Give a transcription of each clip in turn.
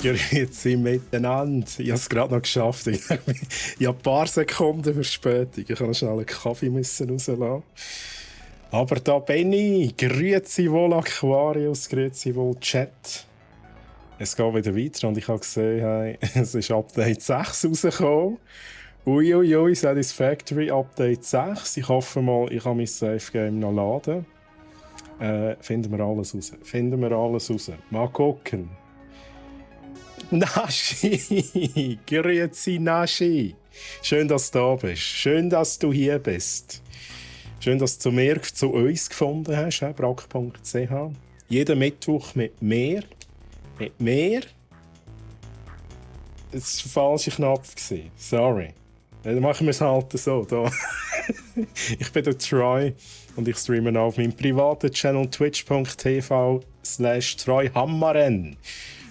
Grüezi miteinander. Ich habe es gerade noch geschafft. Ich habe ein paar Sekunden Verspätung. Ich musste noch schnell einen Kaffee rauslassen. Aber da bin ich. Grüezi wohl Aquarius, grüezi wohl Chat. Es geht wieder weiter und ich habe gesehen, hey, es ist Update 6 rausgekommen. Uiuiui, Satisfactory Update 6. Ich hoffe mal, ich kann mein Safe Game noch laden. Finden wir alles raus. Mal gucken. Naschi! Grüezi, Naschi! Schön, dass du da bist. Schön, dass du hier bist. Schön, dass du zu uns gefunden hast, brack.ch. Jeden Mittwoch mit mehr. Mit mehr. Das war der falsche Knopf. Sorry. Dann machen wir es halt so. Da. Ich bin der Troy und ich streame auf meinem privaten Channel twitch.tv/TroyHammaren.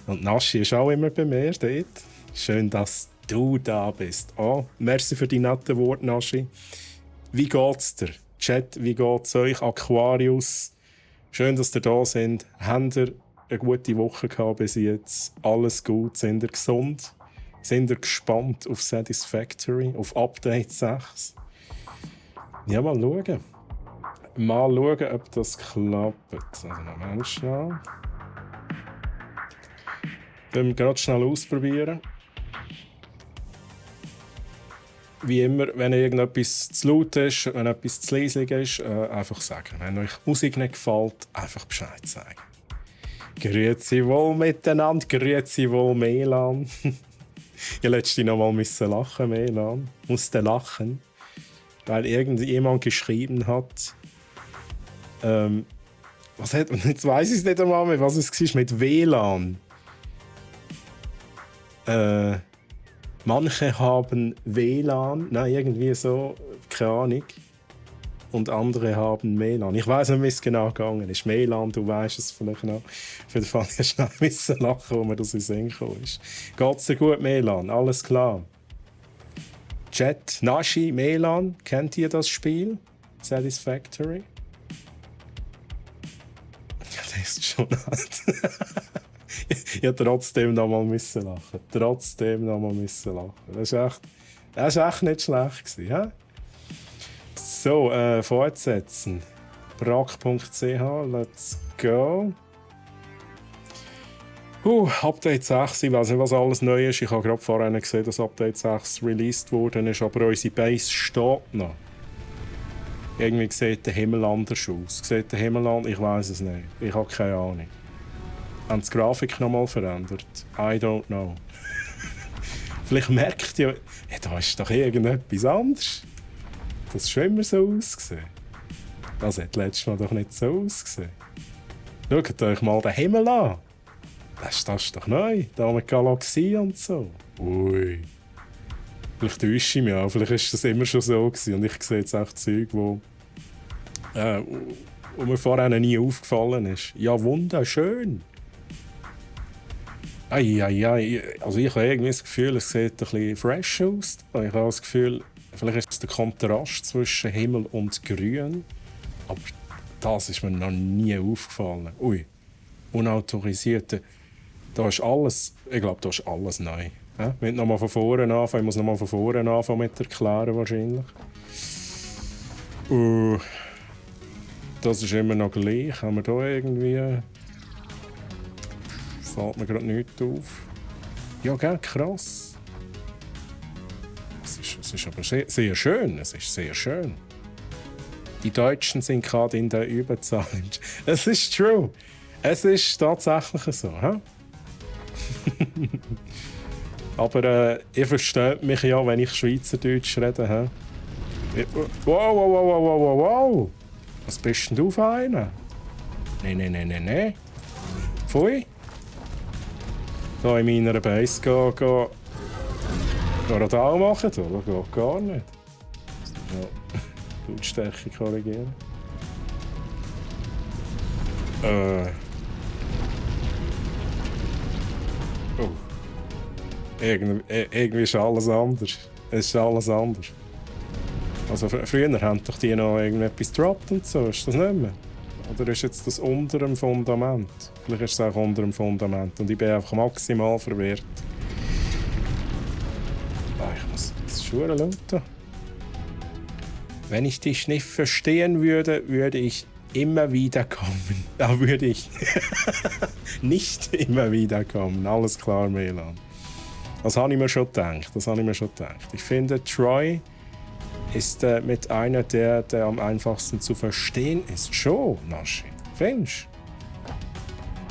Und Naschi ist auch immer bei mir dort. Schön, dass du da bist. Oh, merci für die netten Worte, Naschi. Wie geht's dir? Chat, wie geht's euch? Aquarius. Schön, dass ihr da sind. Habt ihr eine gute Woche gehabt bis jetzt? Alles gut? Sind ihr gesund? Sind ihr gespannt auf Satisfactory, auf Update 6? Ja, mal schauen. Mal schauen, ob das klappt. Also, Moment schnell. Wir gerade schnell ausprobieren. Wie immer, wenn irgendetwas zu laut ist, wenn etwas zu leise ist, einfach sagen. Wenn euch die Musik nicht gefällt, einfach Bescheid sagen. Grüezi wohl miteinander, grüezi wohl Melan. Ich letzte noch mal lachen, Melan. Musste lachen, weil irgendjemand geschrieben hat, was hat, jetzt weiss ich es nicht einmal mehr, was es war mit WLAN. Manche haben WLAN, nein, irgendwie so, keine Ahnung. Und andere haben MELAN. Ich weiss nicht, wie es genau gegangen ist. MELAN, du weißt es vielleicht noch. Für den Fall, ich schnell lachen, wo mir das in den Sinn gekommen ist. Geht's dir gut, MELAN? Alles klar. Chat, Naschi, MELAN, kennt ihr das Spiel? Satisfactory? Ja, das ist schon alt. Ich musste trotzdem noch mal lachen. Das war echt nicht schlecht gewesen, ja? So, fortsetzen. brack.ch, let's go. Update 6, ich weiß nicht, was alles neu ist. Ich habe gerade vorhin gesehen, dass Update 6 released worden ist, aber unsere Base steht noch. Irgendwie sieht der Himmel anders aus. Sieht der Himmel an? Ich weiß es nicht. Ich habe keine Ahnung. Haben die Grafik noch mal verändert? I don't know. Vielleicht merkt ihr, ja, da ist doch irgendetwas anderes. Das hat schon immer so ausgesehen. Das hat letztes Mal doch nicht so ausgesehen. Schaut euch mal den Himmel an. Das ist doch neu. Da mit Galaxie und so. Ui. Vielleicht täusche ich mich auch. Vielleicht war das immer schon so gewesen. Und ich sehe jetzt auch Zeug, wo mir vorher nie aufgefallen ist. Ja, wunderschön. Ei. Also ich habe irgendwie das Gefühl, es sieht ein bisschen fresh aus. Ich habe das Gefühl, vielleicht ist es der Kontrast zwischen Himmel und Grün. Aber das ist mir noch nie aufgefallen. Ui, unautorisierte. Da ist alles, ich glaube, da ist alles neu. Ja? Ich muss nochmal von vorne anfangen. Ich muss nochmal von vorne anfangen mit erklären wahrscheinlich. Das ist immer noch gleich. Haben wir da irgendwie... Fällt mir gerade nichts auf. Ja, gell, krass. Es ist aber sehr schön. Es ist sehr schön. Die Deutschen sind gerade in der Überzahl. Es ist true. Es ist tatsächlich so. He? Aber ihr versteht mich ja, wenn ich Schweizerdeutsch rede. He? Wow. Was bist denn du für einer? Nein. Pfui. Da in meiner Base gehen Radar machen, oder? Geht gar nicht. Ja. Lautstärke korrigieren. Oh. Irgendwie ist alles anders. Es ist alles anders. Also früher haben doch die noch irgendetwas gedroppt und so. Ist das nicht mehr? Oder ist jetzt das unter dem Fundament? Vielleicht ist es auch unter dem Fundament und ich bin einfach maximal verwirrt. Ich muss das Schuhe lauten. Wenn ich dich nicht verstehen würde, würde ich immer wieder kommen. Da würde ich nicht immer wieder kommen. Alles klar, Melan. Das habe ich mir schon gedacht. Ich finde, Troy ist mit einer, der am einfachsten zu verstehen ist. Schon, Naschi. Findest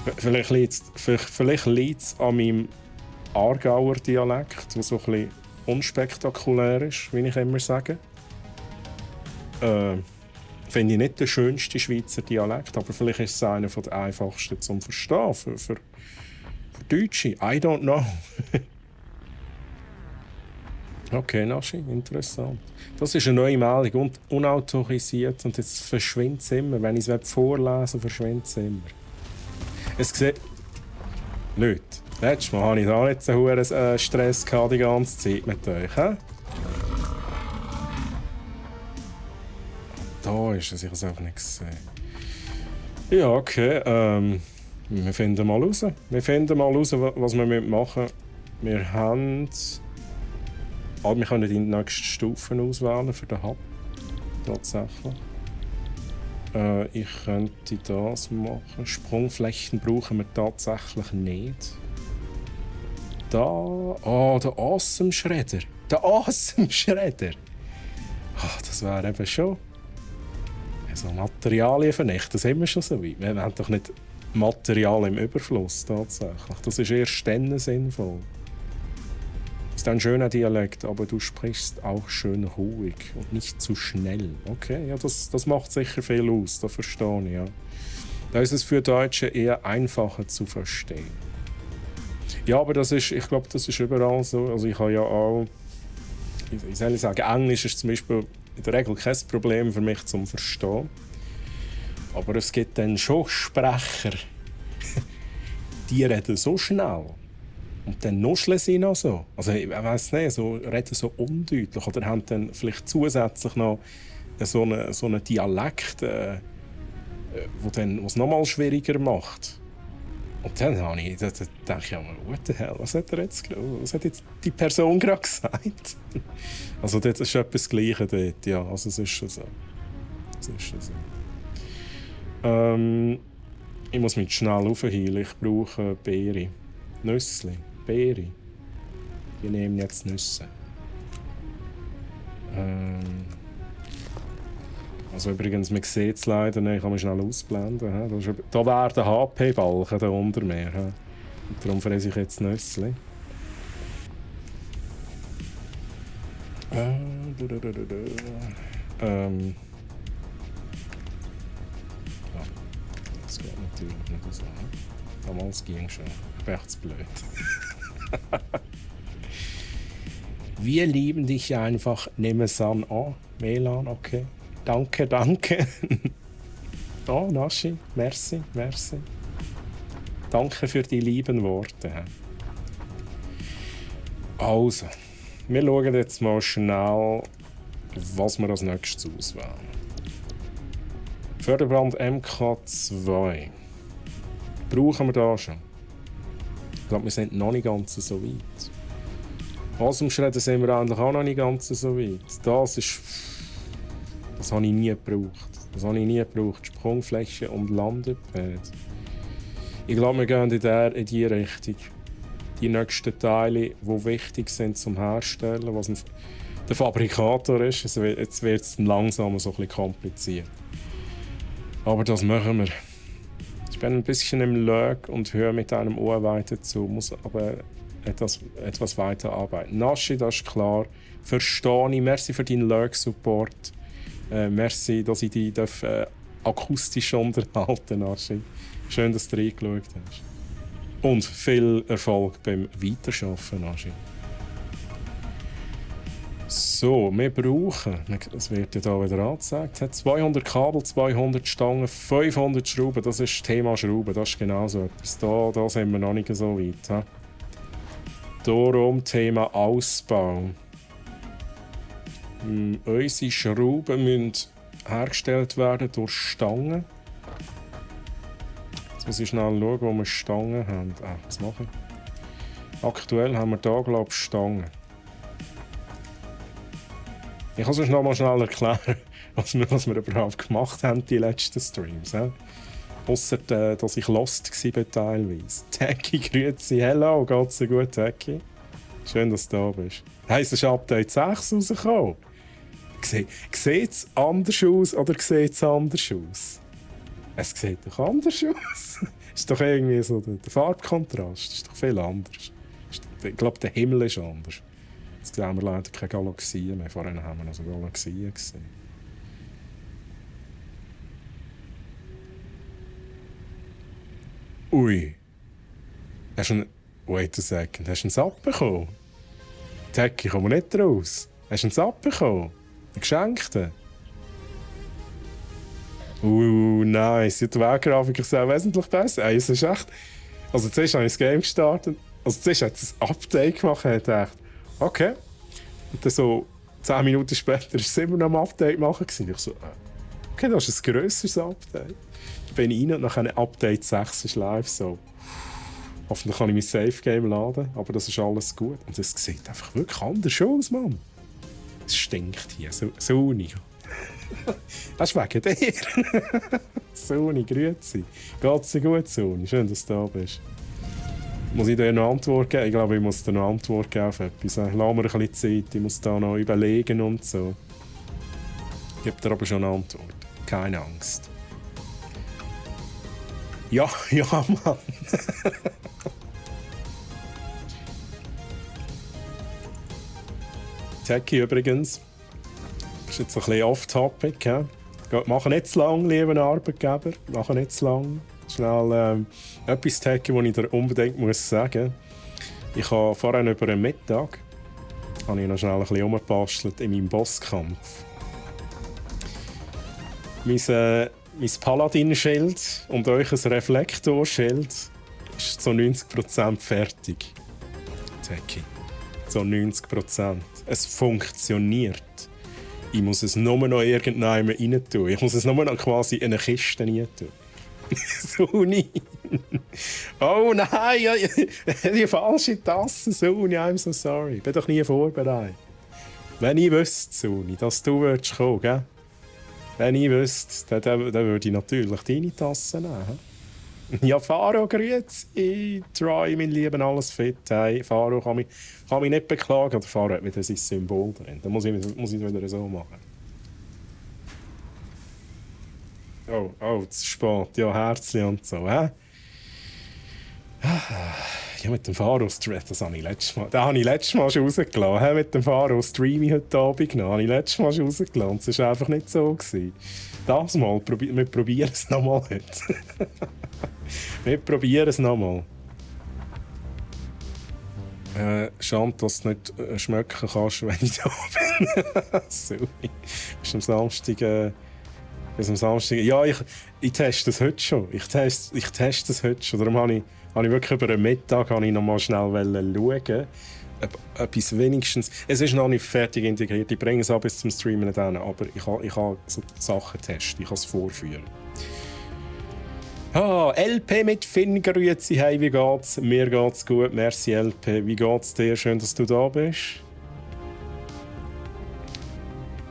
du? Vielleicht liegt es an meinem Aargauer Dialekt, der so ein bisschen unspektakulär ist, wie ich immer sage. Finde ich nicht der schönste Schweizer Dialekt, aber vielleicht ist es einer der einfachsten zum Verstehen für Deutsche. I don't know. Okay, Naschi, interessant. Das ist eine neue Meldung und unautorisiert und jetzt verschwindet es immer. Wenn ich es vorlese, verschwindet es immer. Es sieht... Leute, letztes Mal hatte ich da nicht so hohen Stress die ganze Zeit mit euch. He? Da ist es, ich habe es einfach nicht gesehen. Ja, okay. Wir finden mal raus. Was wir machen. Wir haben... wir können die nächsten Stufen auswählen für den Hub. Tatsächlich. Ich könnte das machen. Sprungflächen brauchen wir tatsächlich nicht. Da... Oh, der Awesome-Schredder. Der Awesome-Schredder. Das wäre eben schon... Also Materialien vernichten, das haben wir schon so weit. Wir haben doch nicht Material im Überfluss, tatsächlich. Das ist erst dann sinnvoll. Das ist ein schöner Dialekt, aber du sprichst auch schön ruhig und nicht zu schnell. Okay, ja, das macht sicher viel aus, das verstehe ich. Ja. Da ist es für Deutsche eher einfacher zu verstehen. Ja, aber ich glaube, das ist überall so. Also ich habe ja auch, ich soll sagen, Englisch ist zum Beispiel in der Regel kein Problem für mich zum Verstehen. Aber es gibt dann schon Sprecher, die reden so schnell. Und dann nuscheln sie noch so. Also ich weiss nicht, so, reden so undeutlich. Oder haben dann vielleicht zusätzlich noch so einen Dialekt, der es noch mal schwieriger macht. Und dann denke ich, what the hell, was hat jetzt die Person gerade gesagt? Also das ist etwas Gleiches dort, ja. Also es ist schon so. Ich muss mich schnell aufheilen. Ich brauche Beere. Nüssli. Beere. Wir nehmen jetzt Nüsse. Also übrigens, man sieht es leider nicht. Ich kann mich schnell ausblenden. Da wäre der HP-Balken da unter mir. Und darum fresse ich jetzt Nüssli. Das geht natürlich nicht so. Damals ging es schon. Ich bin echt zu blöd. Wir lieben dich einfach. Nimm es an. Oh, Melan, okay. Danke. Oh, Naschi, merci. Danke für die lieben Worte. Also, wir schauen jetzt mal schnell, was wir als nächstes auswählen. Förderbrand MK2. Brauchen wir da schon? Ich glaube, wir sind noch nicht ganz so weit. Awesome-Schredder sind wir eigentlich auch noch nicht ganz so weit. Das habe ich nie gebraucht. Sprungfläche und Landepad. Ich glaube, wir gehen in die Richtung. Die nächsten Teile, die wichtig sind zum Herstellen, was der Fabrikator ist. Jetzt wird es langsam so ein bisschen kompliziert. Aber das machen wir. Ich bin ein bisschen im Lag und höre mit einem Ohr weiter zu, muss aber etwas weiter arbeiten. Naschi, das ist klar. Verstehe ich. Merci für deinen Lag-Support. Merci, dass ich dich akustisch unterhalten darf. Schön, dass du reingeschaut hast. Und viel Erfolg beim Weiterschaffen, Naschi. So, wir brauchen, es wird ja hier wieder angezeigt, 200 Kabel, 200 Stangen, 500 Schrauben. Das ist das Thema Schrauben, das ist genau so etwas. Da sind wir noch nicht so weit. He? Darum Thema Ausbau. Unsere Schrauben müssen hergestellt werden durch Stangen. muss ich schnell schauen, wo wir Stangen haben. Was machen wir? Aktuell haben wir hier, glaube ich, Stangen. Ich kann es noch mal schnell erklären, was wir überhaupt gemacht haben, die letzten Streams. Ausser, dass ich lost war teilweise. Techie, grüezi, hello, geht's dir gut, Techie? Schön, dass du da bist. Hey, es ist Update 6 rausgekommen. Sieht es anders aus oder sieht es anders aus? Es sieht doch anders aus. Ist doch irgendwie so, der Farbkontrast ist doch viel anders. Ich glaube, der Himmel ist anders. Jetzt sehen wir leider keine Galaxien mehr. Vorhin haben wir noch so Galaxien gesehen. Ui. Hast du einen... Wait a second. Hast du einen Sapp bekommen? Techie, komm nicht raus. Hast du einen Sapp bekommen? Einen geschenkten? Nice. Ja, die Weggrafik ist auch wesentlich besser. Ey, es ist echt... Also zuerst habe ich das Game gestartet. Also zuerst hat es ein Update gemacht und ich dachte, okay. Und dann so 10 Minuten später war es immer noch ein Update machen. Ich so, okay, das ist ein grösseres Update. Ich bin rein und nach einem Update 6 ist live so. Hoffentlich kann ich mein Safe-Game laden, aber das ist alles gut. Und es sieht einfach wirklich anders aus, Mann. Es stinkt hier, Sony. Das ist wegen dir. Sony, grüezi. Geht's dir gut, Sony? Schön, dass du da bist. Muss ich dir eine Antwort geben? Ich glaube, ich muss dir eine Antwort geben auf etwas. Lass mir ein bisschen Zeit, ich muss da noch überlegen und so. Ich gebe dir aber schon eine Antwort. Keine Angst. Ja, Mann. Techie übrigens. Das ist jetzt ein bisschen off-topic. Mach nicht zu lang, lieber Arbeitgeber. Mach nicht zu lang. Schnell etwas Techie, das ich dir unbedingt muss sagen. Ich habe vorhin über einen Mittag habe ich noch schnell ein bisschen rumgebastelt in meinem Bosskampf. Mein Paladin-Schild und euch ein Reflektorschild ist zu 90% fertig. Techie. Zu 90%. Es funktioniert. Ich muss es nur noch irgendwann rein tun. Ich muss es nur noch quasi in eine Kiste rein tun. Sony! Oh nein! Die falsche Tasse, Sony, I'm so sorry. Ich bin doch nie vorbereitet. Wenn ich wüsste, Sony, dass du würdest kommen, gell? Wenn ich wüsste, dann würde ich natürlich deine Tasse nehmen. Ja, Faro, grüezi. Troy, mein Lieben, alles fit. Hey, Faro kann mich nicht beklagen. Der Faro hat wieder sein Symbol drin. Dann muss ich es wieder so machen. Oh, zu spät. Ja, Herzchen und so, hä? Ja, mit dem Faro-Stream, das habe ich letztes Mal schon rausgelassen. Mit dem Faro-Stream heute Abend noch, habe ich letztes Mal schon rausgelassen. Das war einfach nicht so. Das Mal, wir probieren es nochmal heute. Wir probieren es nochmal. Schade, dass du nicht schmecken kannst, wenn ich da bin. Sorry. Bis am Samstag... Ja, ich teste es heute schon. Ich teste es heute schon. Darum habe ich wirklich über den Mittag noch mal schnell schauen, ob etwas wenigstens... Es ist noch nicht fertig integriert. Ich bringe es auch bis zum Streamen nicht hin, aber ich kann so Sachen testen. Ich kann es vorführen. LP mit Finn, grüezi. Hey, wie geht's? Mir geht's gut. Merci, LP. Wie geht's dir? Schön, dass du da bist.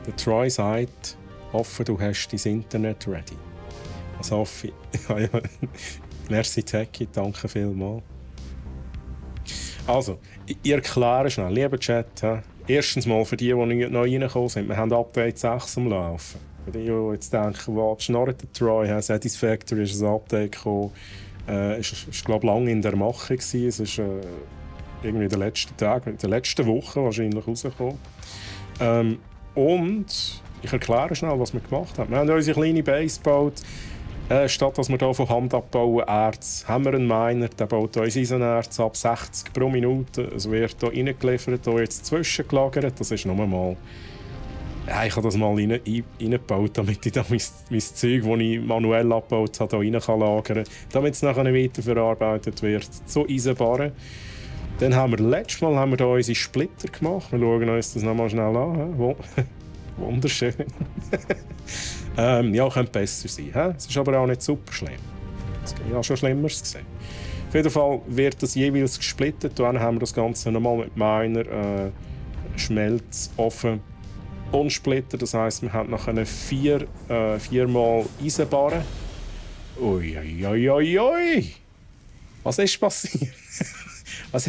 Der Troy sagt... Hoffe, du hast dein Internet ready. Das hoffe ich. Merci, Techie, danke vielmals. Also, ich erkläre schnell, lieber Chat. Erstens mal für die neu reingekommen sind, wir haben Update 6 am Laufen. Für die jetzt denken, was schnarrt der Troy, Satisfactory ist ein Update gekommen. Es war, glaube ich, lange in der Mache. Es ist irgendwie in den letzten Tagen, in der letzten Woche wahrscheinlich rausgekommen. Und ich erkläre schnell, was wir gemacht haben. Wir haben unsere kleine Base gebaut. Statt dass wir hier von Hand abbauen Erz, haben wir einen Miner, der baut uns Eisenerz ab 60 pro Minute. Es wird hier reingeliefert, hier jetzt zwischengelagert. Das ist nur mal... Ja, ich habe das mal reingebaut, damit ich da mein Zeug, das ich manuell abgebaut habe, hier rein lagern kann. Damit es nachher weiterverarbeitet wird zu Eisenbarren. Dann haben wir letztes Mal hier unsere Splitter gemacht. Wir schauen uns das nochmal schnell an. Wunderschön. Ja, könnte besser sein. Es ist aber auch nicht super schlimm. Ja, schon Schlimmeres gesehen. Auf jeden Fall wird das jeweils gesplittet. Dann haben wir das Ganze nochmal mit meiner Schmelzofen unsplitter. Das heisst, wir haben nachher viermal Eisenbarren. Ui, ui, ui, ui, ui. Was ist passiert? was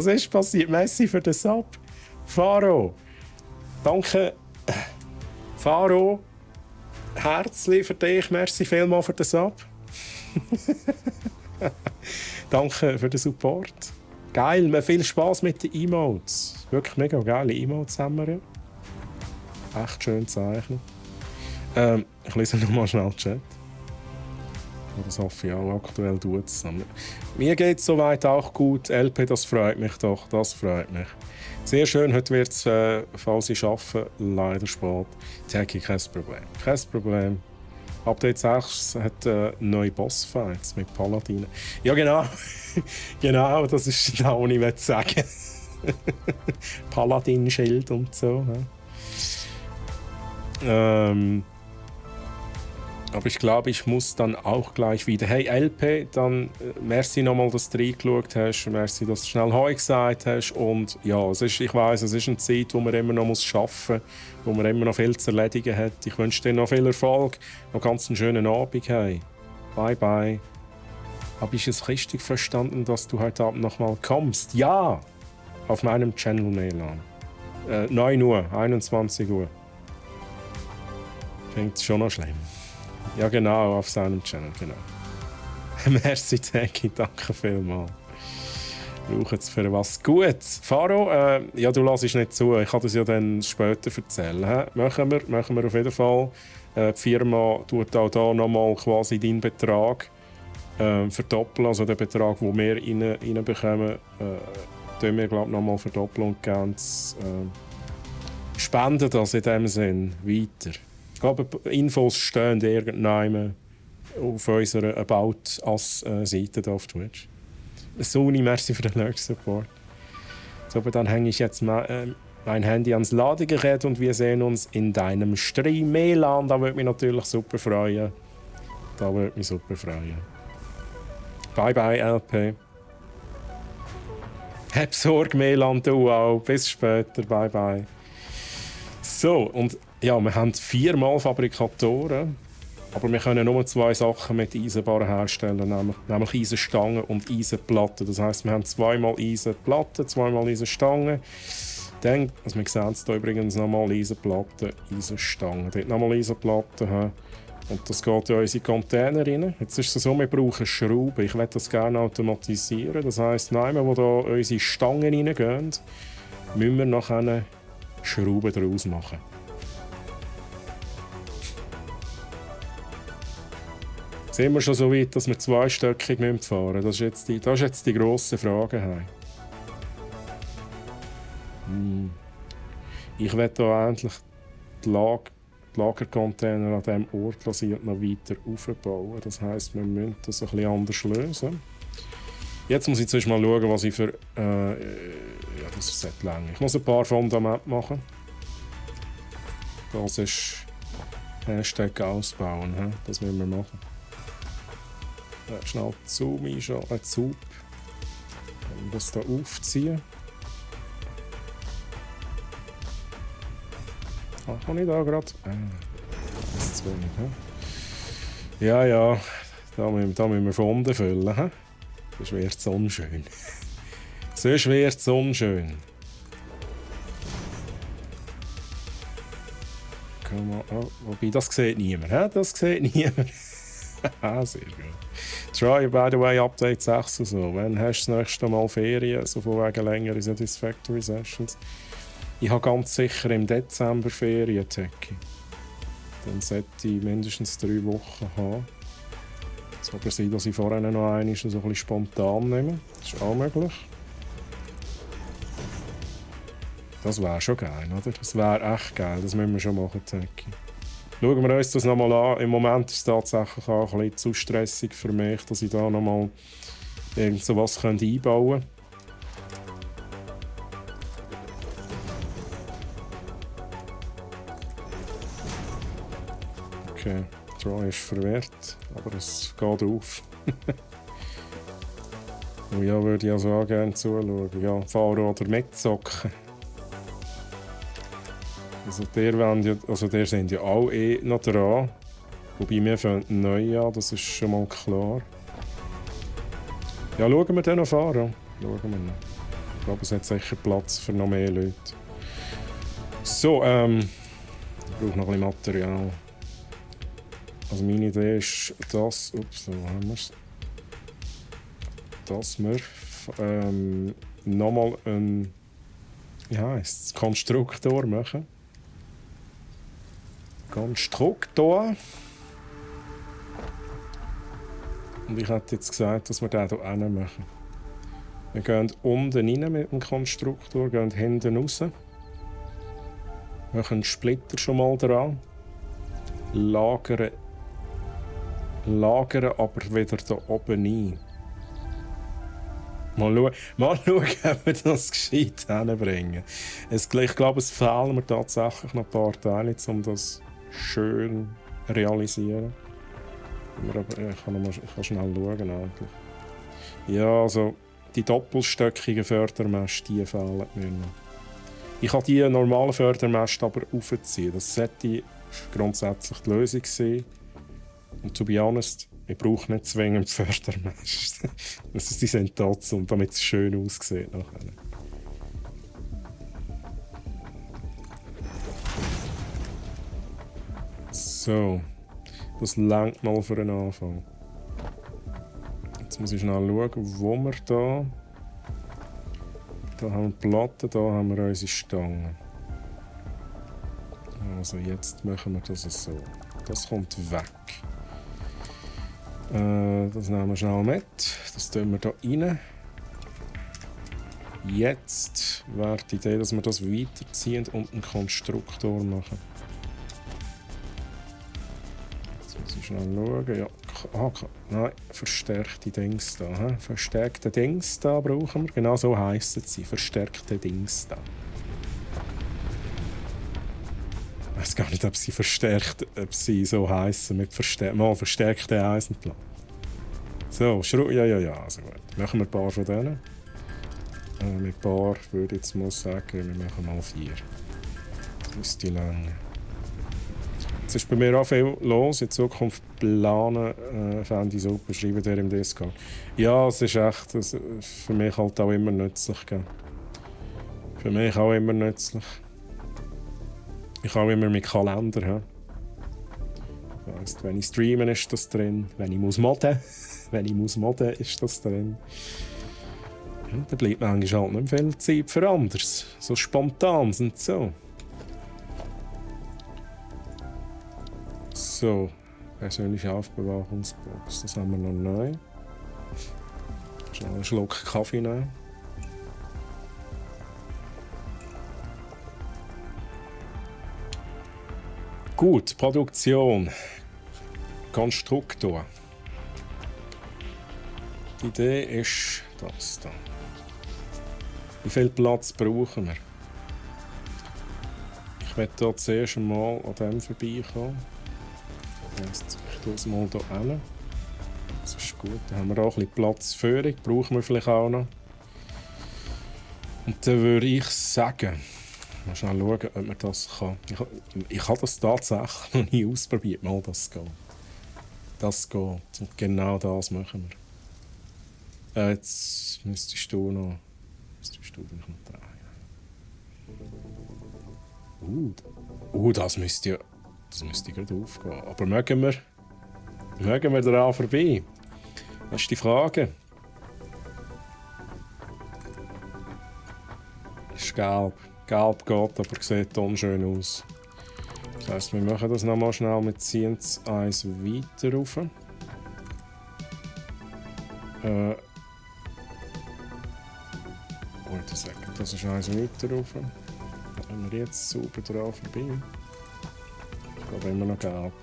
ist passiert? Messi für den Sub. Faro. Danke. Faro. Herzli für dich. Merci vielmals für den Sub. Danke für den Support. Geil, viel Spass mit den Emotes. Wirklich mega geile Emotes haben wir ja. Echt schön zeichnen. Ich lese nochmal schnell den Chat. Das hoffe ich auch aktuell tut es. Mir geht es soweit auch gut. LP, das freut mich doch. Das freut mich. Sehr schön, heute wird es, falls ich arbeite, leider spät. Tagi, kein Problem. Kein Problem. Update 6 hat neue Bossfights mit Paladinen. Ja, genau. Genau, das ist das, was ich sagen will. Paladin-Schild und so. Aber ich glaube, ich muss dann auch gleich wieder. Hey LP, dann merci nochmal, dass du reingeschaut hast. Merci, dass du schnell Heu gesagt hast. Und ja, ich weiss, es ist eine Zeit, wo man immer noch arbeiten muss, wo man immer noch viel zu erledigen hat. Ich wünsche dir noch viel Erfolg, noch ganz einen schönen Abend. Hey. Bye bye. Habe ich es richtig verstanden, dass du heute Abend nochmal kommst? Ja! Auf meinem Channel Melan. 9 Uhr, 21 Uhr. Klingt schon noch schlimm. Ja, genau, auf seinem Channel, genau. Merci, Teki, danke vielmals. Brauchen es für was Gutes. Faro, ja, du lässt nicht zu. Ich kann das ja dann später erzählen. Machen wir auf jeden Fall. Die Firma tut auch hier nochmal quasi deinen Betrag verdoppeln. Also den Betrag, den wir reinbekommen, tun wir, glaube ich, nochmal verdoppeln und ganz spenden das in dem Sinn weiter. Ich glaube, Infos stehen irgendwann auf unserer About Us-Seite auf Twitch. Sony, merci für den Lurk-Support. So, aber dann hänge ich jetzt mein Handy ans Ladegerät und wir sehen uns in deinem Stream. Melan, da würde mich natürlich super freuen. Da würde mich super freuen. Bye bye, LP. Hab Sorge, Melan, du auch. Bis später. Bye bye. So, und ja, wir haben 4 Fabrikatoren, aber wir können nur 2 Sachen mit Eisenbarren herstellen, nämlich Eisenstangen und Eisenplatten. Das heisst, wir haben 2 Eisenplatten, 2 Eisenstangen. Dann, also wir sehen es hier übrigens nochmal Eisenplatten, Eisenstangen. Dort nochmal Eisenplatten. Und das geht in unsere Container rein. Jetzt ist es so, wir brauchen Schrauben. Ich möchte das gerne automatisieren. Das heisst, nein, wo hier unsere Stangen reingehen, müssen wir nachher Schrauben daraus machen. Sind wir schon so weit, dass wir 2-stöckig fahren müssen? Das ist jetzt die grosse Frage. Ich werde hier endlich die Lagercontainer an diesem Ort noch weiter aufbauen. Das heisst, wir müssen das ein bisschen anders lösen. Jetzt muss ich zuerst mal schauen, was ich für... ja, das ist lang. Ich muss ein paar Fundamente machen. Das ist... Hashtag ausbauen. Das müssen wir machen. Schnell Zoom einschalten, Zub. Und das hier aufziehen. Kann ich da gerade? Das ist zu wenig. Ja, da müssen wir Funde füllen. Sonst wird es unschön. Sonst wird es unschön. Wobei, das sieht niemand. Das sieht niemand. Sehr gut. Try, by the way, Update 6 und so. Wann hast du das nächste Mal Ferien? So von wegen längere Satisfactory Sessions. Ich habe ganz sicher im Dezember Ferien, Teki. Dann sollte ich mindestens 3 Wochen haben. Es kann aber sein, dass ich vorher noch einmal so ein bisschen spontan nehme. Das ist auch möglich. Das wäre schon geil, oder? Das wäre echt geil. Das müssen wir schon machen, Teki. Schauen wir uns das nochmal an. Im Moment ist es tatsächlich auch ein bisschen zu stressig für mich, dass ich da nochmal irgend so was einbauen könnte. Okay. Troy ist verwehrt, aber es geht auf. Und ja, würde ich also auch gerne zuschauen. Ja, fahren oder mitzocken. Also der sind ja alle noch dran. Wobei wir fangen neu an, das ist schon mal klar. Ja, schauen wir dann noch fahren. Schauen wir noch. Ich glaube, es hat sicher Platz für noch mehr Leute. So, ich brauche noch ein bisschen Material. Also meine Idee ist, dass... Ups, wo haben wir es? Dass wir nochmal einen... Wie heisst es? Konstruktor machen. Konstruktor. Und ich hätte jetzt gesagt, dass wir den hier hinten machen. Wir gehen unten rein mit dem Konstruktor, gehen hinten raus. Machen einen Splitter schon mal dran. Lagern aber wieder hier oben ein. Mal schauen, ob wir das gescheit hinbringen. Ich glaube, es fehlen mir tatsächlich noch ein paar Teile, um das schön zu realisieren. Ich kann schnell schauen eigentlich. Ja, also die doppelstöckigen Fördermäste, die fehlen mir noch. Ich kann die normalen Fördermäste aber aufziehen. Das sollte grundsätzlich die Lösung sein. Und to be honest, ich brauche nicht zwingend Fördermäste. Die sind dazu, damit es schön aussieht nachher. So, das reicht mal für den Anfang. Jetzt muss ich schnell schauen, wo wir da... Da haben wir die Platte, da haben wir unsere Stangen. Also jetzt machen wir das so. Das kommt weg. Das nehmen wir schnell mit. Das tun wir hier rein. Jetzt wäre die Idee, dass wir das weiterziehen und einen Konstruktor machen. Jetzt muss ich schnell schauen. Ja. Nein, verstärkte Dings da. He? Verstärkte Dings da brauchen wir. Genau so heissen sie. Verstärkte Dings da. Ich weiß gar nicht, ob sie so heissen mit verstärkte Eisenplatte. So, ja, also gut. Machen wir ein paar von denen. Mit ein paar würde ich jetzt mal sagen, wir machen mal 4. Das ist die Länge. Jetzt ist bei mir auch viel los. In Zukunft planen, fände ich super. Schreiben dir im Discord. Ja, es ist echt für mich halt auch immer nützlich. Gell? Für mich auch immer nützlich. Ich habe immer mit Kalender. He? Das heisst, wenn ich streame, ist das drin. Wenn ich muss modden, ist das drin. Ja, dann bleibt manchmal halt nicht viel Zeit für anderes. So spontan und so. So, persönliche Aufbewahrungsbox. Das haben wir noch neu. Schnell einen Schluck Kaffee nehmen. Gut, Produktion. Konstruktor. Die Idee ist das hier. Wie viel Platz brauchen wir? Ich werde hier zuerst einmal an dem vorbeikommen. Ich tue es mal hier hin. Das ist gut. Dann haben wir auch ein bisschen Platzführung. Brauchen wir vielleicht auch noch. Und dann würde ich sagen, mal schnell schauen, ob man das kann. Ich habe das tatsächlich noch nie ausprobiert. Mal, das geht. Das geht. Und genau das machen wir. Jetzt müsstest du dich noch drehen. Das müsste gerade aufgehen. Aber mögen wir daran vorbei? Das ist die Frage. Ist gelb. Gelb geht, aber sieht unschön aus. Das heisst, wir machen das nochmal schnell. Wir ziehen es eins weiter rauf. Das ist eins weiter rauf. Da haben wir jetzt sauber dran vorbei. Ich glaube immer noch gelb.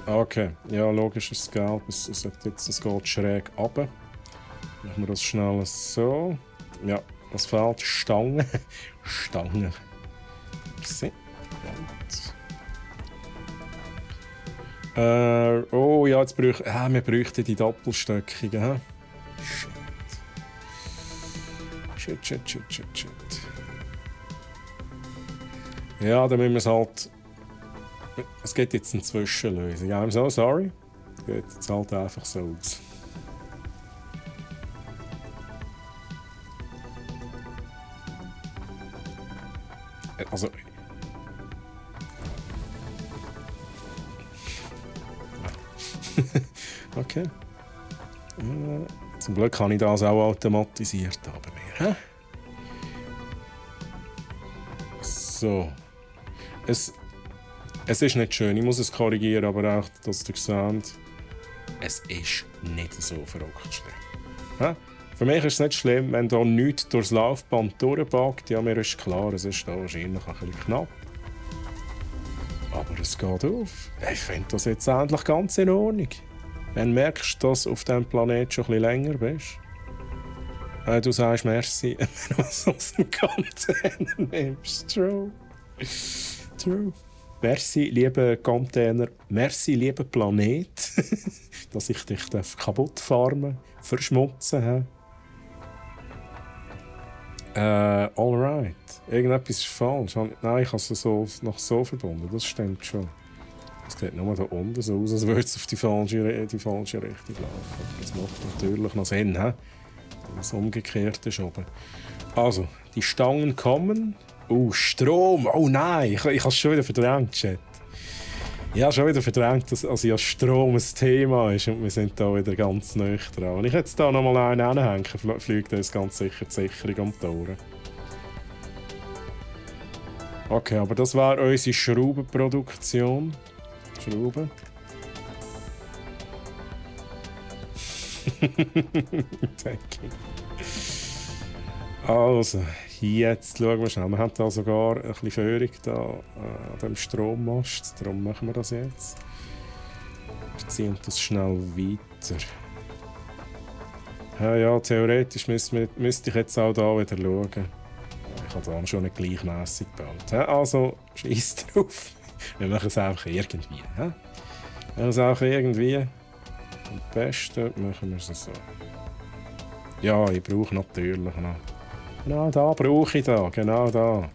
Okay, ja, logisch ist es gelb. Es geht schräg runter. Machen wir das schnell so. Ja, das fehlt. Stangen. Stangen. Oh ja, jetzt wir bräuchten die Doppelstöckigen. Hä? Shit. Ja, dann müssen wir es halt... Es gibt jetzt eine Zwischenlösung. I'm so sorry. Es geht jetzt halt einfach so aus. Also... Okay. Zum Glück habe ich das auch automatisiert bei mir. Hä? So. Es ist nicht schön, ich muss es korrigieren, aber auch, dass ihr seht, es ist nicht so verrückt schlimm. Hä? Für mich ist es nicht schlimm, wenn da nichts durchs Laufband durchpackt. Ja, mir ist klar, es ist da wahrscheinlich ein bisschen knapp. Aber es geht auf. Ich finde das jetzt endlich ganz in Ordnung. Wenn du merkst, dass du auf diesem Planeten schon ein bisschen länger bist, du sagst merci, wenn du was aus dem Container nimmst. True. Merci, lieber Container. Merci, lieber Planet, dass ich dich kaputt farmen, verschmutzen. Alright. Irgendetwas ist falsch. Nein, ich habe es noch so verbunden. Das stimmt schon. Es sieht nur da unten so aus, als würde es auf die falsche Richtung laufen. Das macht natürlich noch Sinn, wenn es umgekehrt ist oben. Also, die Stangen kommen. Strom! Oh nein! Ich habe es schon wieder verdrängt, Chat. Ich habe schon wieder verdrängt, dass ja Strom ein Thema ist und wir sind da wieder ganz nüchtern dran. Wenn ich jetzt da nochmal einen anhänge, fliegt uns ganz sicher die Sicherung um die Ohren. Okay, aber das war unsere Schraubenproduktion. Schrauben. Also, jetzt schauen wir schnell. Wir haben da sogar ein bisschen Führung da, an dem Strommast. Darum machen wir das jetzt. Wir ziehen das schnell weiter. Ja, theoretisch müsste ich jetzt auch da wieder schauen. Ich habe da schon nicht gleichmässig gebaut. Also, scheiß drauf. Wir machen es einfach irgendwie. Wir machen es auch irgendwie. Am besten machen wir es so. Ja, ich brauche natürlich noch. Genau da brauche ich da. Genau da.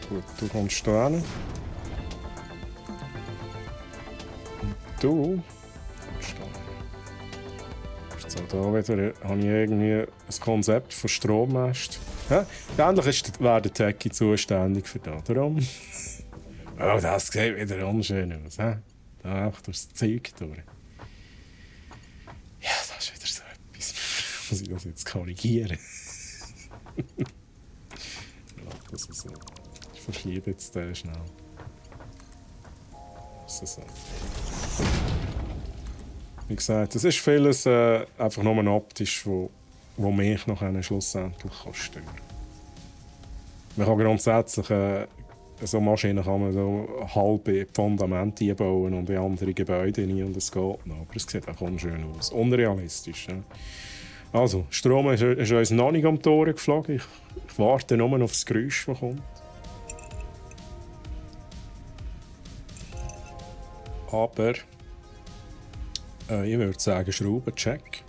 Gut, du kommst da hin. Du kommst da. Da wieder habe ich irgendwie ein Konzept von Strommast. Ähnlich wäre der Techie zuständig für das. Darum. Oh, das sieht wieder unschön aus. Da einfach durchs Zeug durch. Ja, das ist wieder so etwas. Muss ich das jetzt korrigieren? Das so. Ich verschiebe jetzt den schnell. So. Wie gesagt, es ist vieles einfach nur optisch, wo mich noch schlussendlich stören kann. Man kann grundsätzlich so Maschinen kann man so halbe Fundamente einbauen und in andere Gebäude rein und es geht noch. Aber es sieht auch unschön aus. Unrealistisch. Ja. Also, Strom ist uns noch nicht am Tor geflogen. Ich warte nur auf das Geräusch, das kommt. Aber ich würde sagen, Schraubencheck.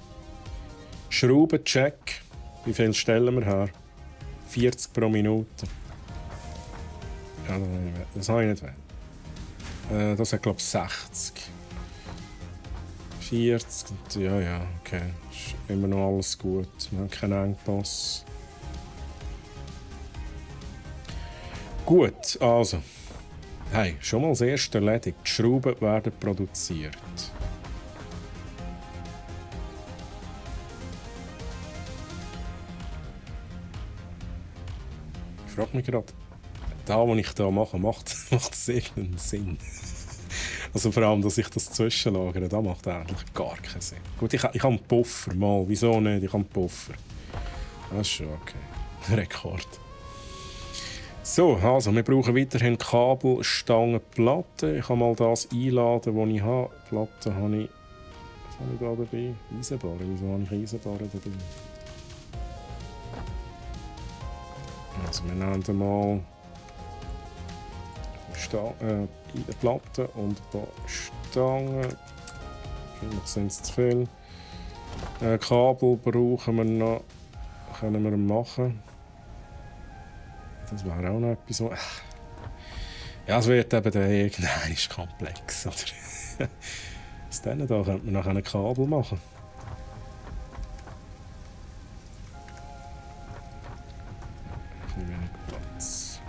Schraubencheck. Wie viel stellen wir her? 40 pro Minute. Ja, das habe ich nicht wollen. Das hat, glaube ich, 60. 40. Ja, okay. Ist immer noch alles gut. Wir haben keinen Engpass. Gut, also. Hey, schon mal das erste erledigt. Die Schrauben werden produziert. Ich frage mich gerade, was ich da mache, macht das irgendeinen Sinn? Also vor allem, dass ich das zwischenlagere, das macht eigentlich gar keinen Sinn. Gut, ich habe einen Puffer, mal. Wieso nicht? Ich habe einen Puffer. Das ist schon okay. Rekord. So, also wir brauchen weiterhin Kabel, Stangen, Platten. Ich kann mal das einladen, was ich habe. Platten habe ich Was habe ich da dabei? Eisenbarren. Wieso habe ich Eisenbarren dabei? Also wir nehmen mal Platten und ein paar Stangen. Vielleicht sind es zu viel. Kabel brauchen wir noch. Können wir machen. Das wäre auch noch etwas. Ja, es wird eben dann irgendwann ist komplex. Oder? Aus denen da könnte man nachher ein Kabel machen. Ein bisschen wenig Platz.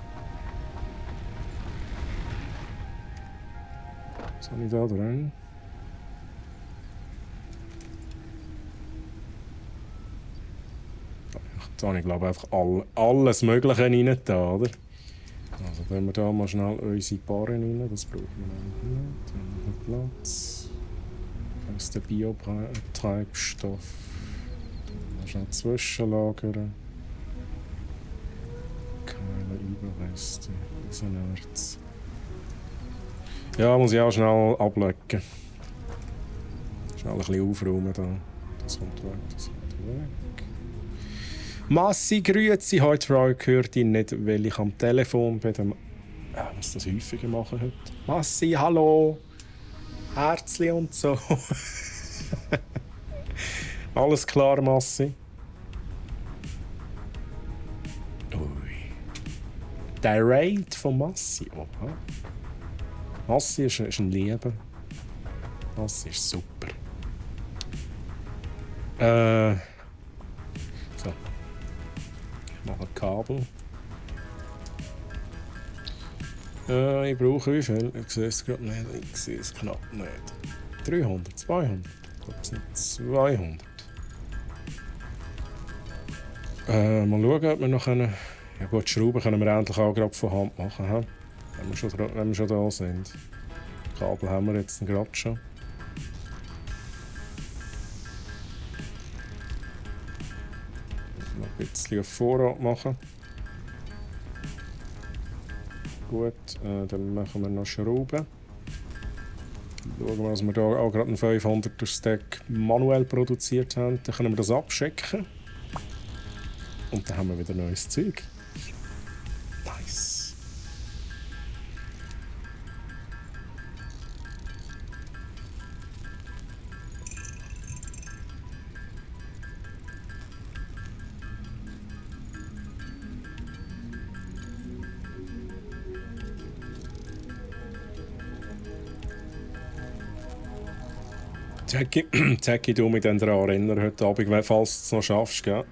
Was habe ich da drin? Da habe ich glaube einfach alles Mögliche rein da, oder? Also wenn wir da mal schnell unsere Barren rein, das brauchen wir nicht. Dann haben wir Platz. Das ist der Biotreibstoff. Mal schnell zwischenlagern. Keine Überreste, Eisenerz. Ja, muss ich auch schnell ablecken. Schnell ein bisschen aufräumen da. Das kommt weg, das kommt weg. Massi, grüezi. Heute Frage gehört ihn nicht, weil ich am Telefon bei dem... Ich muss das häufiger machen heute. Massi, hallo. Herzli und so. Alles klar, Massi? Ui. Der Raid von Massi. Oha. Massi ist ein Lieber. Massi ist super. So. Ich mache ein Kabel. Ich brauche wie viel? Ich sehe es gerade nicht. Ich sehe es knapp nicht. 300, 200. Ich glaube, es sind 200. Mal schauen, ob wir noch können. Ja gut, die Schrauben können wir endlich auch gerade von Hand machen. He? Wenn wir schon da sind. Kabel haben wir jetzt gerade schon. Noch ein bisschen auf Vorrat machen. Gut, dann machen wir noch Schrauben. Schauen wir, dass wir hier auch gerade einen 500er Stack manuell produziert haben. Dann können wir das abschicken. Und dann haben wir wieder neues Zeug. Nice. Jackie, du mich dann daran erinnern heute Abend, falls du es noch schaffst, gell?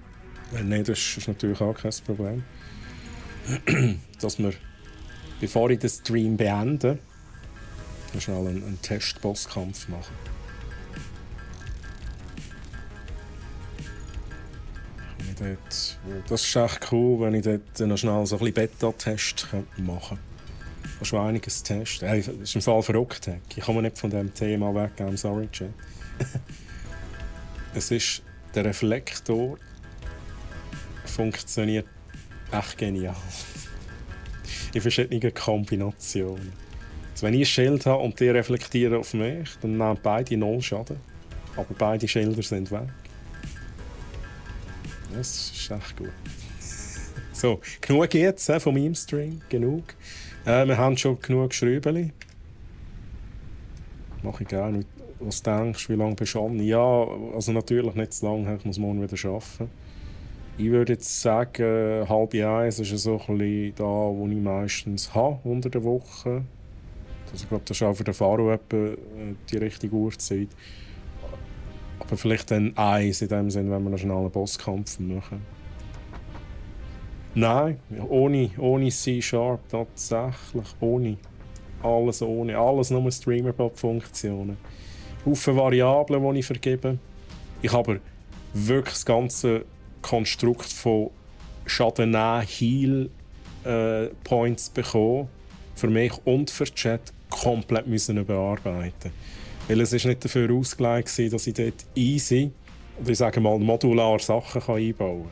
Wenn nicht, das ist natürlich auch kein Problem. Dass wir, bevor ich den Stream beende, schnell einen Test-Bosskampf machen. Das ist echt cool, wenn ich dort noch schnell so ein bisschen Beta-Test machen könnte. Du schon einiges testen. Das ist im Fall verrückt. Ich komme nicht von diesem Thema weg, I'm sorry, Chat. Es ist, der Reflektor funktioniert echt genial. In verschiedenen Kombinationen. Also wenn ich ein Schild habe und die reflektieren auf mich, dann nehmen beide 0 Schaden. Aber beide Schilder sind weg. Das ist echt gut. So, genug jetzt von meinem Stream. Genug. Wir haben schon genug Schrauben. Mache ich gerne. Was denkst du, wie lange bist du an? Ja, also natürlich nicht zu lange, ich muss morgen wieder arbeiten. Ich würde jetzt sagen, 12:30 ist so ein bisschen da, wo ich meistens habe unter der Woche. Also, ich glaube, das ist auch für den Faro etwa die richtige Uhrzeit. Aber vielleicht dann 1 in dem Sinne, wenn wir noch schnell einen Bosskampf machen. Nein, ohne C-Sharp tatsächlich. Ohne. Alles ohne. Alles nur Streamer-Bot-Funktionen. Haufen Variablen, die ich vergebe. Ich habe wirklich das ganze Konstrukt von Schaden Heal Points bekommen. Für mich und für den Chat komplett müssen überarbeiten. Weil es ist nicht dafür ausgelegt war, dass ich dort easy, oder ich sage mal modular Sachen einbauen kann.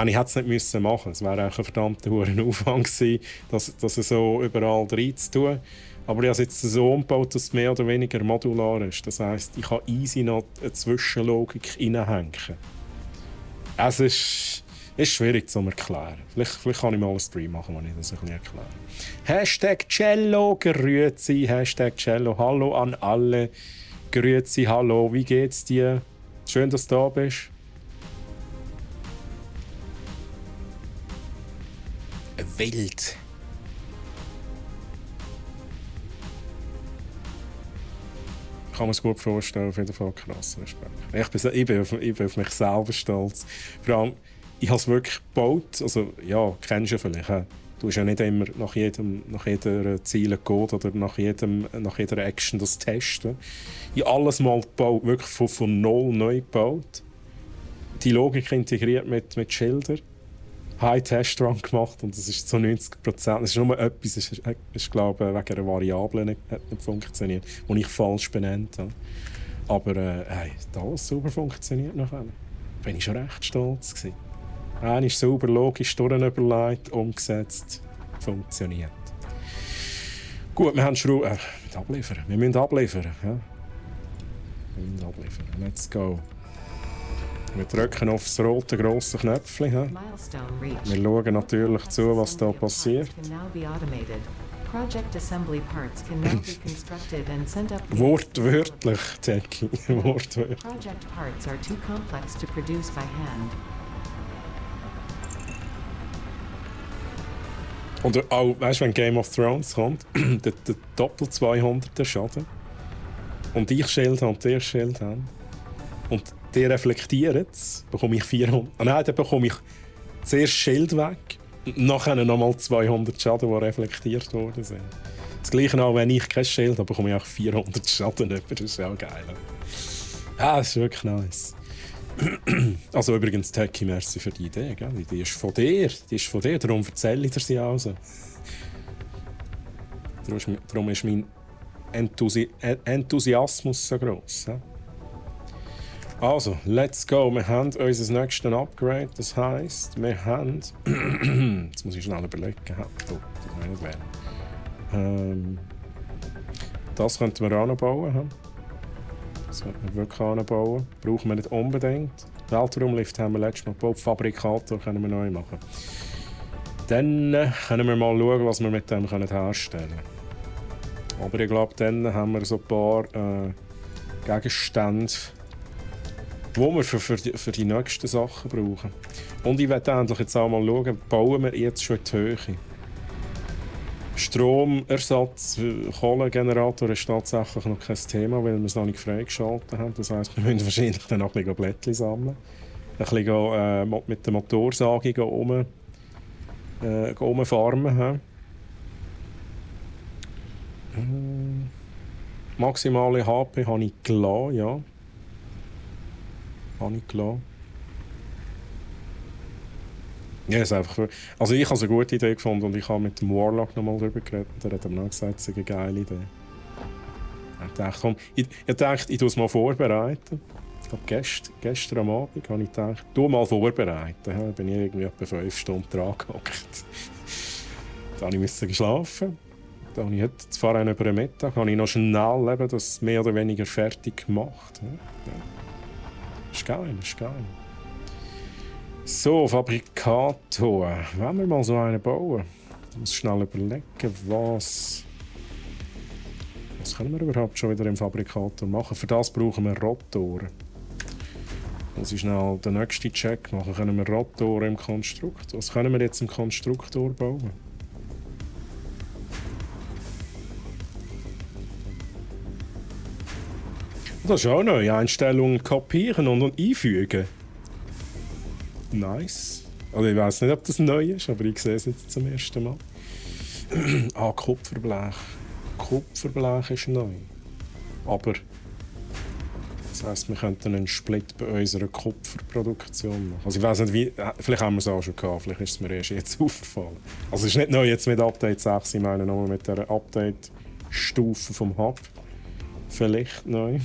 Ich hätte es nicht müssen machen. Es wäre eigentlich ein verdammter Aufwand gewesen, das so überall reinzutun. Aber ich habe es jetzt so umgebaut, dass es mehr oder weniger modular ist. Das heisst, ich kann easy noch eine Zwischenlogik reinhängen. Es ist schwierig zu erklären. Vielleicht kann ich mal einen Stream machen, wo ich das ein bisschen erkläre. Hashtag Cello, grüezi. Hashtag Cello, hallo an alle. Grüezi, hallo, wie geht's dir? Schön, dass du da bist. Wild. Ich kann mir es gut vorstellen, auf jeden Fall krass Respekt. Ich bin auf mich selber stolz. Vor allem, ich habe es wirklich gebaut. Also, ja, kennst du ja vielleicht. Du hast ja nicht immer nach jeder Zielcode oder nach jeder Action das testen. Ich habe alles mal gebaut, wirklich von null neu gebaut. Die Logik integriert mit Schildern. High-Test-Run gemacht und das ist zu 90%. Das ist nur etwas, ist glaube ich, wegen einer Variable nicht funktioniert, die ich falsch benannt habe. Aber hey, alles sauber funktioniert nachher. Da bin ich schon recht stolz gewesen. Ist sauber, logisch, durchüberlegt, umgesetzt, funktioniert. Gut, wir haben abliefern. Wir müssen abliefern. Ja? Wir müssen abliefern. Let's go. Wir drücken auf das rote grosse Knöpfchen. Ja? Wir schauen natürlich zu, was da passiert. Wortwörtlich, Techie. Wortwörtlich. Und auch, weißt du, wenn Game of Thrones kommt, der doppelt 200er Schaden. Und ich Schild habe und der Schild haben. Und die reflektieren es, bekomme ich 400. Nein, dann bekomme ich zuerst Schild weg. Und nachher nochmal 200 Schaden, die reflektiert worden sind. Das Gleiche auch, wenn ich kein Schild habe, bekomme ich auch 400 Schaden. Das ist auch geil. Ja, das ist wirklich nice. Also übrigens, Techie, merci für die Idee. Gell? Die ist von dir. Darum erzähle ich dir sie also. Darum ist mein Enthusiasmus so gross. Ja? Also, let's go. Wir haben unser nächstes Upgrade. Das heisst, wir haben... Jetzt muss ich schnell überlegen. Oh, das kann ich nicht wählen. Das könnten wir anbauen. Das könnten wir wirklich anbauen. Brauchen wir nicht unbedingt. Weltraumlift haben wir letztes Mal gebaut. Fabrikator können wir neu machen. Dann können wir mal schauen, was wir mit dem herstellen können. Aber ich glaube, dann haben wir so ein paar Gegenstände, die wir für die nächsten Sachen brauchen. Und ich werde endlich jetzt auch mal schauen, bauen wir jetzt schon die Höhe. Stromersatz, Kohlegenerator ist tatsächlich noch kein Thema, weil wir es noch nicht freigeschaltet haben. Das heisst, wir müssen wahrscheinlich dann auch ein bisschen Blättchen sammeln. Ein bisschen mit der Motorsage umfarmen. Maximale HP habe ich gelassen, ja. Ja, ist einfach, also ich habe es eine gute Idee gefunden und ich habe mit dem Warlock noch mal darüber geredet. Der hat mir auch gesagt, es ist eine geile Idee. Ich dachte, ich tue es mal vorbereiten. Ich glaube, gestern am Abend habe ich gedacht, du mal vorbereiten. Da bin ich irgendwie etwa 5 Stunden dran gehockt. Dann musste ich geschlafen. Dann habe ich heute zu fahren über den Mittag, habe ich noch schnell das mehr oder weniger fertig gemacht. Ja. Ist geil. So, Fabrikator. Wollen wir mal so einen bauen? Ich muss schnell überlegen, was können wir überhaupt schon wieder im Fabrikator machen. Für das brauchen wir Rotoren. Muss ich schnell den nächsten Check machen. Können wir Rotoren im Konstruktor? Was können wir jetzt im Konstruktor bauen? Das ist auch neu. Einstellungen kopieren und einfügen. Nice. Also ich weiß nicht, ob das neu ist, aber ich sehe es jetzt zum ersten Mal. Kupferblech. Kupferblech ist neu. Aber das heisst, wir könnten einen Split bei unserer Kupferproduktion machen. Also ich weiß nicht, wie. Vielleicht haben wir es auch schon gehabt, vielleicht ist es mir erst jetzt aufgefallen. Also es ist nicht neu jetzt mit Update 6, ich meine nur mit der Update-Stufe vom Hub. Vielleicht neu.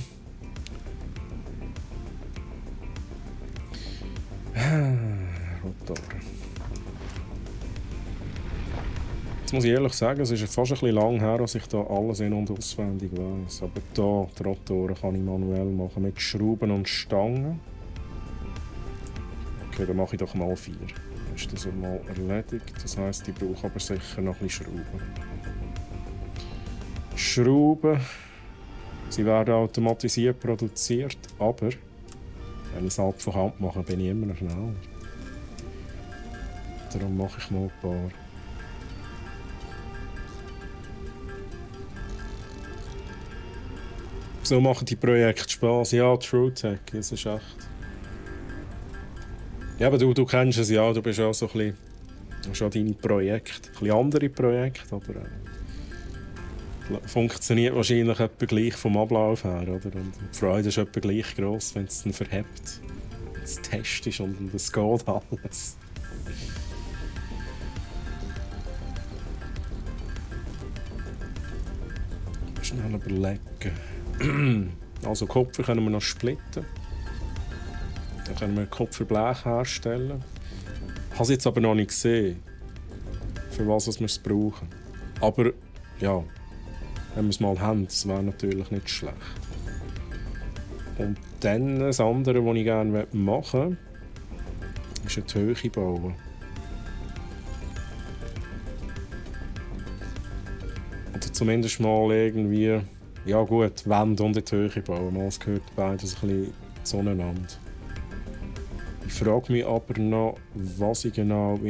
Rotor. Jetzt muss ich ehrlich sagen, es ist fast ein bisschen lang her, dass ich da alles in- und auswendig weiss. Aber da, die Rotoren kann ich manuell machen, mit Schrauben und Stangen. Okay, dann mache ich doch mal 4. Dann ist das mal erledigt. Das heisst, ich brauche aber sicher noch ein bisschen Schrauben. Schrauben. Sie werden automatisiert produziert, aber wenn ich es halb von Hand mache, bin ich immer noch schneller. Darum mache ich mal ein paar. So machen die Projekte Spaß. Ja, TrueTech, das ist echt. Ja, aber du kennst es ja, du bist auch so ein bisschen. Du hast auch deine Projekte, ein bisschen andere Projekte, aber funktioniert wahrscheinlich etwa gleich vom Ablauf her, oder? Und die Freude ist etwa gleich gross, wenn es dann verhebt. Das Test ist und es geht alles. Schnell überlegen. Also Kupfer können wir noch splitten. Dann können wir Kupferblech herstellen. Ich habe es jetzt aber noch nicht gesehen, für was wir es brauchen. Aber ja, wenn wir es mal haben, das wäre natürlich nicht schlecht. Und dann das andere, was ich gerne machen möchte, ist eine Höhe bauen. Oder zumindest mal irgendwie, ja gut, Wände und eine Höhe bauen. Es gehört beides ein bisschen zueinander. Ich frage mich aber noch, was ich genau,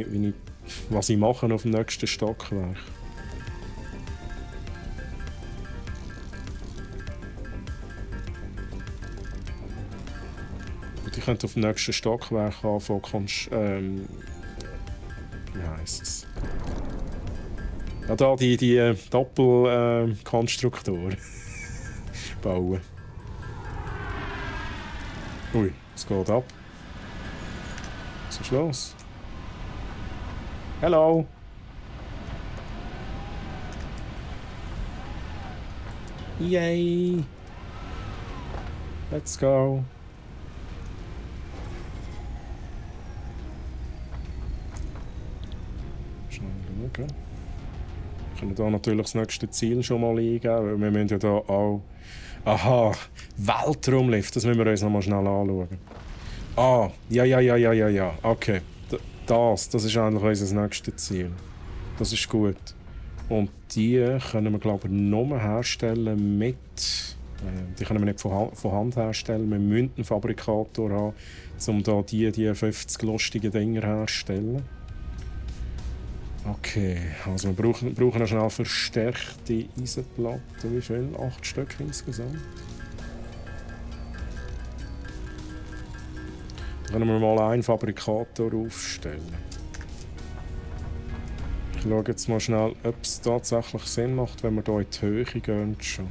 was ich mache auf dem nächsten Stockwerk. Und ich könnte auf dem nächsten Stockwerk anfangen, wie heisst es? Ja, da die Doppelkonstruktoren bauen. Ui, es geht ab. Was ist los? Hello! Yay! Let's go! Schnell schauen. Wir können hier natürlich das nächste Ziel schon mal eingeben, weil wir müssen ja hier auch... Aha! Weltraumlift, das müssen wir uns noch mal schnell anschauen. Ah, ja. Okay. Das ist eigentlich unser nächstes Ziel. Das ist gut. Und die können wir, glaube ich, nur herstellen mit... die können wir nicht von Hand herstellen. Wir müssen einen Fabrikator haben, um da die 50 lustigen Dinger herzustellen. Okay, also wir brauchen noch schnell verstärkte Eisenplatten. Wie viel? 8 Stück insgesamt. Dann können wir mal einen Fabrikator aufstellen. Ich schaue jetzt mal schnell, ob es tatsächlich Sinn macht, wenn wir hier in die Höhe gehen. Schon.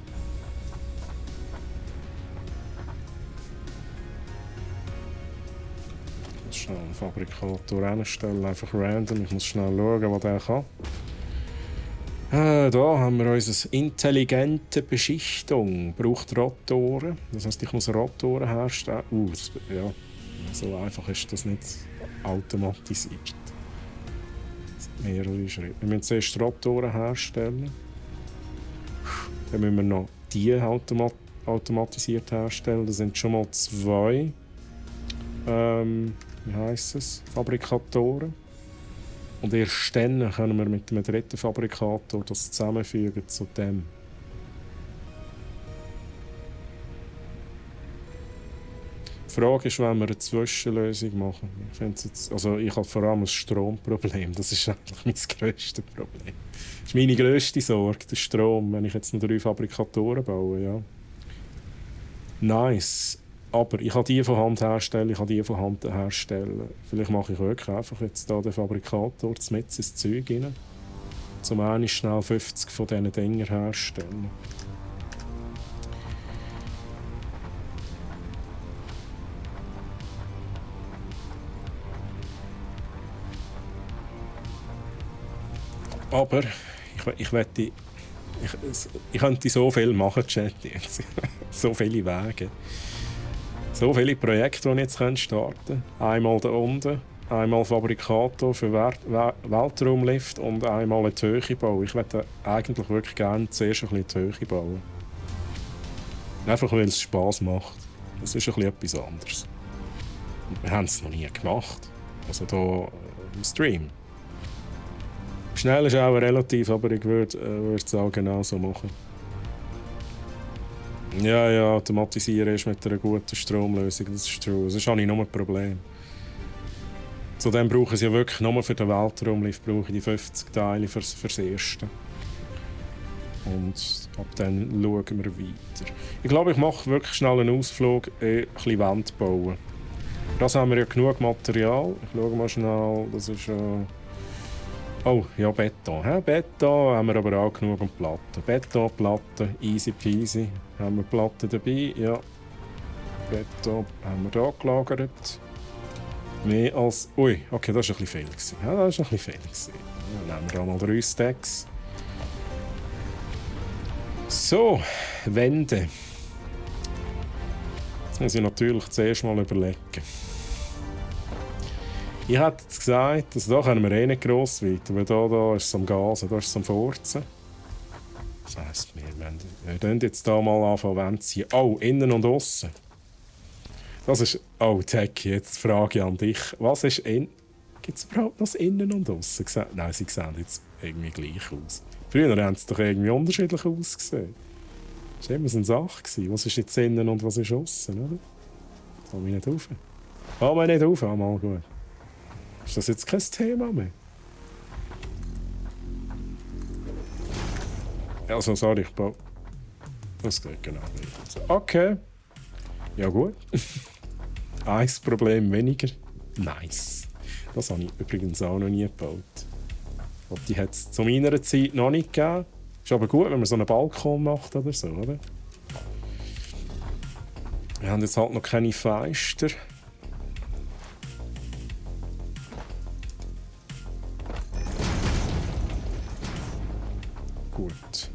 Ich muss schnell einen Fabrikator einstellen, einfach random. Ich muss schnell schauen, was der kann. Da haben wir unsere intelligente Beschichtung. Braucht Rotoren. Das heisst, ich muss Rotoren herstellen. Ja. So einfach ist das nicht automatisiert. Das sind mehrere Schritte. Wir müssen zuerst Rotoren herstellen. Dann müssen wir noch die automatisiert herstellen. Das sind schon mal 2 wie heisst es? Fabrikatoren. Und erst dann können wir mit dem dritten Fabrikator das zusammenfügen zu dem. Die Frage ist, wenn wir eine Zwischenlösung machen. Ich habe vor allem ein Stromproblem. Das ist eigentlich mein grösstes Problem. Das ist meine grösste Sorge, der Strom, wenn ich jetzt noch 3 Fabrikatoren baue. Ja. Nice. Aber ich kann die von Hand herstellen, ich kann die von Hand herstellen. Vielleicht mache ich wirklich einfach jetzt hier den Fabrikator mit ins Zeug rein, um einmal schnell 50 von diesen Dingern herzustellen. Aber ich könnte so viel machen, Chat, jetzt. So viele Wege. So viele Projekte, die ich jetzt starten kann. Einmal da unten einmal Fabrikator für Weltraumlift und einmal eine Höhe bauen. Ich würde eigentlich wirklich gerne zuerst ein bisschen die Höhe bauen. Einfach weil es Spass macht. Das ist ein bisschen etwas anderes. Und wir haben es noch nie gemacht. Also hier im Stream. Schnell ist auch relativ, aber ich würde es auch genau so machen. Ja, automatisieren ist mit einer guten Stromlösung, das ist true. Das ist auch nicht nur ein Problem. Zudem brauchen sie ja wirklich nur für den Weltraumlift brauche ich die 50 Teile fürs Erste. Und ab dann schauen wir weiter. Ich glaube, ich mache wirklich schnell einen Ausflug, ein bisschen Wände bauen. Für das haben wir ja genug Material. Ich schaue mal schnell, das ist... Oh, ja, Beton. Beton haben wir aber auch genug an Platten. Betonplatten, easy peasy. Haben wir Platten dabei? Ja. Beton haben wir da gelagert. Mehr als... Ui, okay, das war ein bisschen viel. Ja, das war ein bisschen viel. Dann nehmen wir da mal 3 Stacks. So, Wände. Jetzt muss ich natürlich zuerst mal überlegen. Ich hätte jetzt gesagt, also da können wir eh nicht gross weiter, weil da ist es am Gasen, da ist es am Furzen. Das heisst, wir können jetzt hier mal anfangen Wände ziehen. Oh, innen und aussen. Das ist... Oh, Techie, jetzt frage ich an dich. Was ist innen? Gibt es überhaupt noch das Innen und Aussen? Nein, sie sehen jetzt irgendwie gleich aus. Früher haben sie doch irgendwie unterschiedlich ausgesehen. Das war immer so eine Sache. Was ist jetzt innen und was ist aussen, oder? Komm ich nicht rauf. Komm ich nicht rauf, mal gut. Ist das jetzt kein Thema mehr? Also, sorry, ich baue... Das geht genau nicht. Okay. Ja gut. Ein Problem weniger. Nice. Das habe ich übrigens auch noch nie gebaut. Und die hat es zu meiner Zeit noch nicht gegeben. Ist aber gut, wenn man so einen Balkon macht oder so, oder? Wir haben jetzt halt noch keine Fenster. Gut.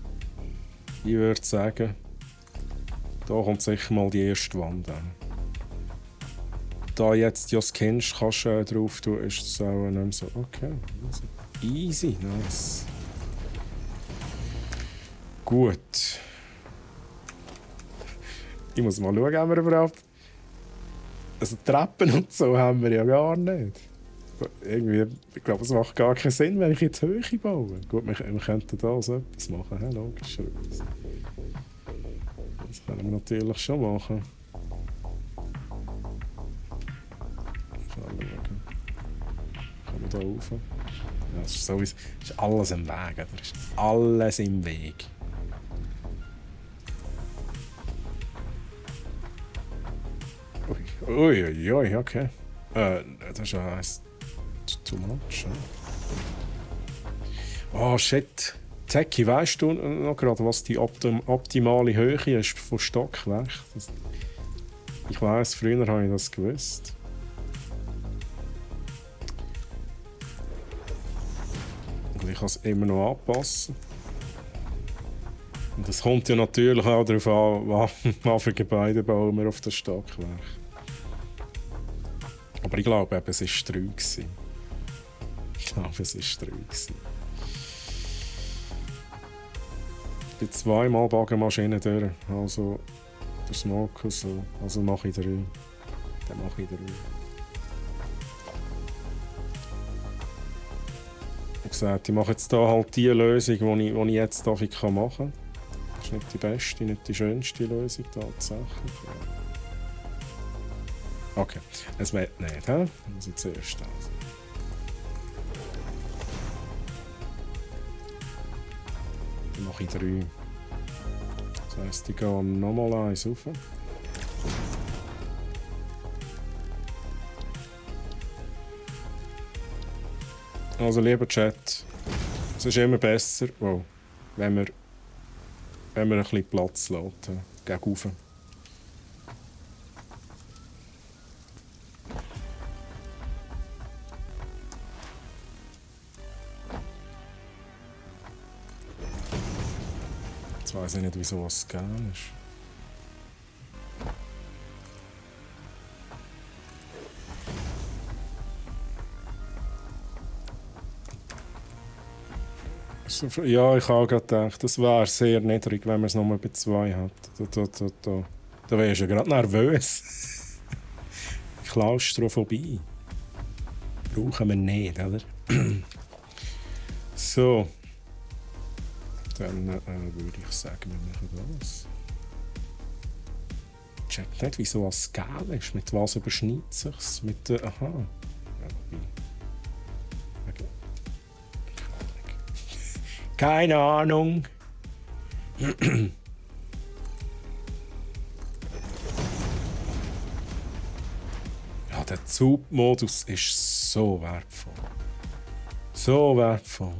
Ich würde sagen, da kommt sicher mal die erste Wand an. Da jetzt das kennst, kannst du drauf tun, ist das auch nicht mehr so. Okay. Easy, nice. Gut. Ich muss mal schauen, haben wir überhaupt... Also Treppen und so haben wir ja gar nicht. Irgendwie, ich glaube, es macht gar keinen Sinn, wenn ich jetzt Höhe baue. Gut, wir könnten da so etwas machen, he? Logischerweise. Das können wir natürlich schon machen. Kommen wir da rauf? Ja, das ist sowieso, ist alles im Weg, oder? Ist alles im Weg. Ui, okay. Das ist ja too much. Oh shit. Techie, weißt du noch gerade, was die optimale Höhe ist von Stockwerk? Ich weiss, früher habe ich das gewusst. Und ich kann es immer noch anpassen. Und es kommt ja natürlich auch darauf an, was für Gebäude bauen wir auf das Stockwerk. Aber ich glaube, eben, es war 3. Ich glaube, es war 3. Ich bin 2-mal Baggermaschine durch. Also der Smoker so. Also mache ich 3. Dann mache ich 3. Wie gesagt, ich mache jetzt hier halt die Lösung, die ich jetzt machen kann. Das ist nicht die beste, nicht die schönste Lösung tatsächlich. Okay, es wird nicht, hä? Das ist zuerst das. Dann mache ich 3. Das heisst, ich gehe nochmal eins rauf. Also, lieber Chat, es ist immer besser, wenn wir ein bisschen Platz lässt, gegen rauf. Jetzt weiss ich nicht, wieso es gegeben ist. Ja, ich habe gerade gedacht, das wäre sehr niedrig, wenn man es nur bei 2 hat. Da wärst du ja gerade nervös. Klaustrophobie. Brauchen wir nicht, oder? So. Dann würde ich sagen, wir machen das. Check nicht, wieso es Skala ist. Mit was überschneidet es sich? Mit der. Aha. Ja, okay. Keine Ahnung. Ja, der Zugmodus ist so wertvoll. So wertvoll.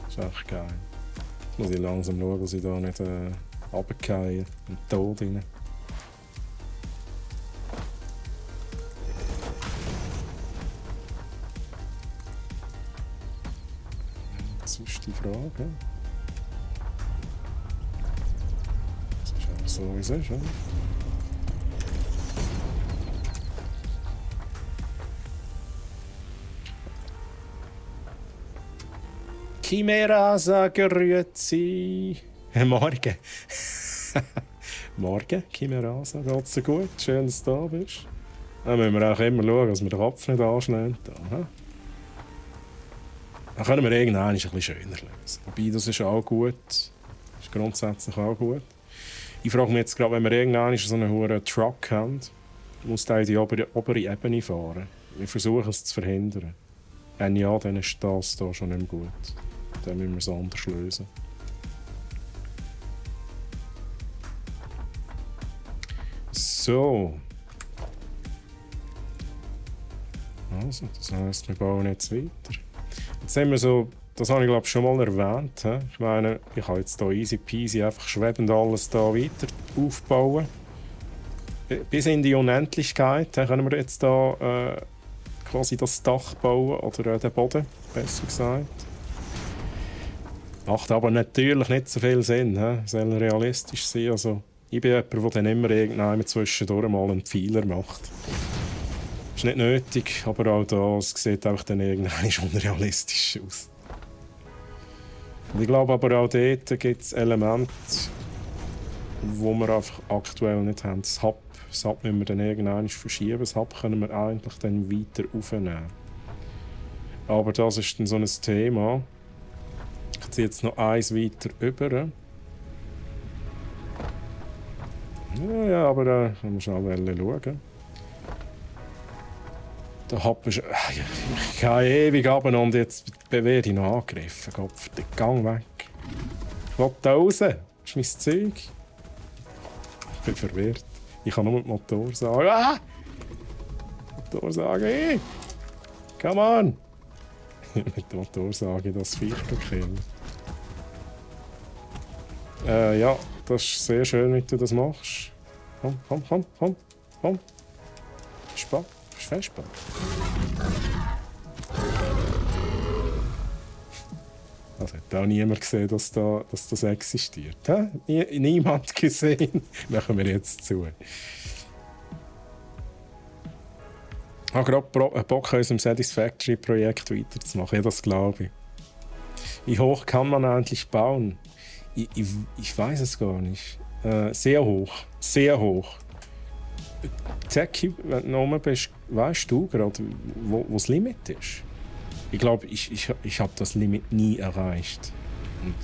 Das ist echt geil. Jetzt muss ich langsam schauen, dass ich da nicht runtergehe und Tod rein. Das ist die Frage. Das ist einfach so, wie es ist, oder? Chimera, sagen Grüezi. Morgen. Morgen, Chimera, geht's dir gut? Schön, dass du da bist. Dann müssen wir auch immer schauen, dass wir den Kopf nicht anschneiden. Dann können wir irgendwann ein bisschen schöner lösen. Wobei, das ist auch gut. Das ist grundsätzlich auch gut. Ich frage mich jetzt gerade, wenn wir irgendwann so einen hohen Truck haben, muss der in die obere Ebene fahren. Wir versuchen es zu verhindern. Wenn ja, dann ist das hier schon nicht mehr gut. Dann müssen wir es anders lösen. So. Also, das heisst, wir bauen jetzt weiter. Jetzt haben wir so, das habe ich glaube schon mal erwähnt. He? Ich meine, ich kann jetzt hier easy peasy einfach schwebend alles hier weiter aufbauen. Bis in die Unendlichkeit können wir jetzt hier quasi das Dach bauen oder den Boden, besser gesagt. Macht aber natürlich nicht so viel Sinn. Es soll realistisch sein. Also, ich bin jemand, der dann immer irgendwann zwischendurch mal einen Pfeiler macht. Ist nicht nötig, aber auch das sieht einfach dann irgendwann unrealistisch aus. Und ich glaube aber auch dort gibt es Elemente, die wir einfach aktuell nicht haben. Das Hub müssen wir dann irgendwann verschieben. Das Hub können wir eigentlich dann weiter aufnehmen. Aber das ist dann so ein Thema. Ich ziehe jetzt noch eins weiter über. Ja, aber da können wir schnell schauen. Der Hub ist... Ich gehe ewig runter und jetzt werde ich noch angegriffen. Gott, den Gang weg. Ich will da raus. Das ist mein Zeug. Ich bin verwirrt. Ich kann nur mit Motor sagen. Ah! Motorsage, hey! Come on! Mit der Motorsage das Viech killen. Ja, das ist sehr schön, wie du das machst. Komm. Spaß. Ist festbar. Also hat auch niemand gesehen, dass das existiert. Niemand gesehen. Machen wir jetzt zu. Ich habe gerade Bock, an unserem Satisfactory-Projekt weiterzumachen. Ja, das glaube ich. Wie hoch kann man eigentlich bauen? Ich weiß es gar nicht. Sehr hoch. Sehr hoch. Techie, wenn du oben bist, weißt du gerade, wo das Limit ist? Ich glaube, ich habe das Limit nie erreicht. Und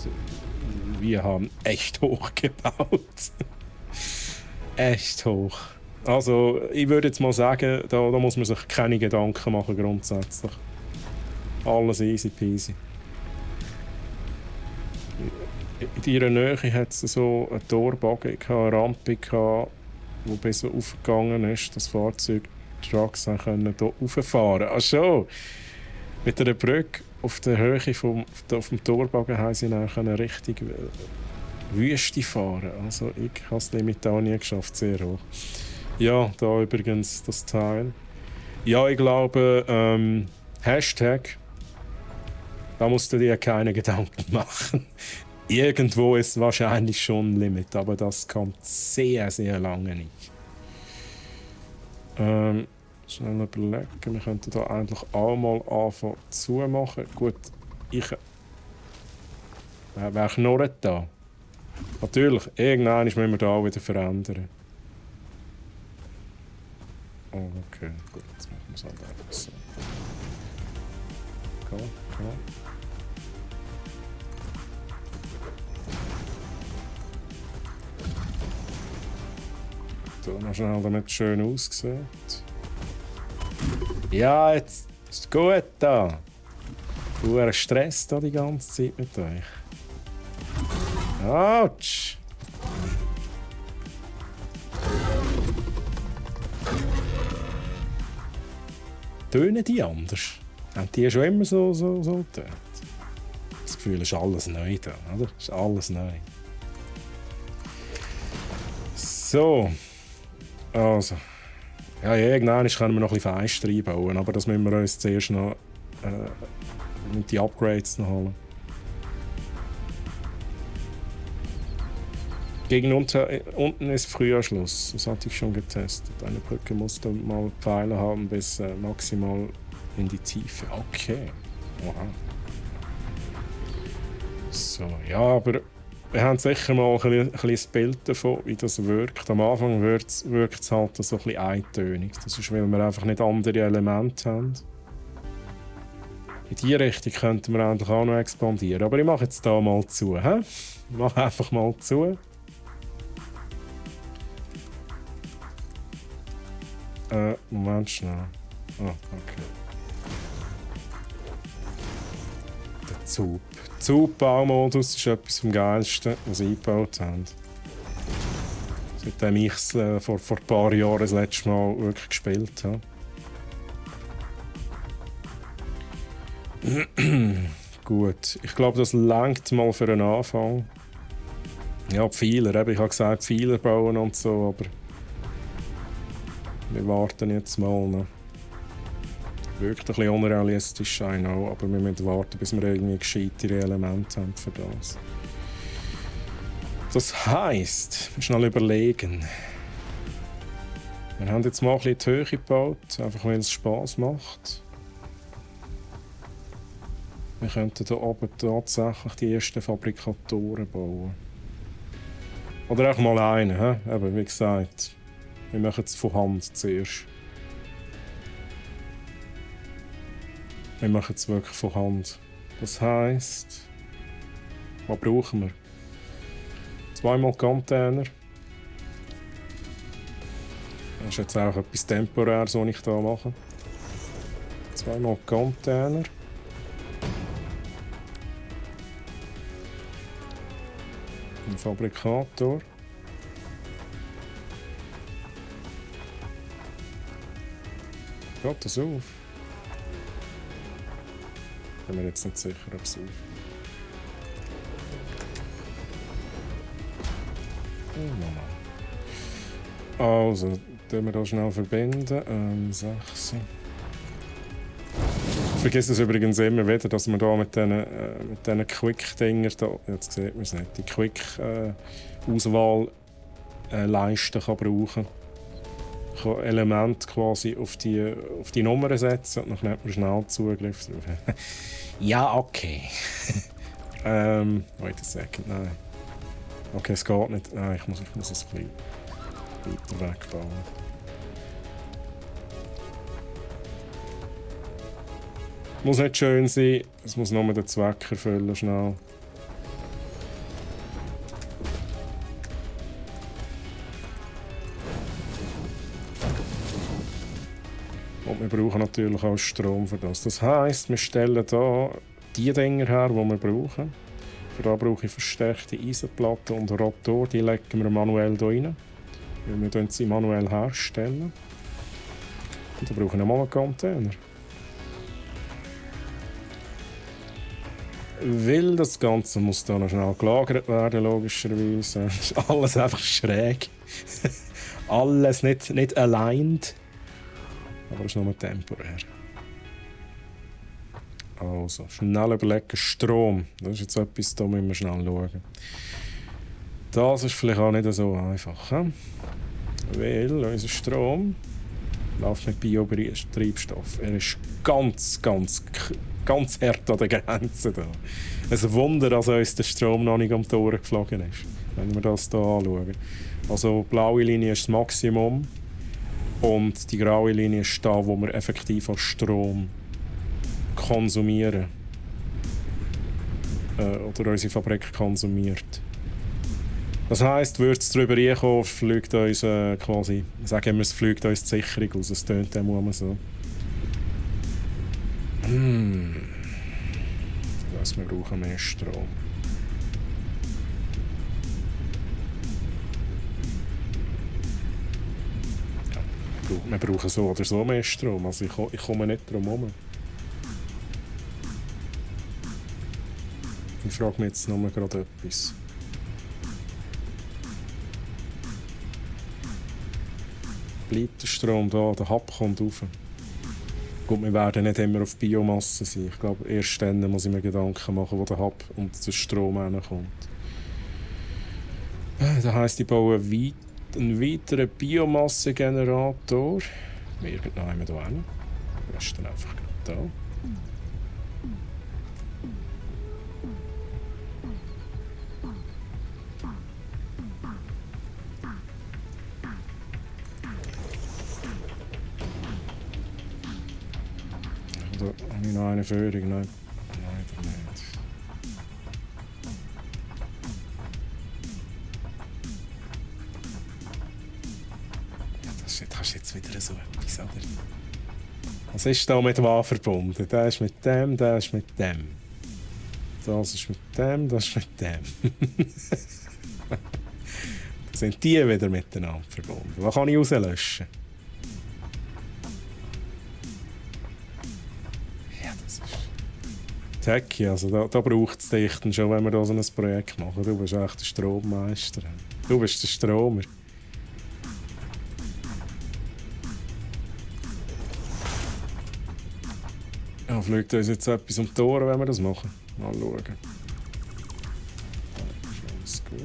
wir haben echt hoch gebaut. Echt hoch. Also, ich würde jetzt mal sagen, da muss man sich keine Gedanken machen grundsätzlich. Alles easy peasy. In ihrer Nähe hat es so eine Torbogen, eine Rampe, die bis aufgegangen ist, dass Fahrzeugtrucks hier rauffahren. Ach so! Mit einer Brücke auf der Höhe auf dem Torbogen haben sie dann richtig Wüste fahren. Also ich habe das Limit auch nie geschafft, sehr hoch. Ja, da übrigens das Teil. Ja, ich glaube, Hashtag, da musst du dir keine Gedanken machen. Irgendwo ist wahrscheinlich schon ein Limit, aber das kommt sehr, sehr lange nicht. Schnell überlegen, wir könnten da eigentlich auch mal anfangen zu machen. Gut, Wer knurrt da? Natürlich, irgendwann müssen wir da auch wieder verändern. Oh, okay, gut, jetzt machen wir es halt einfach so. Komm. So, noch schnell, damit es schön aussieht. Ja, jetzt ist es gut da. Du Stress da die ganze Zeit mit euch. Autsch! Tönen die anders? Haben die schon immer so getönt? Das Gefühl ist alles neu da, oder? Ist alles neu. So. Also. Ja, irgendwann können wir noch ein bisschen fester einbauen, aber das müssen wir uns zuerst noch die Upgrades noch holen. Gegen unten ist Frühjahrschluss. Das hatte ich schon getestet. Eine Brücke muss dann mal Pfeile haben bis maximal in die Tiefe. Okay. Wow. So, ja, aber wir haben sicher mal ein kleines Bild davon, wie das wirkt. Am Anfang wirkt es halt so ein bisschen eintönig. Das ist, weil wir einfach nicht andere Elemente haben. In diese Richtung könnten wir eigentlich auch noch expandieren. Aber ich mache jetzt hier mal zu. Ich mache einfach mal zu. Moment schnell. Ah, okay. Der Zug. Der Zugbaumodus ist etwas vom Geilsten, was sie eingebaut haben. Seitdem ich es vor ein paar Jahren das letzte Mal wirklich gespielt habe. Gut, ich glaube, das reicht mal für einen Anfang. Ja, Pfeiler, ich habe gesagt, Pfeiler bauen und so, aber wir warten jetzt mal noch. Wirkt ein bisschen unrealistisch, I know, aber wir müssen warten, bis wir irgendwie gescheitere Elemente haben für das. Das heisst, wir schnell überlegen. Wir haben jetzt mal ein bisschen die Höhe gebaut, einfach weil es Spass macht. Wir könnten hier oben tatsächlich die ersten Fabrikatoren bauen. Oder auch mal einen, aber wie gesagt, wir machen es von Hand zuerst. Wir machen es wirklich von Hand. Das heisst, was brauchen wir? 2-mal Container. Das ist jetzt auch etwas Temporäres, was ich hier mache. 2-mal Container. Ein Fabrikator. Geht das auf? Ich bin mir jetzt nicht sicher, ob es auf. Also, tun wir das schnell verbinden. 6. Ich vergesse es übrigens immer wieder, dass man da mit diesen Quick-Dinger, jetzt sieht man es nicht, die Quick-Auswahl-Leisten kann brauchen. Ich kann Elemente quasi auf die Nummern setzen und dann hat man schnell Zugriff drauf. Ja, okay. Wait a second, nein. Okay, es geht nicht. Nein, ich muss es ein bisschen weiter wegbauen. Muss nicht schön sein, es muss nur den Zweck erfüllen, schnell. Und wir brauchen natürlich auch Strom für das. Das heisst, wir stellen hier die Dinger her, die wir brauchen. Für das brauche ich verstärkte Eisenplatten und Rotor, die legen wir manuell hier rein. Wir sie manuell herstellen. Und dann brauchen wir nochmal einen Container. Weil das Ganze muss dann noch schnell gelagert werden, logischerweise. Ist alles einfach schräg. Alles nicht aligned. Aber es ist nur temporär. Also, schnell überlegen, Strom. Das ist jetzt etwas, da müssen wir schnell schauen. Das ist vielleicht auch nicht so einfach. Weil unser Strom Läuft mit Biotreibstoff. Er ist ganz hart an der Grenze da. Ein Wunder, dass uns der Strom noch nicht um die Ohren geflogen ist, wenn wir das hier anschauen. Also die blaue Linie ist das Maximum und die graue Linie ist da, wo wir effektiv als Strom konsumieren. Oder unsere Fabrik konsumiert. Das heisst, würde es darüber reinkommen, fliegt uns quasi, sagen wir, es fliegt uns die Sicherung aus. Es tönt dem immer so. Also wir brauchen mehr Strom. Ja, wir brauchen so oder so mehr Strom. Also ich komme nicht drum herum. Ich frage mich jetzt nur gerade etwas. Bleibt der Strom da, der Hub kommt rauf. Gut, wir werden nicht immer auf Biomasse sein. Ich glaube, erst dann muss ich mir Gedanken machen, wo der Hub und der Strom hinkommt. Das heisst, ich baue einen weiteren Biomassegenerator. Irgendwann hier hin. Das ist dann einfach da. Oder habe ich noch eine Führung? Nein, leider nicht. Ja, das ist jetzt wieder so etwas, oder? Was ist da mit was verbunden? Der ist mit dem, der ist mit dem. Das ist mit dem, das ist mit dem. Dann sind die wieder miteinander verbunden. Was kann ich rauslöschen? Techie, also da braucht es dich dann schon, wenn wir da so ein Projekt machen. Du bist echt der Strommeister. Du bist der Stromer. Ja, fliegt uns jetzt etwas um die Ohren, wenn wir das machen? Mal schauen. Das ist gut.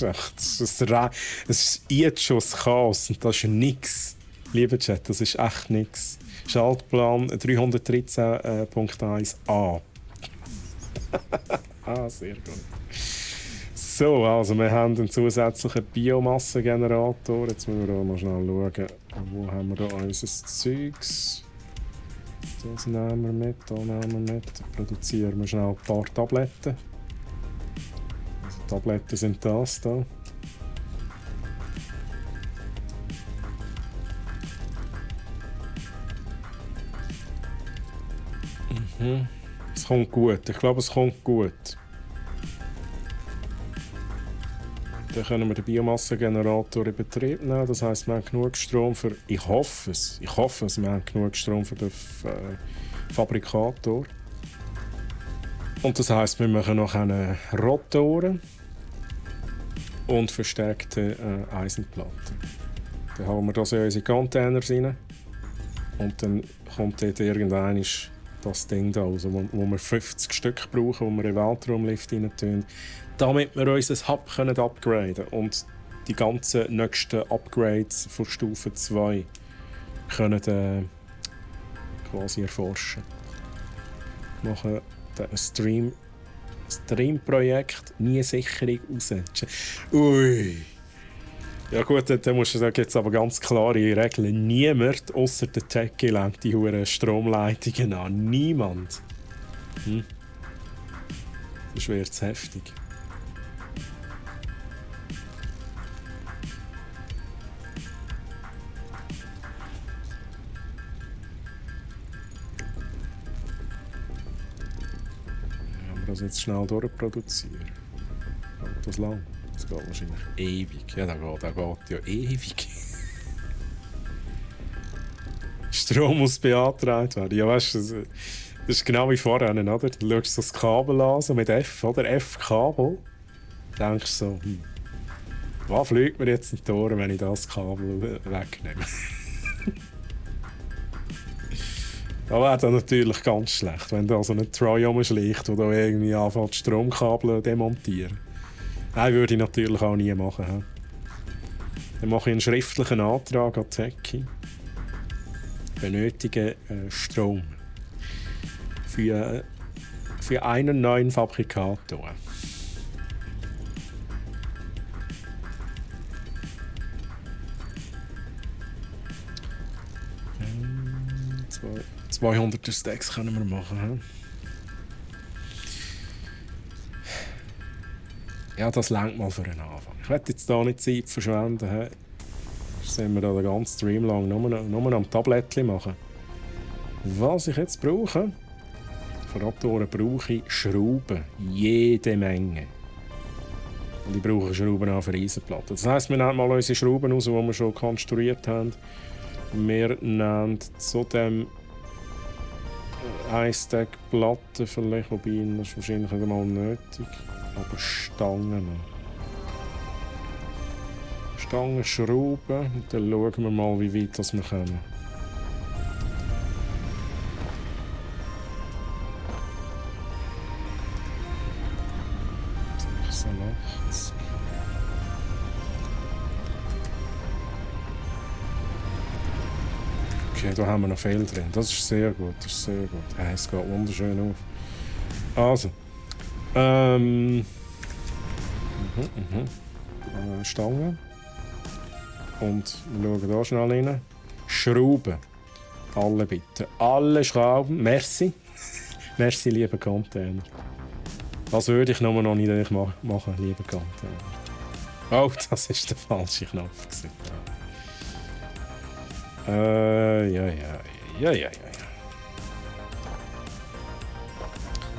Das ist jetzt schon das Chaos und das ist nichts. Lieber Chat, das ist echt nichts. Schaltplan 313.1a. Sehr gut. So, also wir haben einen zusätzlichen Biomassegenerator. Jetzt müssen wir mal schnell schauen, wo haben wir da unser Zeugs. Das nehmen wir mit, da nehmen wir mit. Da produzieren wir schnell ein paar Tabletten. Tabletten sind das da. Es kommt gut. Ich glaube, es kommt gut. Dann können wir den Biomassegenerator in Betrieb nehmen. Das heisst, wir haben genug Strom für... Ich hoffe es, wir haben genug Strom für den Fabrikator. Und das heisst, wir machen noch Rotoren und verstärkte Eisenplatten. Dann haben wir das in unsere Container rein. Und dann kommt dort irgendwann das Ding da raus, wo wir 50 Stück brauchen, wo wir in den Weltraumlift rein tun, damit wir unser Hub upgraden können und die ganzen nächsten Upgrades von Stufe 2 können quasi erforschen. Wir machen ein Stream-Projekt, nie Sicherung aussetzen. Ui! Ja gut, dann musst du sagen, jetzt aber ganz klare Regeln. Niemand außer der Techie lenkt die hohen Stromleitungen an. Niemand. Das wird heftig. Wenn wir das jetzt schnell durchproduzieren. Kommt das lang? Das geht wahrscheinlich ewig. Ja, das geht ja ewig. Strom muss beantragt werden. Ja, weißt du, das ist genau wie vorher, oder? Du schaust das Kabel an, so mit F, oder? F-Kabel. Du denkst so, was fliegt mir jetzt in die Ohren, wenn ich das Kabel wegnehme? Da wäre dann natürlich ganz schlecht, wenn da so ein Troy rumschleicht, der da irgendwie anfängt, Stromkabel demontieren. Nein, würde ich natürlich auch nie machen. He? Dann mache ich einen schriftlichen Antrag an Techie. Benötige Strom für einen neuen Fabrikator. Zwei 200 Stacks können wir machen. Ja, das reicht mal für einen Anfang. Ich werde jetzt hier nicht Zeit verschwenden. Sollen wir da den ganzen Stream lang nur am Tablettchen machen. Was ich jetzt brauche, für Raptoren brauche ich Schrauben. Jede Menge. Und ich brauche Schrauben auch für Eisenplatten. Das heisst, wir nehmen mal unsere Schrauben raus, die wir schon konstruiert haben. Wir nehmen zudem ein Stack Platten vielleicht, wobei das ist wahrscheinlich nicht einmal nötig. Aber Stangen. Stangen, Schrauben und dann schauen wir mal, wie weit das wir können. Okay, da haben wir noch viel drin. Das ist sehr gut, das ist sehr gut. Es geht wunderschön auf. Also. Stangen. Und wir schauen hier schnell rein. Schrauben. Alle bitte. Alle Schrauben. Merci. Merci, lieber Container. Das würde ich noch nicht machen, lieber Container. Oh, das ist der falsche Knopf. Ja.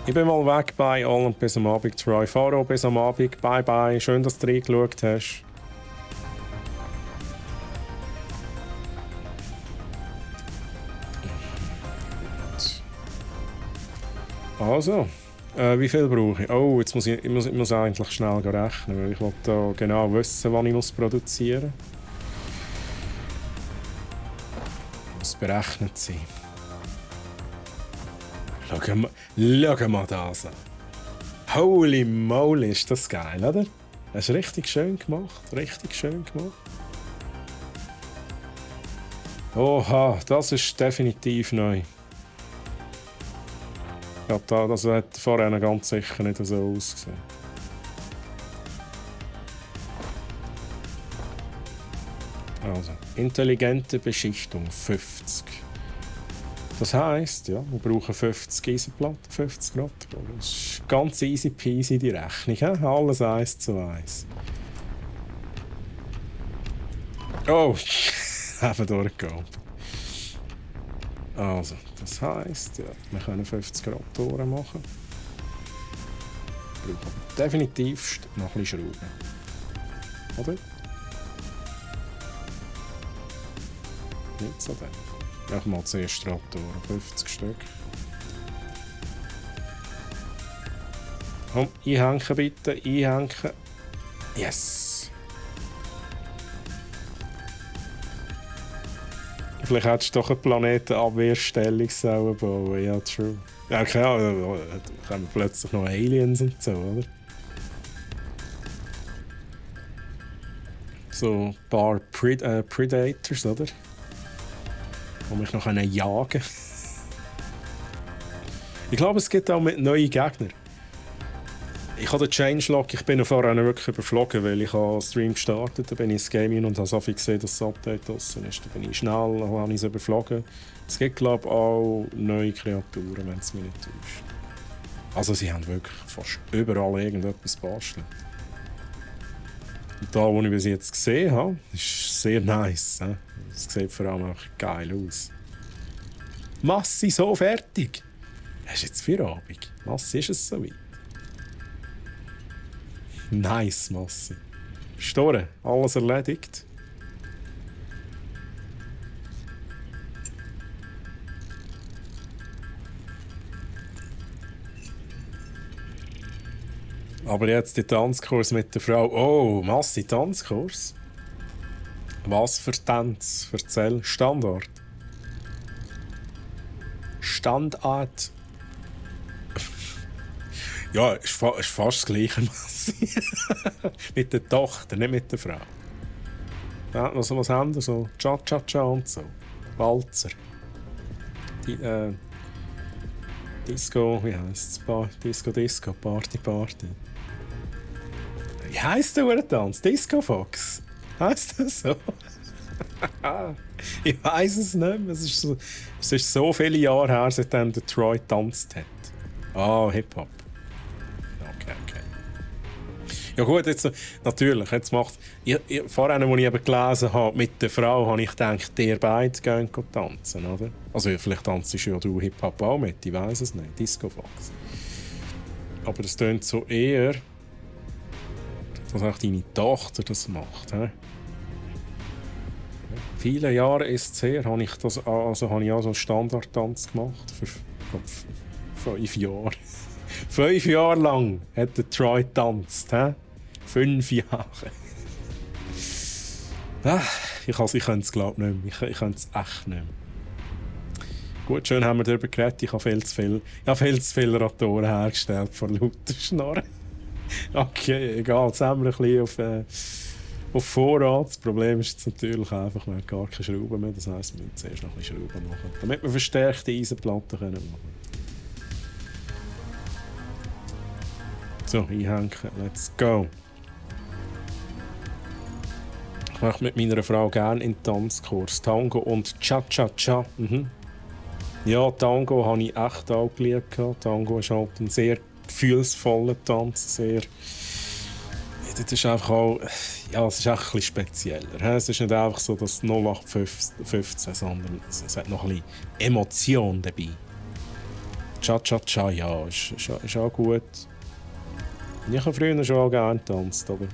Ich bin mal weg bei allen bis am Abend. Troy Faro bis am Abend. Bye bye. Schön, dass du reingeschaut hast. Also, wie viel brauche ich? Oh, jetzt muss ich muss eigentlich schnell rechnen, weil ich will da genau wissen, wann ich muss produzieren muss. Berechnet sein. Schau mal das an. Holy moly, ist das geil, oder? Das ist richtig schön gemacht. Richtig schön gemacht. Oha, das ist definitiv neu. Ja, das hat vorher ganz sicher nicht so ausgesehen. Also, intelligente Beschichtung 50. Das heisst, ja, wir brauchen 50 Eisenplatten, 50 Grad. Das ist ganz easy peasy die Rechnung. He? Alles 1:1. Oh, eben durchgegangen. Also, das heisst, ja, wir können 50 Raptoren machen. Wir brauchen definitiv noch ein bisschen Schrauben. Oder? Nicht so dann. Machen wir mal zuerst Raptoren, 50 Stück. Komm, einhängen bitte, einhängen. Yes! Vielleicht hättest du doch eine Planetenabwehrstellung bauen. Ja, true. Ja, klar, da kommen plötzlich noch Aliens und so, oder? So ein paar Predators, oder? Die mich noch jagen können. Ich glaube, es gibt auch mit neuen Gegnern. Ich habe den Changelog, ich bin vorher wirklich überflogen, weil ich einen Stream gestartet habe. Da bin ich ins Game hin und habe so viel gesehen, dass das Update draussen ist. Da bin ich schnell, habe ich es überflogen. Es gibt, glaube ich, auch neue Kreaturen, wenn es mich nicht täuscht. Also sie haben wirklich fast überall irgendetwas bastelt. Und da, wo ich bis jetzt gesehen habe, ist sehr nice. Es sieht vor allem auch geil aus. Massi, so fertig! Es ist jetzt Feierabend. Massi, ist es so weit? Nice, Massi. Store, alles erledigt. Aber jetzt der Tanzkurs mit der Frau. Oh, Massi, Tanzkurs? Was für Tanz? Erzähl. Standort. Ja, ist fast das Gleiche. Mit der Tochter, nicht mit der Frau. Ja, also was haben wir so? Cha-Cha-Cha und so. Walzer. Die, Disco, wie heisst es? Disco, Party. Wie heisst der Tanz? Disco Fox? Heisst das so? Ich weiss es nicht mehr. Es ist so viele Jahre her, seitdem der Troy getanzt hat. Ah, Hip-Hop. Okay. Ja gut, jetzt natürlich, jetzt macht... Vorhin, als ich eben gelesen habe, mit der Frau, habe ich gedacht, ihr beide gehen tanzen, oder? Also vielleicht tanzt ja du Hip-Hop auch mit, ich weiss es nicht, Disco Fox. Aber es tönt so eher, dass auch deine Tochter das macht, he? Viele Jahre ist es her, habe ich auch so einen Standardtanz gemacht. Für 5 Jahre. 5 Jahre lang hat der Troy getanzt. 5 Jahre. Ich könnte es glaube ich nicht mehr. Ich könnte es echt nicht mehr. Gut, schön haben wir darüber geredet. Ich habe viel zu viele Rotoren hergestellt vor lauter Schnorren. Okay, egal. Jetzt haben wir ein bisschen auf Vorrat. Das Problem ist jetzt natürlich einfach, wir haben gar keine Schrauben mehr. Das heisst, wir müssen zuerst noch ein bisschen Schrauben machen, damit wir verstärkte Eisenplatten machen können. So, einhängen. Let's go. Ich mache mit meiner Frau gerne in Tanzkurs. Tango und Cha-Cha-Cha. Ja, Tango habe ich echt auch geliebt. Tango ist halt ein sehr gefühlsvoller Tanz. Das ist einfach auch, ja, es ist echt ein bisschen spezieller. Es ist nicht einfach so das 0815, sondern es hat noch ein bisschen Emotion dabei. Cha-Cha-Cha, ja, ist auch gut. Ich habe früher schon auch gerne getanzt, aber ich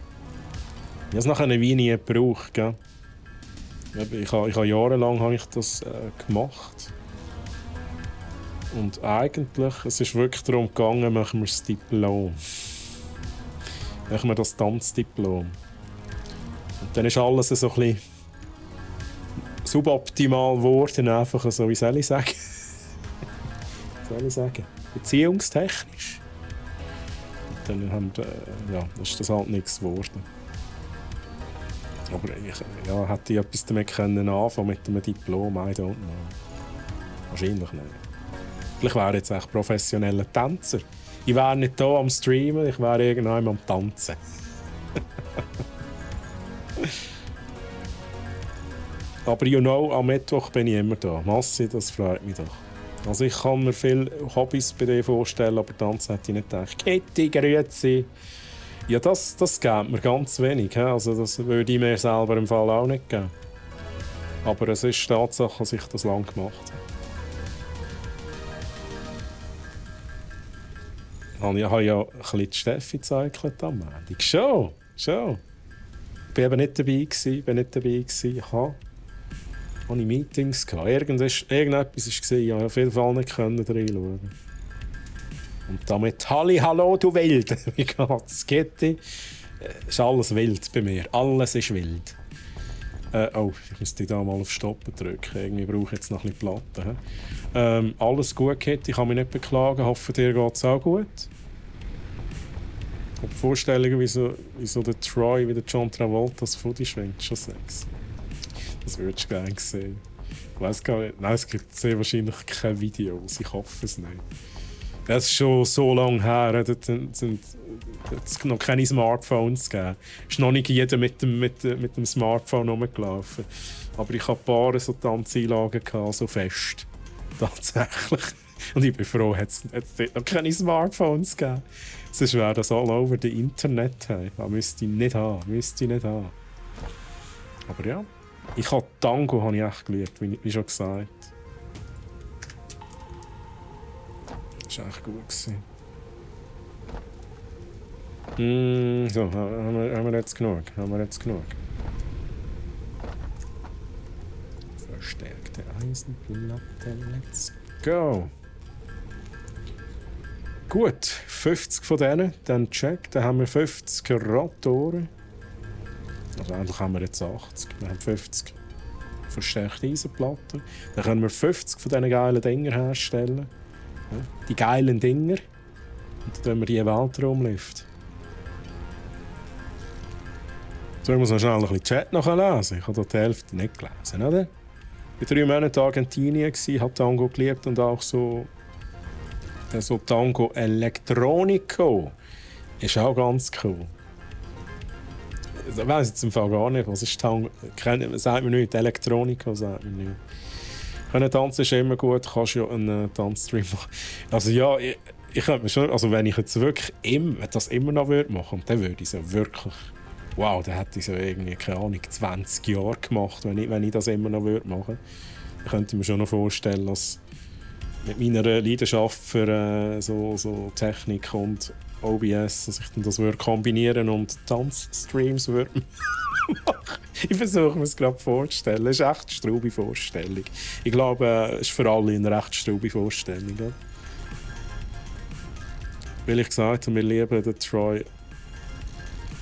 habe es nachher wie nie gebraucht. Gell? Ich habe jahrelang habe ich das gemacht. Und eigentlich, es ist wirklich darum gegangen, machen wir das Diplom. Machen wir das Tanzdiplom. Und dann ist alles so ein bisschen suboptimal geworden, einfach so, wie soll ich sagen? Beziehungstechnisch. Und dann ist das halt nichts geworden. Aber hätte ich etwas damit anfangen mit dem Diplom? I don't know. Wahrscheinlich nicht. Ich wäre jetzt echt professioneller Tänzer. Ich wäre nicht hier am Streamen, ich wäre irgendwann am Tanzen. Aber am Mittwoch bin ich immer da. Massi, das freut mich doch. Also ich kann mir viele Hobbys bei dir vorstellen, aber tanzen hätte ich nicht gedacht. Kitty, grüezi. Ja, das gibt mir ganz wenig. Also das würde ich mir selber im Fall auch nicht geben. Aber es ist Tatsache, dass ich das lange gemacht habe. Ich habe ja ein bisschen die Steffi gezeigt am Montag. Schon. Ich war eben nicht dabei. Ich hatte Meetings. Irgendetwas war. Ich konnte auf jeden Fall nicht reinschauen. Und damit Hallo, du Wild! Wie geht's? Gitti? Ist alles wild bei mir. Alles ist wild. Ich muss da mal auf Stoppen drücken. Irgendwie brauche ich jetzt noch ein bisschen Platten. Alles gut, Gitti. Ich kann mich nicht beklagen. Hoffe, dir geht es auch gut. Und die Vorstellung, wie so der Troy, wie der John Travolta das Foto schwingt, schon sexy. Das würdest du gerne sehen. Ich weiss gar nicht. Nein, es gibt sehr wahrscheinlich keine Videos. Ich hoffe es nicht. Das ist schon so lange her. Dort sind noch keine Smartphones gegeben. Es ist noch nicht jeder mit dem Smartphone rumgelaufen. Aber ich hatte ein paar so Tanzeinlagen gehabt, so fest. Tatsächlich. Und ich bin froh, hat es dort noch keine Smartphones gegeben. Sonst wäre das all over the Internet. Das müsste ich nicht haben. Aber ja. Tango habe ich echt geliebt, wie schon gesagt. Das war echt gut. So, haben wir jetzt genug? Verstärkte Eisenplatte, let's go! Gut, 50 von denen, dann check. Dann haben wir 50 Rotoren. Also eigentlich haben wir jetzt 80. Wir haben 50 verstärkte Eisenplatten. Dann können wir 50 von diesen geilen Dinger herstellen. Ja, die geilen Dinger. Und dann tun wir die Weltraumlift. So, ich muss noch schnell ein bisschen Chat nachlesen. Ich habe dort die Hälfte nicht gelesen, oder? Ich war 3 Monate in Argentinien, habe Tango geliebt und auch so Tango Electronico. Ist auch ganz cool. Ich weiss jetzt im Fall gar nicht, was ist Tango. Sagt mir nicht, Electronico sagt mir nicht. Können tanzen ist immer gut, kannst ja einen Tanzstream machen. Also ja, ich könnte mir schon, also wenn ich jetzt wirklich das immer noch machen würde, dann würde ich es wirklich. Wow, dann hätte ich so irgendwie, keine Ahnung, 20 Jahre gemacht, wenn ich das immer noch machen würde. Ich könnte mir schon noch vorstellen, dass mit meiner Leidenschaft für so Technik und OBS, dass ich dann das würde kombinieren und Tanzstreams würde machen. Ich versuche mir es gerade vorzustellen. Es ist echt eine straube Vorstellung. Ich glaube, es ist für alle eine recht straube Vorstellung. Ja? Weil ich gesagt habe, wir lieben den Troy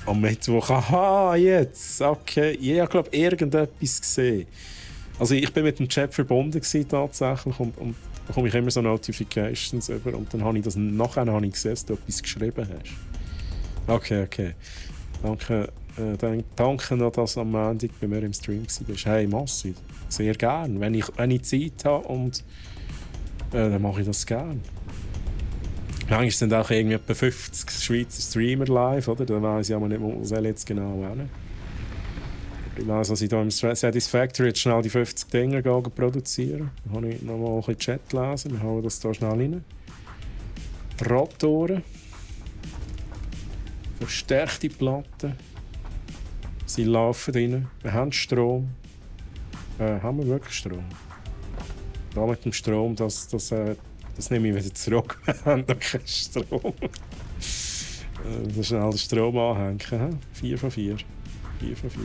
am Mittwoch. Aha, jetzt! Okay. Ich habe, glaube irgendetwas gesehen. Also ich bin mit dem Chat verbunden tatsächlich und bekomme ich immer so Notifications über und dann habe ich das nachher gesehen, dass du etwas geschrieben hast. Okay. Danke noch, dass du am Montag bei mir im Stream warst. Hey Massi, sehr gern. Wenn ich Zeit habe und dann mache ich das gern. Manchmal sind auch irgendwie etwa 50 Schweizer Streamer live, oder? Dann weiss ich aber nicht, wo soll jetzt genau hin. Ich weiss, dass ich hier im Satisfactory jetzt schnell die 50 Dinger produzieren. Dann habe ich noch mal ein bisschen Chat lesen. Wir hauen das hier schnell rein. Rotoren. Verstärkte Platten. Sie laufen rein. Wir haben Strom. Haben wir wirklich Strom? Da mit dem Strom, das nehme ich wieder zurück. Wir haben noch keinen Strom. Schnell den Strom anhängen. 4 von 4. 4 von 4.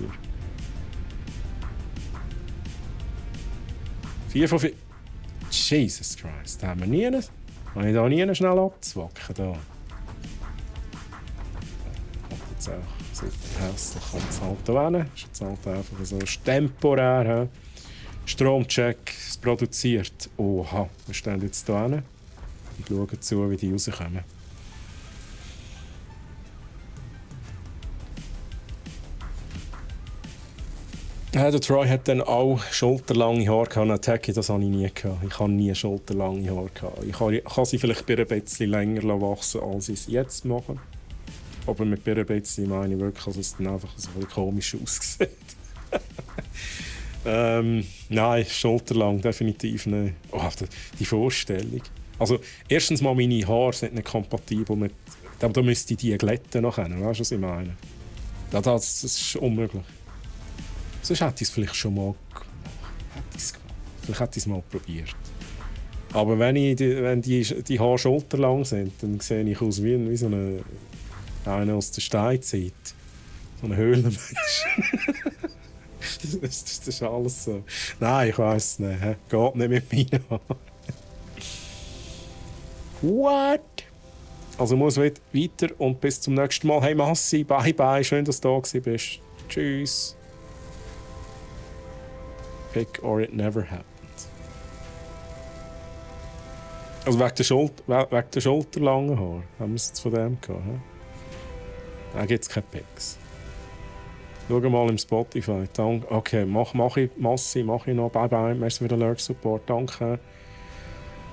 4 von 4. Jesus Christ, da haben wir nie. Habe ich da nie schnell abzwacken. Da. Jetzt auch super hässlich. Kommt es halt da hin. Ist jetzt halt einfach so temporär. Stromcheck, es produziert. Oha, wir stehen jetzt hier hin und schauen zu, wie die rauskommen. Ja, der Troy hat dann auch schulterlange Haare gehabt. Attacke, das habe ich nie gehabt. Ich habe nie schulterlange Haare gehabt. Ich kann sie vielleicht ein bisschen länger wachsen, als ich es jetzt mache. Aber mit ein bisschen meine ich wirklich, dass es dann einfach so ein bisschen komisch aussieht. Nein, schulterlang definitiv nicht. Oh, die Vorstellung. Also, erstens mal, meine Haare sind nicht kompatibel mit. Da müsste ich die glätten nachher. Weißt du, was ich meine? Das ist unmöglich. Sonst hätte ich es vielleicht schon mal gemacht. Vielleicht hätte ich es mal probiert. Aber wenn die Haare schulterlang sind, dann sehe ich aus wie so einer aus der Steinzeit. So ein Höhlenmensch. Das ist alles so. Nein, ich weiss es nicht. Geht nicht mit meinen Haaren. What? Also muss weiter und bis zum nächsten Mal. Hey Massi, bye bye. Schön, dass du da bist. Tschüss. Pick or it never happened. Also wegen der schulterlangen Haare. Haben wir es jetzt von dem gehabt? Da gibt es keine Picks. Schau mal im Spotify. Okay, mach ich noch. Bye bye. Merci für den Lurk-Support. Danke.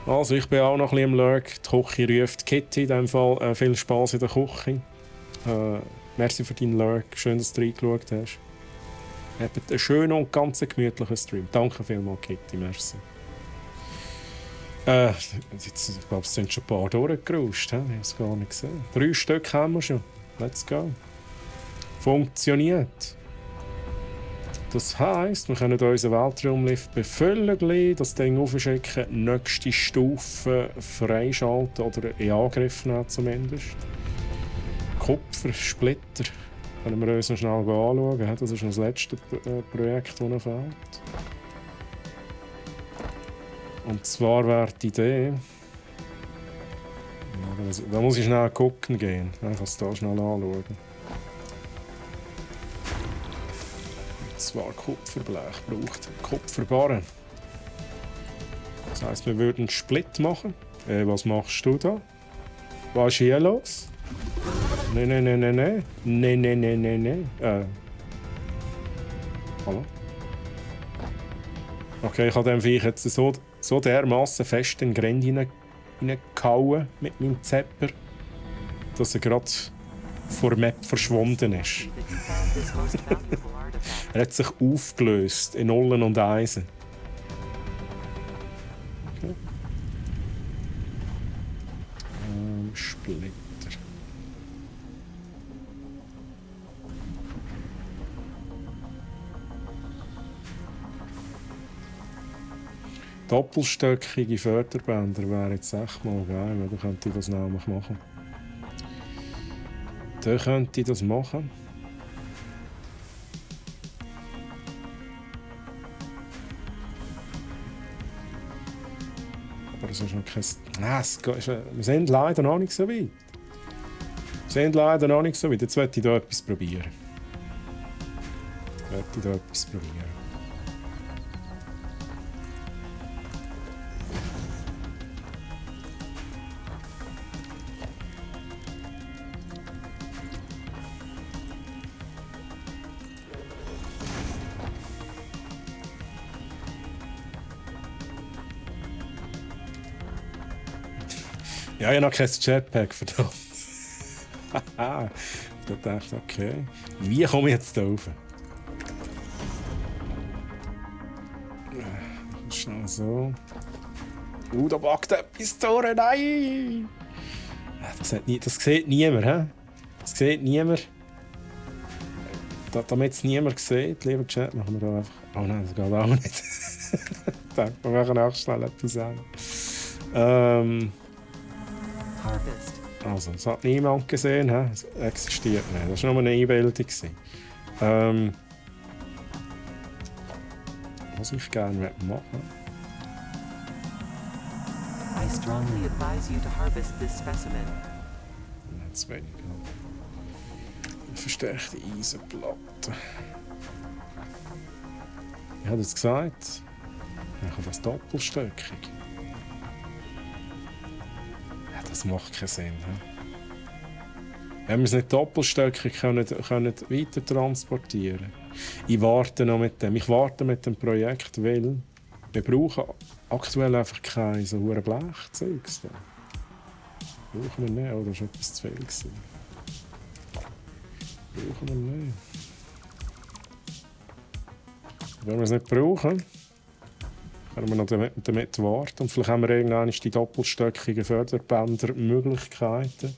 Also, ich bin auch noch ein bisschen im Lurk. Die Küche ruft Kitty in diesem Fall. Viel Spass in der Küche. Merci für deinen Lurk. Schön, dass du reingeschaut hast. Habt einen schönen und ganz gemütlichen Stream. Danke vielmals, Kitty. Merci. Ich glaube, es sind schon ein paar durchgerauscht. Ich habe es gar nicht gesehen. 3 Stück haben wir schon. Let's go. Funktioniert. Das heisst, wir können unseren Weltraumlift befüllen, das Ding aufschicken, nächste Stufe freischalten oder in Angriff nehmen zumindest. Kupfersplitter können wir uns noch schnell anschauen. Das ist noch das letzte Projekt, das noch fehlt. Und zwar wäre die Idee... Da muss ich schnell gucken gehen. Ich kann es hier schnell anschauen. Und zwar Kupferblech braucht Kupferbarren. Das heisst, wir würden einen Split machen. Was machst du da? Was ist hier los? Nein. Nein. Hallo? Okay, ich habe dem Viech jetzt so dermassen fest in den Grenz reingehauen mit meinem Zepper, dass er gerade vor der Map verschwunden ist. Er hat sich aufgelöst in Nullen und Eisen. Okay. Splitter. Doppelstöckige Förderbänder wäre jetzt echt mal geil, weil dann könnte ich das nämlich machen. Dann könnte ich das machen. Aber das ist noch kein... wir sind leider noch nicht so weit. Jetzt möchte ich da etwas probieren. Ja, ich habe noch kein Jetpack, verdammt. Haha. Da dachte ich, okay. Wie komme ich jetzt da rauf? Schnell so. Da backt etwas durch, nein! Das sieht niemand, hä? Das sieht niemand. Damit es niemand sieht, lieber Chat, machen wir da einfach... Oh nein, das geht auch nicht. Wir machen auch schnell etwas an. Also, das hat niemand gesehen, he? Es existiert nicht. Das war nur eine Einbildung. Was ich gerne machen I strongly advise you to harvest this specimen. Zu wenig. Eine verstärkte Eisenplatte. Ich habe es gesagt. Ich habe das doppelstöckig. Das macht keinen Sinn. Wenn wir es nicht doppelstöckig können weiter transportieren. Ich warte noch mit dem. Ich warte mit dem Projekt, weil wir brauchen aktuell einfach kein so hohes Blechzeugs. Brauchen wir nicht. Oh, das war etwas zu viel. Brauchen wir nicht. Wenn wir es nicht brauchen, können wir noch damit warten. Und vielleicht haben wir irgendwann die doppelstöckigen Förderbänder Möglichkeiten.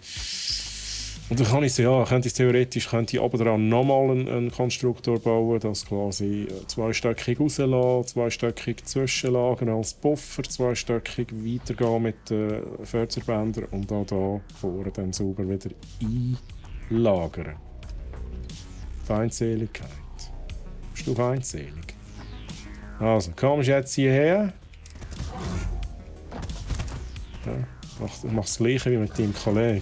Und dann könnte ich oben dran nochmal einen Konstruktor bauen, das quasi zweistöckig rauslassen, zweistöckig zwischenlagern als Buffer, zweistöckig weitergehen mit den Förderbändern und da vorne dann sauber wieder einlagern. Feindseligkeit. Bist du feindselig? Also, kommst du jetzt hierher? Ja, mach das Gleiche wie mit deinem Kollegen.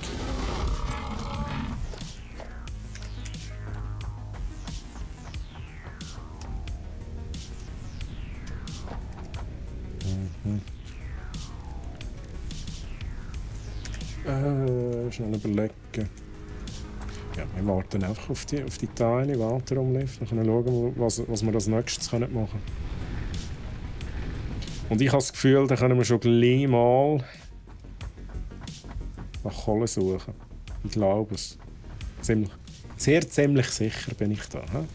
Schnell überlegen. Ja, wir warten einfach auf die Teile, warten umlief. Dann können wir schauen, was wir als nächstes machen können. Und ich habe das Gefühl, da können wir schon gleich mal nach Kohle suchen. Ich glaube es. Ziemlich sicher bin ich da. He?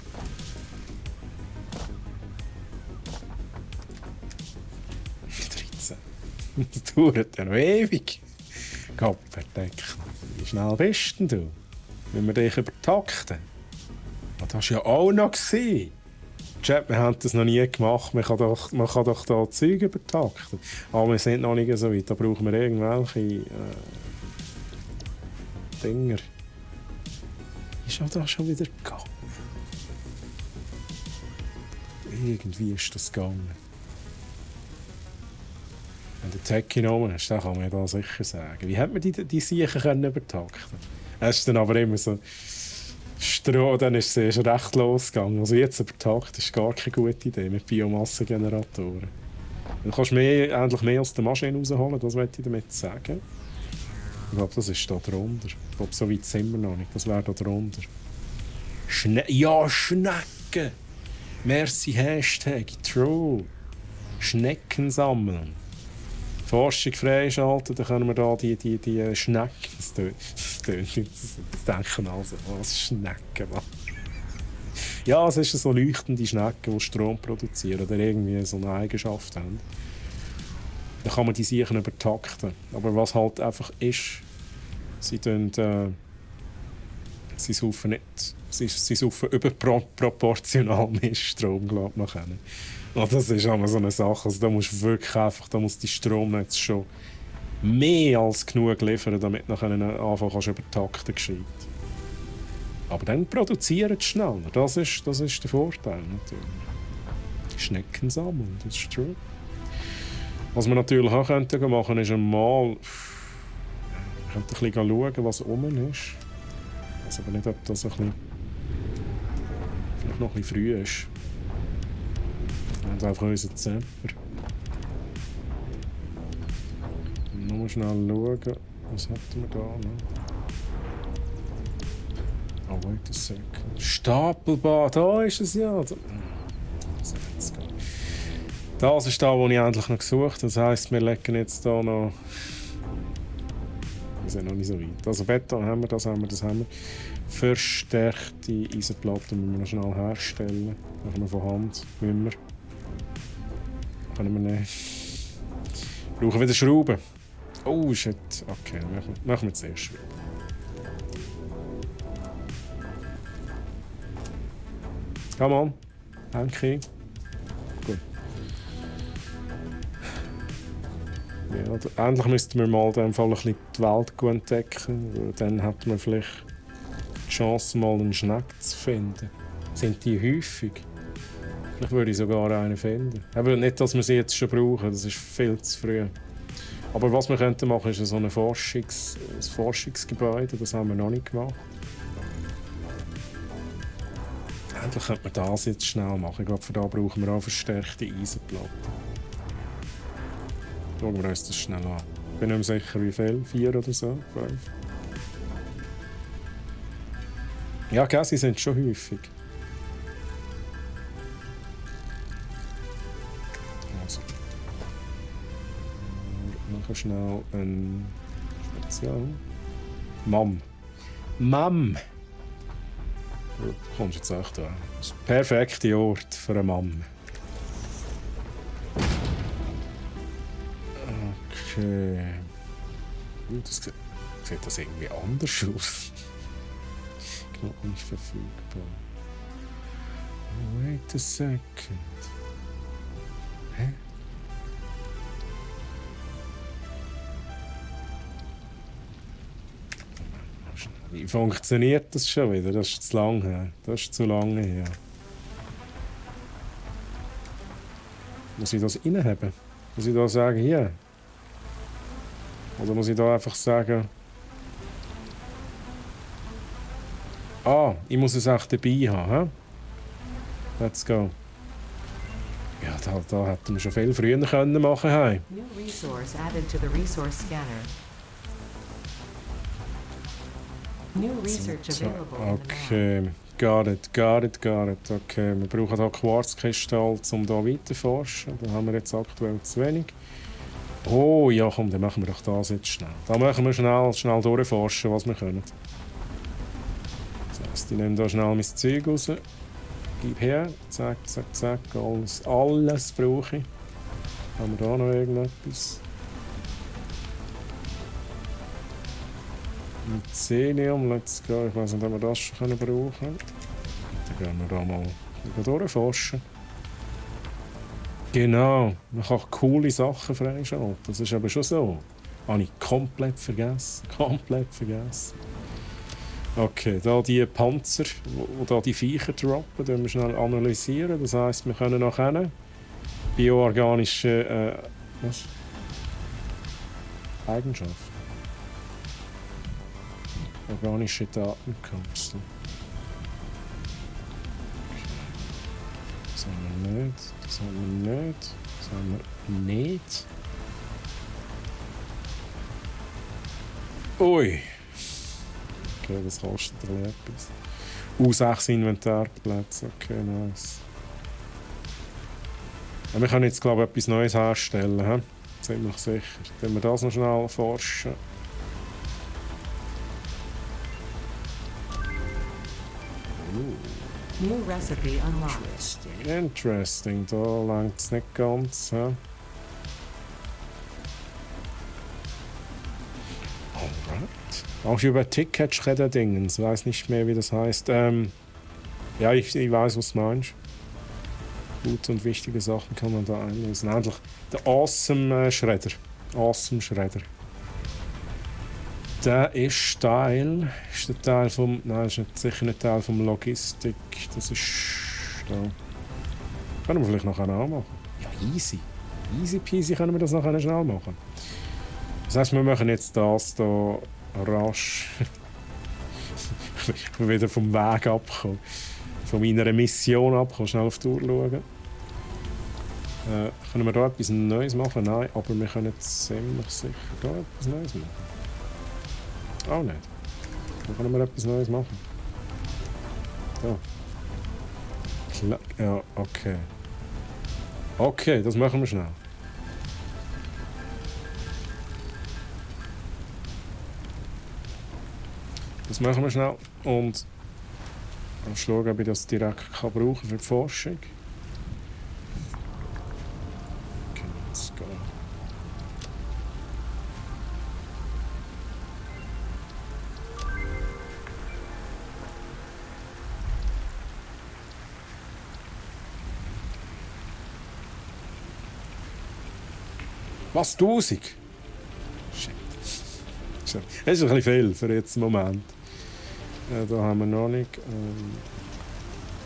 Das dauert ja noch ewig. Gottverdeckt. Wie schnell bist denn du? Wenn wir dich übertakten? Oh, das war ja auch noch. Chat, wir haben das noch nie gemacht. Man kann doch da Zeug übertakten. Aber wir sind noch nicht so weit. Da brauchen wir irgendwelche Dinger. Ist auch da schon wieder gegangen? Irgendwie ist das gegangen. Wenn der Tech genommen hast, dann kann man da sicher sagen. Wie hat man die Siechen übertakten? Es ist dann aber immer so... Dann ist es recht losgegangen. Also jetzt übertakt ist gar keine gute Idee mit Biomassengeneratoren. Du kannst endlich mehr aus der Maschine rausholen, das möchte ich damit sagen. Ich glaube, das ist da drunter. Ich glaube, so weit sind wir noch nicht. Das wäre da drunter. Schnecken! Merci, Hashtag. True. Schnecken sammeln. Forschung freischalten, dann können wir da die Schnecken. Das denken also, was Schnecken, Mann. Ja, es ist so leuchtende Schnecken, die Strom produzieren oder irgendwie so eine Eigenschaft haben. Dann kann man die sicher übertakten. Aber was halt einfach ist, sie saufen nicht. Sie saufen überproportional mehr Strom, glaube ich, nachher. Und das ist immer so eine Sache. Also da musst du wirklich einfach, da muss die Stromnetz schon mehr als genug liefern, damit du nachher anfangen kannst übertakten gescheit. Aber dann produzieren sie schneller. Das ist der Vorteil natürlich. Schnecken sammeln, das ist true. Was wir natürlich auch machen könnten, ist einmal ein bisschen schauen, was oben ist. Ich weiß aber nicht, ob das vielleicht noch ein bisschen früh ist. Wir haben einfach unseren Zemper. Nur schnell schauen, was hätten wir da noch? Oh, wait a second. Stapelbad, da ist es ja. Das ist da, wo ich endlich noch gesucht habe. Das heisst, wir legen jetzt hier noch. Wir sind noch nicht so weit. Also Beton haben wir, das haben wir. Verstärkte Eisenplatten müssen wir noch schnell herstellen. Machen wir von Hand. Können wir nehmen. Brauchen wieder Schrauben. Oh shit. Okay, machen wir zuerst Schrauben. Come on. Danke. Gut. Ja, endlich müssten wir mal in dem Fall ein bisschen die Welt entdecken. Dann hätten wir vielleicht die Chance, mal einen Schneck zu finden. Sind die häufig? Vielleicht würde ich sogar einen finden. Aber nicht, dass wir sie jetzt schon brauchen, das ist viel zu früh. Aber was wir könnten machen, ist so ein Forschungsgebäude. Das haben wir noch nicht gemacht. Endlich könnte man das jetzt schnell machen. Ich glaube, für da brauchen wir auch verstärkte Eisenplatten. Schauen wir uns das schnell an. Ich bin nicht mehr sicher, wie viel. 4 oder so? 5. Ja, gell, sie sind schon häufig. Also. Wir machen schnell ein Spezial. Mam! Du kommst jetzt echt da. Das ist der perfekte Ort für einen Mann. Okay. Das sieht das irgendwie anders aus. Genau, nicht verfügbar. Wait a second. Hä? Wie funktioniert das schon wieder? Das ist zu lange her. Das ist zu lange her. Muss ich das reinhaben? Muss ich da sagen, hier? Oder muss ich da einfach sagen... Ah, ich muss es auch dabei haben. He? Let's go. Ja, da hätten wir schon viel früher können machen können. New resource added to the resource scanner. New research available. Okay, got it. Okay, wir brauchen hier Quarzkristall, um hier weiter zu forschen. Da haben wir jetzt aktuell zu wenig. Oh ja, komm, dann machen wir doch das jetzt schnell. Da machen wir schnell durchforschen, was wir können. Das heisst, ich nehme hier schnell mein Zeug raus. Gib her. Zack. Alles brauche ich. Haben wir da noch irgendetwas? Mycelium, let's go. Ich weiß nicht, ob wir das schon brauchen können. Dann gehen wir da mal durchforschen. Genau, man kann coole Sachen freischalten. Das ist aber schon so. Habe ich komplett vergessen. Okay, da die Panzer, wo da die Viecher droppen, die wir schnell analysieren. Das heisst, wir können nachher bioorganische Eigenschaften. Organische Datenkapsel. Das haben wir nicht. Ui. Okay, das kostet ein bisschen etwas. 6 Inventarplätze. Okay, nice. Ja, wir können jetzt, glaube ich, etwas Neues herstellen. He? Ziemlich sicher. Wenn wir das noch schnell erforschen. New recipe unlocked. Interesting. Da langt es nicht ganz. He? Alright. Auch über Ticket-Schredder-Dingens. Ich weiß nicht mehr, wie das heißt. Ja, ich weiß, was du meinst. Gute und wichtige Sachen kann man da einlösen. Endlich der Awesome Schredder. Awesome Schredder. Der ist Teil. Ist der Teil vom. Nein, ist nicht, sicher nicht Teil vom Logistik. Das ist. Da. Können wir vielleicht nachher auch machen. Ja, easy. Easy peasy können wir das nachher schnell machen. Das heisst, wir machen jetzt das hier rasch. Wieder vom Weg abkommen. Von meiner Mission abkommen. Schnell auf die Uhr schauen. Können wir da etwas Neues machen? Nein, aber wir können ziemlich sicher da etwas Neues machen. Auch nicht. Dann können wir etwas Neues machen. Da. Ja, okay. Okay, das machen wir schnell. Das machen wir schnell und dann schauen, ob ich das direkt brauchen kann für die Forschung. Okay, let's go. Was? 1000? Shit. Das ist ein bisschen viel für jetzt im Moment. Da haben wir noch nicht.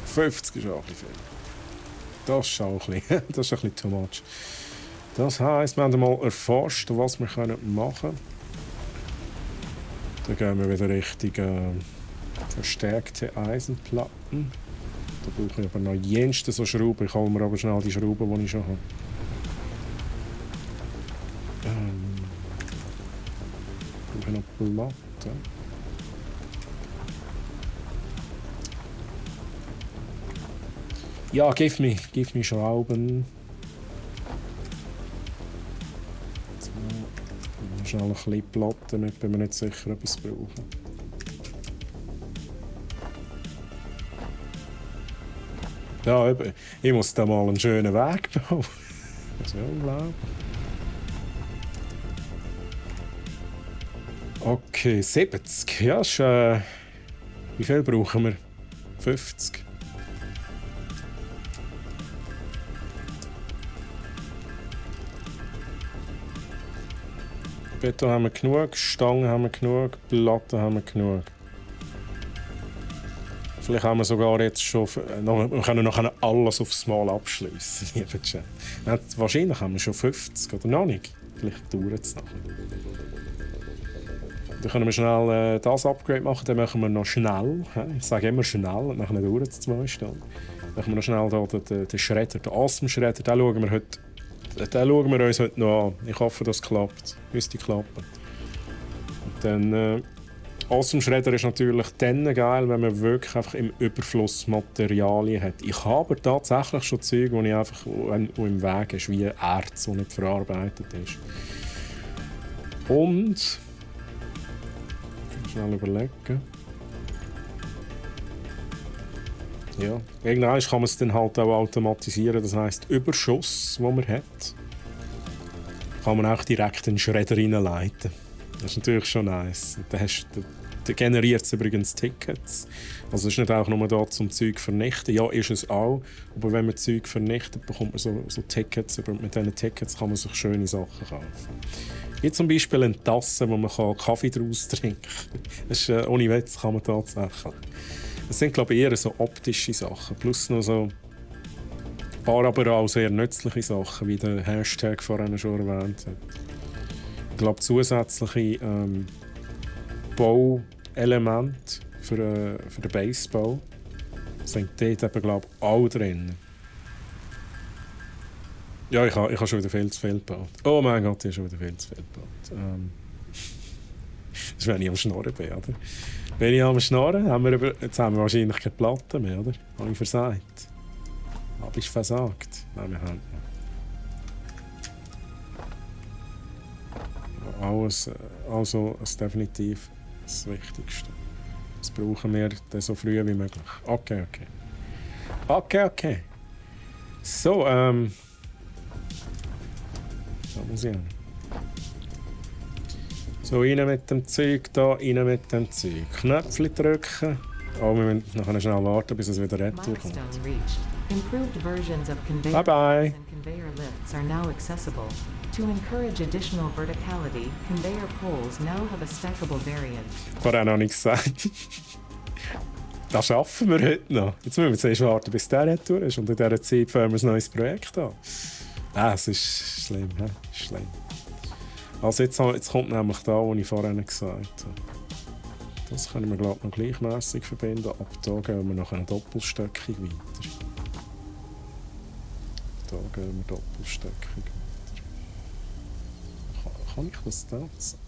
50 ist auch ein bisschen viel. Das ist auch ein bisschen, das ist ein bisschen too much. Das heisst, wir haben mal erforscht, was wir machen können. Dann gehen wir wieder Richtung verstärkte Eisenplatten. Da brauche ich aber noch jenste so Schrauben. Ich hole mir aber schnell die Schrauben, die ich schon habe. Ich brauche noch Platten. Ja, gib mir Schrauben. So, schnell ein bisschen Platten, damit wir nicht sicher etwas brauchen. Ja, eben, ich muss da mal einen schönen Weg bauen. Das ist ja unglaublich. Okay, 70. Ja, ist, wie viel brauchen wir? 50. Beton haben wir genug, Stangen haben wir genug, Platten haben wir genug. Vielleicht haben wir sogar jetzt schon. Wir können noch alles aufs Mal abschließen. Wahrscheinlich haben wir schon 50 oder noch nicht. Vielleicht dauert es noch. Dann können wir schnell das Upgrade machen, dann machen wir noch schnell. Ich sage immer schnell, und dann dauert es 2 Stunden. Dann machen wir noch schnell da den Schredder, den Awesome Schredder, den schauen wir uns heute noch an. Ich hoffe, das klappt. Müsste klappen. Und dann, Awesome Schredder ist natürlich dann geil, wenn man wirklich einfach im Überfluss Materialien hat. Ich habe tatsächlich schon Zeug, wo ich einfach wo im Weg ist, wie Erz, das nicht verarbeitet ist. Und schnell überlegen. Ja, irgendwann kann man es dann halt auch automatisieren. Das heisst, Überschuss, den man hat, kann man auch direkt in den Schredder reinleiten. Das ist natürlich schon nice. Dann generiert es übrigens Tickets. Also es ist nicht auch nur da zum Zeug vernichten. Ja, ist es auch. Aber wenn man Zeug vernichtet, bekommt man so Tickets. Aber mit diesen Tickets kann man sich schöne Sachen kaufen. Wie zum Beispiel eine Tasse, wo man Kaffee daraus trinken kann. Das ist, ohne Witz kann man tatsächlich. Das sind, glaube ich, eher so optische Sachen. Plus noch so ein paar aber auch sehr nützliche Sachen, wie der Hashtag vorhin schon erwähnt hat. Ich glaube, zusätzliche Bauelemente für den Baseball sind dort eben, glaube ich, auch drin. Ja, ich habe schon wieder viel zu viel gebaut. Oh mein Gott, ich habe schon wieder viel zu viel gebaut. ist, wenn ich am Schnorren bin, oder? Wenn ich am Schnorren, jetzt haben wir wahrscheinlich keine Platte mehr, oder? Habe ich versagt. Habe ich versagt? Nein, wir haben noch. Alles, also ist definitiv das Wichtigste. Das brauchen wir dann so früh wie möglich. Okay. So, da muss ich hin. So, rein mit dem Zeug da, rein mit dem Zeug. Knöpfchen drücken. Oh, wir müssen nachher schnell warten, bis es wieder retour kommt. Milestone reached. Improved versions of conveyor Bye bye. belts and conveyor lifts are now accessible. To encourage additional verticality, conveyor poles now have a stackable variant. Vorher noch nicht gesagt. Das schaffen wir heute noch. Jetzt müssen wir zuerst warten, bis der retour ist. Und in dieser Zeit fangen wir ein neues Projekt an. Es ist schlimm, he? Schlimm. Also jetzt kommt nämlich da, was ich vorhin gesagt habe. Das können wir, glaube ich, noch gleichmässig verbinden. Ab da gehen wir nach einer Doppelstöckung weiter. Da gehen wir Doppelstöckung weiter. Kann ich das jetzt?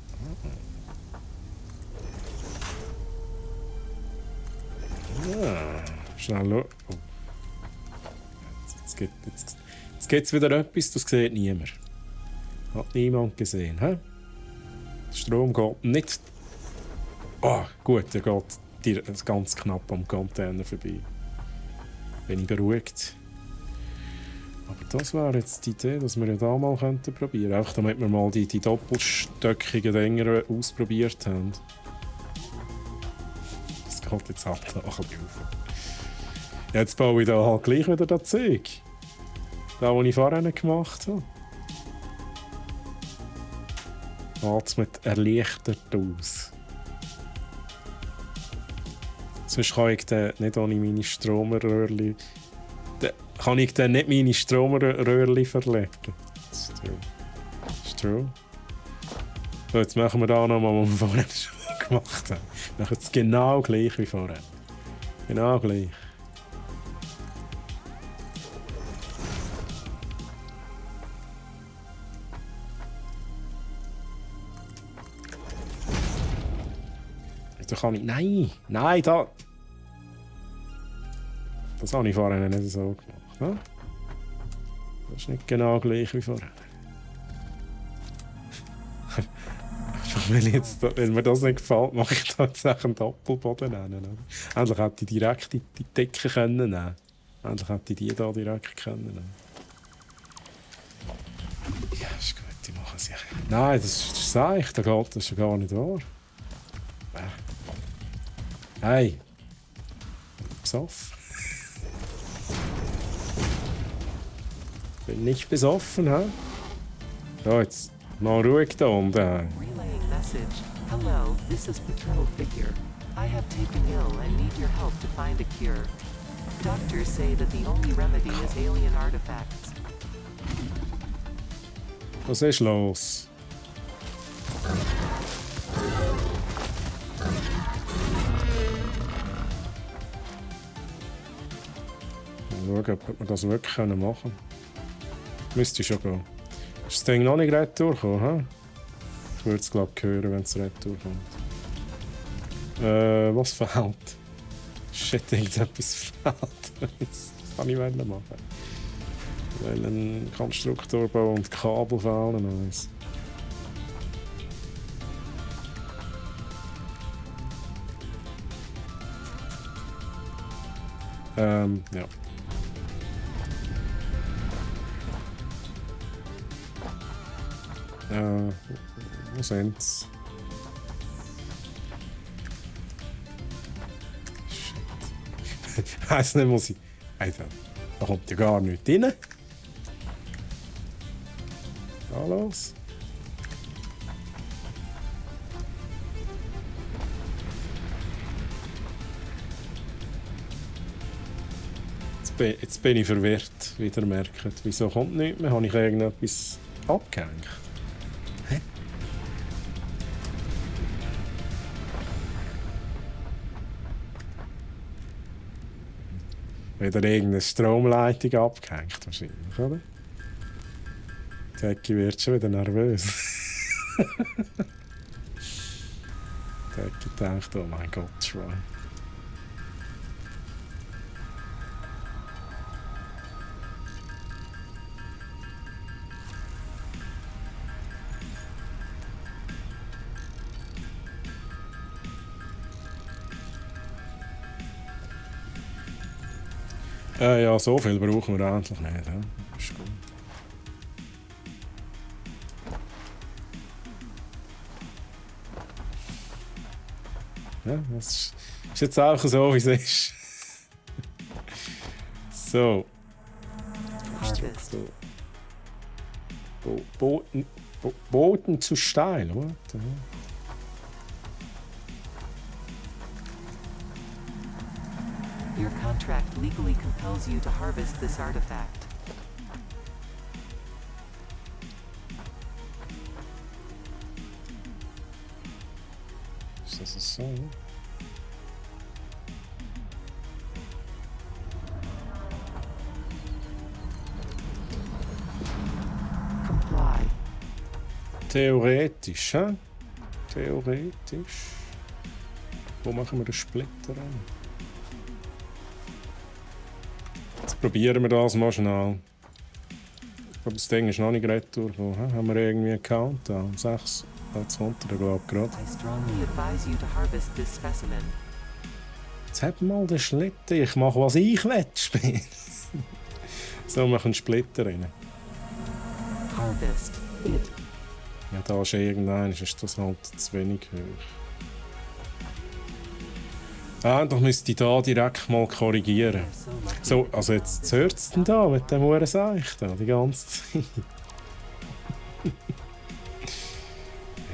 Ja, schnell schauen. Oh. Jetzt gibt es wieder etwas, das sieht niemand. Hat niemand gesehen. He? Der Strom geht nicht. Gut, er geht ganz knapp am Container vorbei. Bin ich beruhigt. Aber das wäre jetzt die Idee, dass wir ja da mal probieren könnten. Auch damit wir mal die doppelstöckigen Dinger ausprobiert haben. Das geht jetzt halt da ein bisschen auf. Jetzt baue ich da halt gleich wieder das Zeug. Das, was ich vorhin gemacht habe. Atmet erleichtert aus. Sonst kann ich dann nicht ohne meine Stromröhrchen. Kann ich dann nicht meine Stromröhrchen verlegen. Das ist true. So, jetzt machen wir da nochmal, was wir vorhin schon gemacht haben. Wir machen es genau gleich wie vorhin. Genau gleich. Da kann ich. Nein! Da! Das habe ich vorhin nicht so gemacht. Ne? Das ist nicht genau gleich wie vorhin. Wenn mir das nicht gefällt, mache ich da jetzt einen Doppelboden nehmen. Endlich hätte ich direkt die Decke können nehmen. Endlich hätte ich die hier direkt können nehmen. Ja, ist gut, die machen es ja. Nein, das ist echt, das ist ja gar nicht wahr. Hey! Besoffen. Bin nicht besoffen, hä? So, jetzt mal ruhig da unten. Relaying message. Hello, this is Paternal Figure. I have taken ill and need your help to find a cure. Doctors say that the only remedy is alien artifacts. Was ist los? Mal schauen, ob wir das wirklich machen können. Müsste schon gehen. Ist das Ding noch nicht retour gekommen? Ich würde es, glaube ich, hören, wenn es retour kommt. Was fehlt? Shit, irgendetwas fehlt. Was kann ich machen? Weil ein Konstruktor bauen und Kabel fehlen. Eins. Ja. Wo sind's? Shit. Ich weiss nicht, muss ich. Alter, da kommt ja gar nichts rein. Da los. Jetzt bin ich verwirrt, wie ihr merkt. Wieso kommt nichts mehr? Habe ich irgendetwas abgehängt? Hä? Wieder irgendeine Stromleitung abgehängt wahrscheinlich, oder? Die Ecke wird schon wieder nervös. Da hat er gedacht, oh mein Gott, Troy. Ja, so viel brauchen wir eigentlich nicht. Ja? Ist gut. Ja, das ist jetzt auch so, wie es ist. So. Harvest. Boden zu steil, oder? Your contract legally compels you to harvest this artifact. Ist das so? Comply. Theoretisch, hä? Theoretisch. Wo machen wir den Splitter an? Jetzt probieren wir das mal schnell. Aber das Ding ist noch nicht retour gekommen. Haben wir irgendwie einen Countdown? 6. Jetzt kommt er, glaube ich, gerade. I strongly advise you to harvest this specimen. Jetzt hat mal den Schlitten. Ich mache, was ich will spielen. So, wir machen einen Splitter rein. Harvest it. Ja, da ist irgendein, ist das halt zu wenig hoch. Eigentlich müsste ich da direkt mal korrigieren. So, also jetzt hört es denn da mit dem Huren Seich da die ganze Zeit.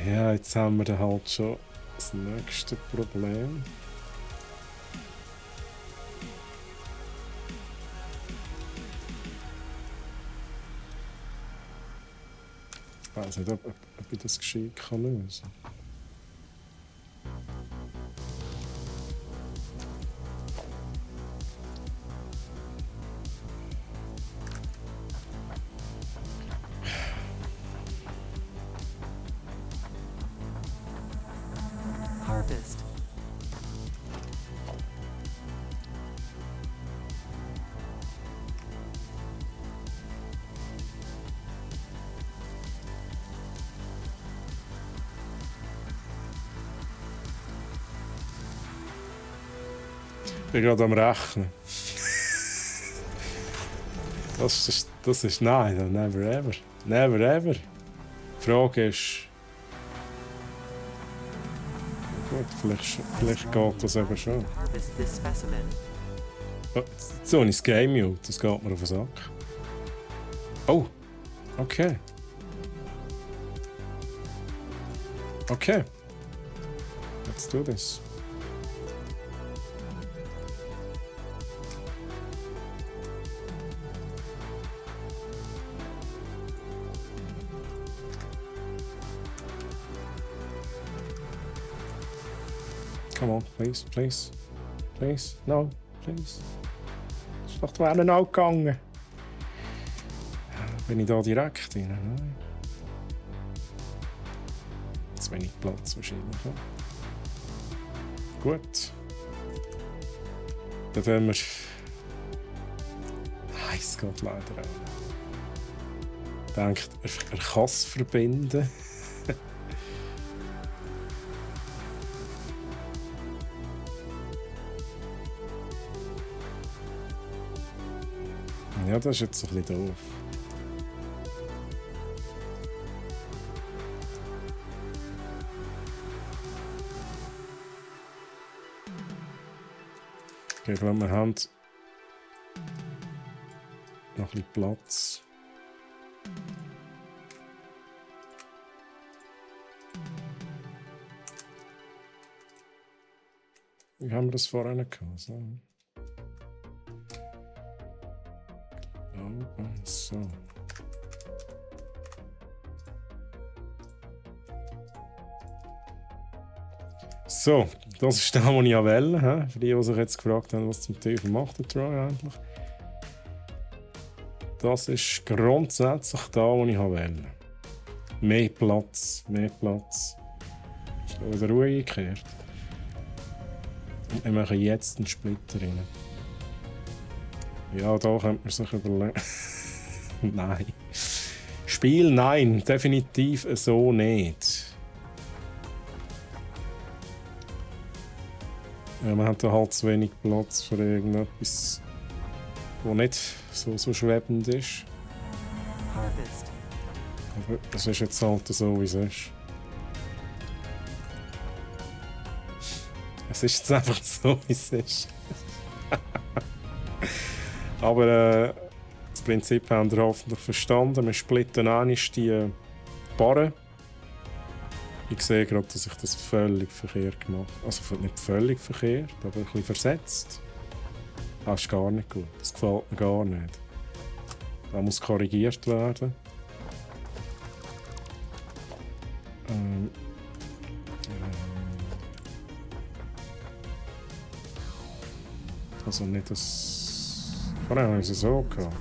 Ja, jetzt haben wir dann halt schon das nächste Problem. Ich weiß nicht, ob ich das gescheit kann lösen. Harvest. Ich bin gerade am Rechnen. Das ist nein, never ever. Never ever. Die Frage ist. Gut, vielleicht geht das eben schon. Harvest this specimen. Oh, so ist das Game Mute, das geht mir auf den Sack. Oh, okay. Okay. Let's do this. Come on, please, please. Please, no, please. Das ist doch die Welle auch gegangen. Bin ich da direkt rein? Nein. Zu wenig Platz wahrscheinlich. Ja. Gut. Dann werden wir. Nein, es geht leider auch nicht. Denkt, er kann es verbinden. Ja, das ist jetzt ein bisschen doof. Okay, ich glaube, wir haben noch ein bisschen Platz. Wie haben wir das vorhin gehabt? So. So. So, das ist der, den ich wählen. Für die, die sich jetzt gefragt haben, was zum Teufel macht der Troy eigentlich. Das ist grundsätzlich da, wo ich wählen. Mehr Platz, mehr Platz. Ist da wieder Ruhe eingekehrt? Und wir machen jetzt einen Splitter rein. Ja, da könnte man sich überlegen. Nein. Spiel nein, definitiv so nicht. Ja, man hat da halt zu wenig Platz für irgendetwas, wo nicht so schwebend ist. Harvest. Aber das ist jetzt halt so, wie es ist. Es ist jetzt einfach so, wie es ist. Aber das Prinzip haben wir hoffentlich verstanden. Wir splitten einmal die Barren. Ich sehe gerade, dass ich das völlig verkehrt gemacht habe. Also nicht völlig verkehrt, aber ein bisschen versetzt. Das ist gar nicht gut. Das gefällt mir gar nicht. Da muss korrigiert werden. Also nicht das... Vorher haben wir es so gehabt.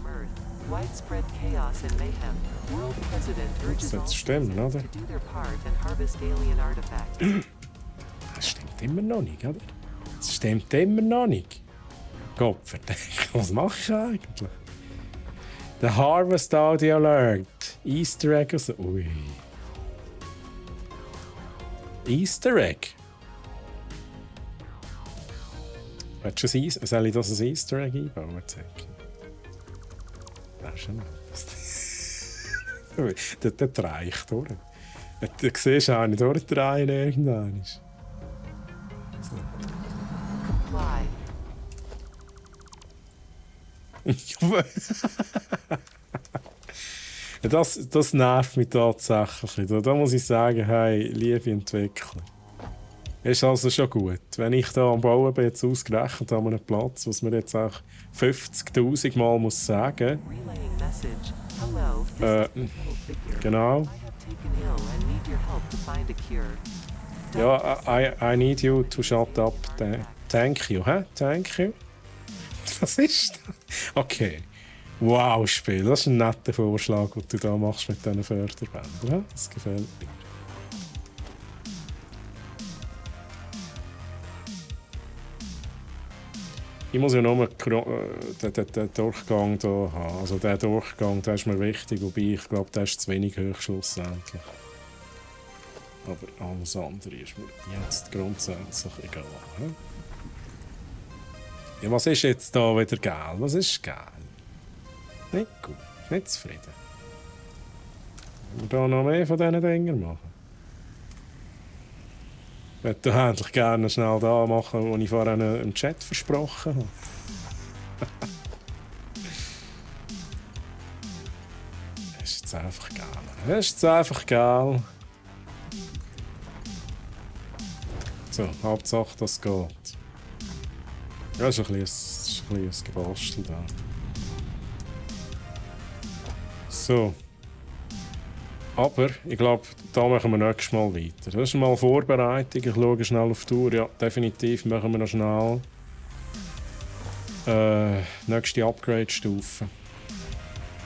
Widespread chaos and mayhem. World President urges all Das stimmt, citizens oder? to do their part and harvest alien artifacts. Das stimmt immer noch nicht, oder? Das stimmt immer noch nicht. Gott verdammt, was machst du eigentlich? Der Harvest Audio Alert. Easter Egg und so. Ui. Easter Egg? Soll ich das ein Easter Egg einbauen? Das ist schon etwas. Das reicht, oder? Du siehst auch nicht durchdrehen irgendwann. Comply. Das nervt mich tatsächlich. Da muss ich sagen, hey, liebe Entwickler. Ist also schon gut. Wenn ich da am Bauen bin, jetzt ausgerechnet an einem Platz, was mir jetzt auch 50.000 Mal muss sagen. Relaying message. Hello, this is Control Figure. Genau. I have taken ill and need your help to find a cure. Ja, I need you to shut up. Thank you, hä? Thank you. Was ist das? Okay. Wow, Spiel. Das ist ein netter Vorschlag, den du da machst mit diesen Förderbändern. Ja? Das gefällt mir. Ich muss ja nur den Durchgang hier haben. Also der Durchgang, der ist mir wichtig, wobei ich glaube, der ist zu wenig hoch schlussendlich. Aber alles andere ist mir jetzt grundsätzlich egal. He? Ja, was ist jetzt da wieder geil? Was ist geil? Nicht gut, nicht zufrieden. Wollen wir da noch mehr von diesen Dingen machen? Ich würde endlich gerne schnell da machen, was ich vorhin im Chat versprochen habe. Das ist jetzt einfach geil. Das ist jetzt einfach geil. So, Hauptsache, das geht. Ja, ist ein bisschen ein Gebastel da. So. Aber ich glaube, da machen wir nächstes Mal weiter. Das ist mal Vorbereitung. Ich schaue schnell auf die Uhr. Ja, definitiv machen wir noch schnell nächste Upgrade-Stufe.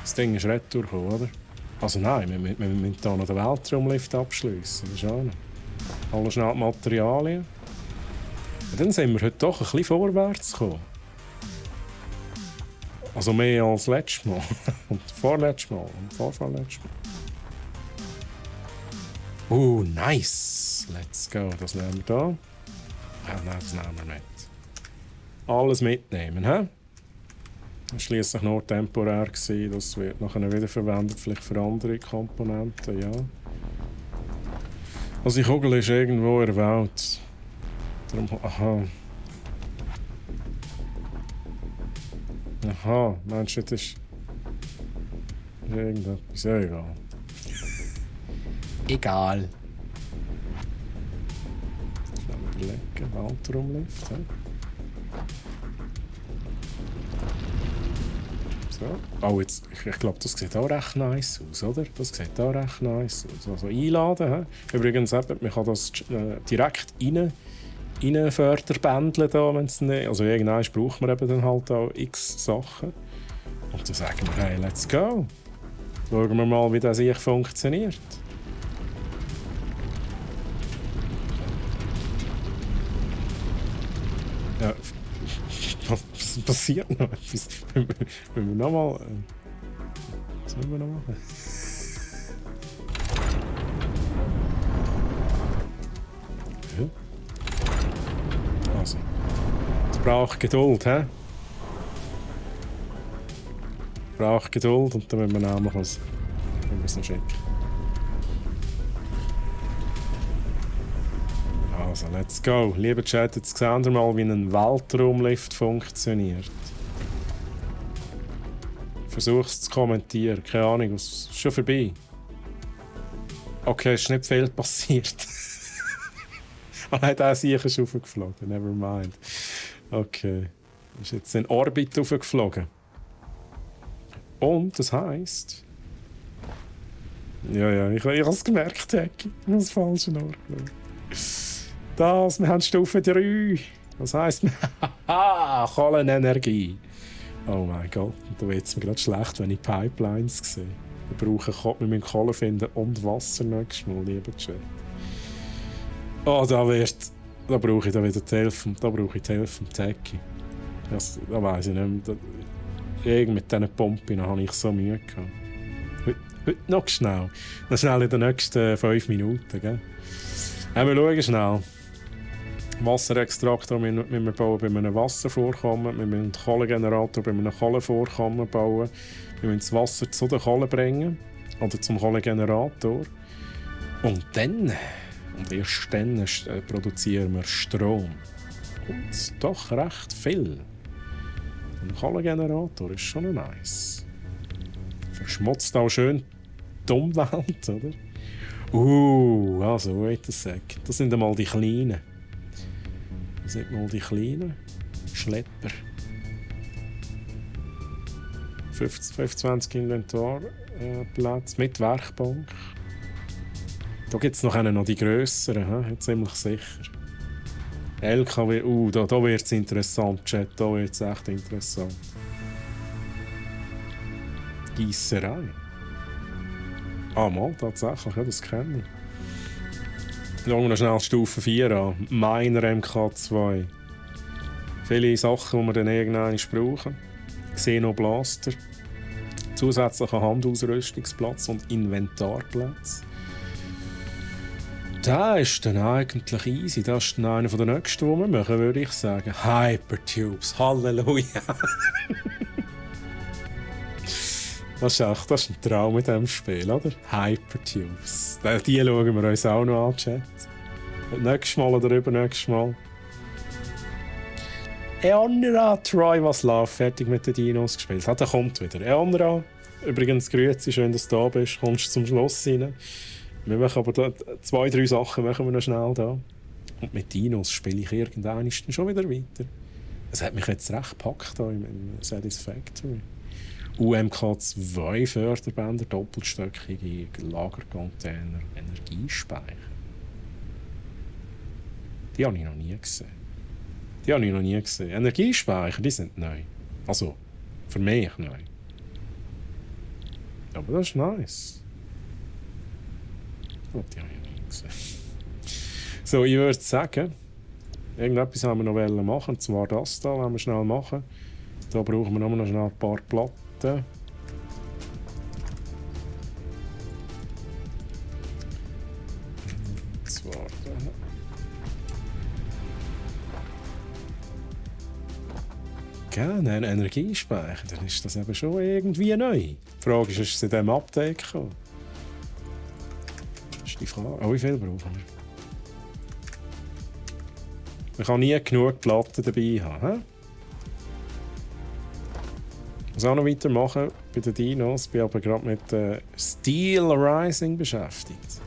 Das Ding ist retour gekommen, oder? Also nein, wir müssen hier noch den Weltraumlift abschliessen. Das ist auch noch. Alle schnell die Materialien. Und dann sind wir heute doch ein bisschen vorwärts gekommen. Also mehr als letztes Mal. Und vorletztes Mal. Und vorvorletztes Mal. Nice! Let's go. Das nehmen wir da. Ja, nein, das nehmen wir mit. Alles mitnehmen, hä? Das war schliesslich nur temporär. Das wird nachher wiederverwendet, vielleicht für andere Komponenten, ja. Also die Kugel ist irgendwo in der Welt. Darum, aha. Aha, meinst du, das ist irgendetwas? Ja, egal. Egal. Schnell überlegen, Weltraumlift. So. Oh, jetzt, ich glaube, das sieht auch recht nice aus, oder? Das sieht auch recht nice aus. Also einladen. He? Übrigens, man kann das direkt rein Förderbändeln da, wenn's nicht. Also irgendwann braucht man eben dann halt auch x Sachen. Und dann sagen wir, hey, let's go. Schauen wir mal, wie das hier funktioniert. passiert noch etwas. Wenn wir nochmal... was wollen wir noch machen? Ja. Also. Es braucht Geduld, hä? Es braucht Geduld und dann müssen wir nämlich was... wenn wir es noch schicken. Also, let's go. Lieber Chat, jetzt sehen wir mal, wie ein Weltraumlift funktioniert. Versuch's zu kommentieren. Keine Ahnung, was ist schon vorbei? Okay, es ist nicht viel passiert. Ah nein, der sicher ist raufgeflogen. Never mind. Okay. Ist jetzt in Orbit raufgeflogen. Und das heisst... Ja, ich habe es gemerkt, Hecki. Ich habe das falsche Ort. Wir haben Stufe 3. Das heisst, Kohlenenergie. Oh mein Gott, und da wird es mir gerade schlecht, wenn ich Pipelines sehe. Wir müssen Kohle finden und Wasser nächstes Mal, lieber Chat. Oh, da brauche ich da wieder die Hilfe, vom Techie. Da weiss ich nicht mehr. Mit diesen Pumpen habe ich so Mühe gehabt. Heute noch schnell. Noch schnell in den nächsten 5 Minuten, gell? Wir schauen schnell. Wasserextraktor müssen wir bauen bei einem Wasservorkommen. Wir müssen einen Kohlegenerator bei einem Kohlevorkommen bauen. Wir müssen das Wasser zu der Kohle bringen. Oder zum Kohlegenerator. Und erst dann produzieren wir Strom. Und doch recht viel. Ein Kohlegenerator ist schon nice. Verschmutzt auch schön die Umwelt, oder? Also, wait a sec. Das sind einmal die Kleinen. Das sind mal die kleinen Schlepper. 25 Inventarplätze mit Werkbank. Da gibt es noch die grösseren, ziemlich sicher. LKW, da wird es interessant, Chat, da wird es echt interessant. Giesserei. Mal, tatsächlich, ja, das kenne ich. Schauen wir noch schnell Stufe 4 an. Miner MK2. Viele Sachen, die wir dann irgendwann brauchen. Xenoblaster. Zusätzlicher Handausrüstungsplatz und Inventarplatz. Der ist dann eigentlich easy. Das ist dann einer der nächsten, die wir machen, würde ich sagen. Hypertubes. Halleluja. Das ist ein Traum mit diesem Spiel, oder? Hypertubes. Die schauen wir uns auch noch an, Chat. Nächstes Mal oder übernächstes Mal. Eonra, Troy, was läuft? Fertig mit den Dinos gespielt. Der kommt wieder. Eonra, übrigens, grüezi, schön, dass du da bist. Kommst zum Schluss rein. Wir machen aber 2-3 Sachen machen wir noch schnell da. Und mit Dinos spiele ich irgendwann schon wieder weiter. Es hat mich jetzt recht gepackt hier im Satisfactory. UMK2 Förderbänder, doppelstöckige Lagercontainer, Energiespeicher. Die habe ich noch nie gesehen. Energiespeicher, die sind neu. Also, für mich neu. Aber das ist nice. Oh, die habe ich noch nie gesehen. So, ich würde sagen, irgendetwas haben wir noch machen, und zwar das hier, wollen wir schnell machen. Da brauchen wir noch schnell ein paar Platten. Und zwar gerne einen Energiespeicher, dann ist das eben schon irgendwie neu. Die Frage ist es in diesem Update gekommen? Das ist die Frage. Wie viel brauchen wir? Man kann nie genug Platten dabei haben. Ich muss auch noch weitermachen bei den Dinos. Ich bin aber gerade mit Steel Rising beschäftigt.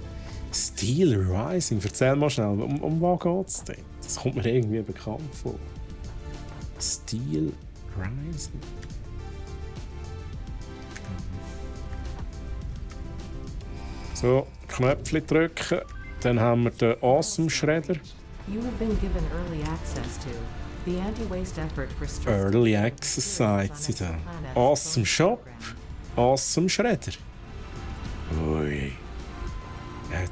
Steel Rising? Erzähl mal schnell, um was geht es denn? Das kommt mir irgendwie bekannt vor. Steel Rising? So, Knöpfchen drücken. Dann haben wir den Awesome Shredder. You have been given early access to the anti-waste effort for Early Access, sagt sie da. Awesome Shop, Awesome Shredder. Ui.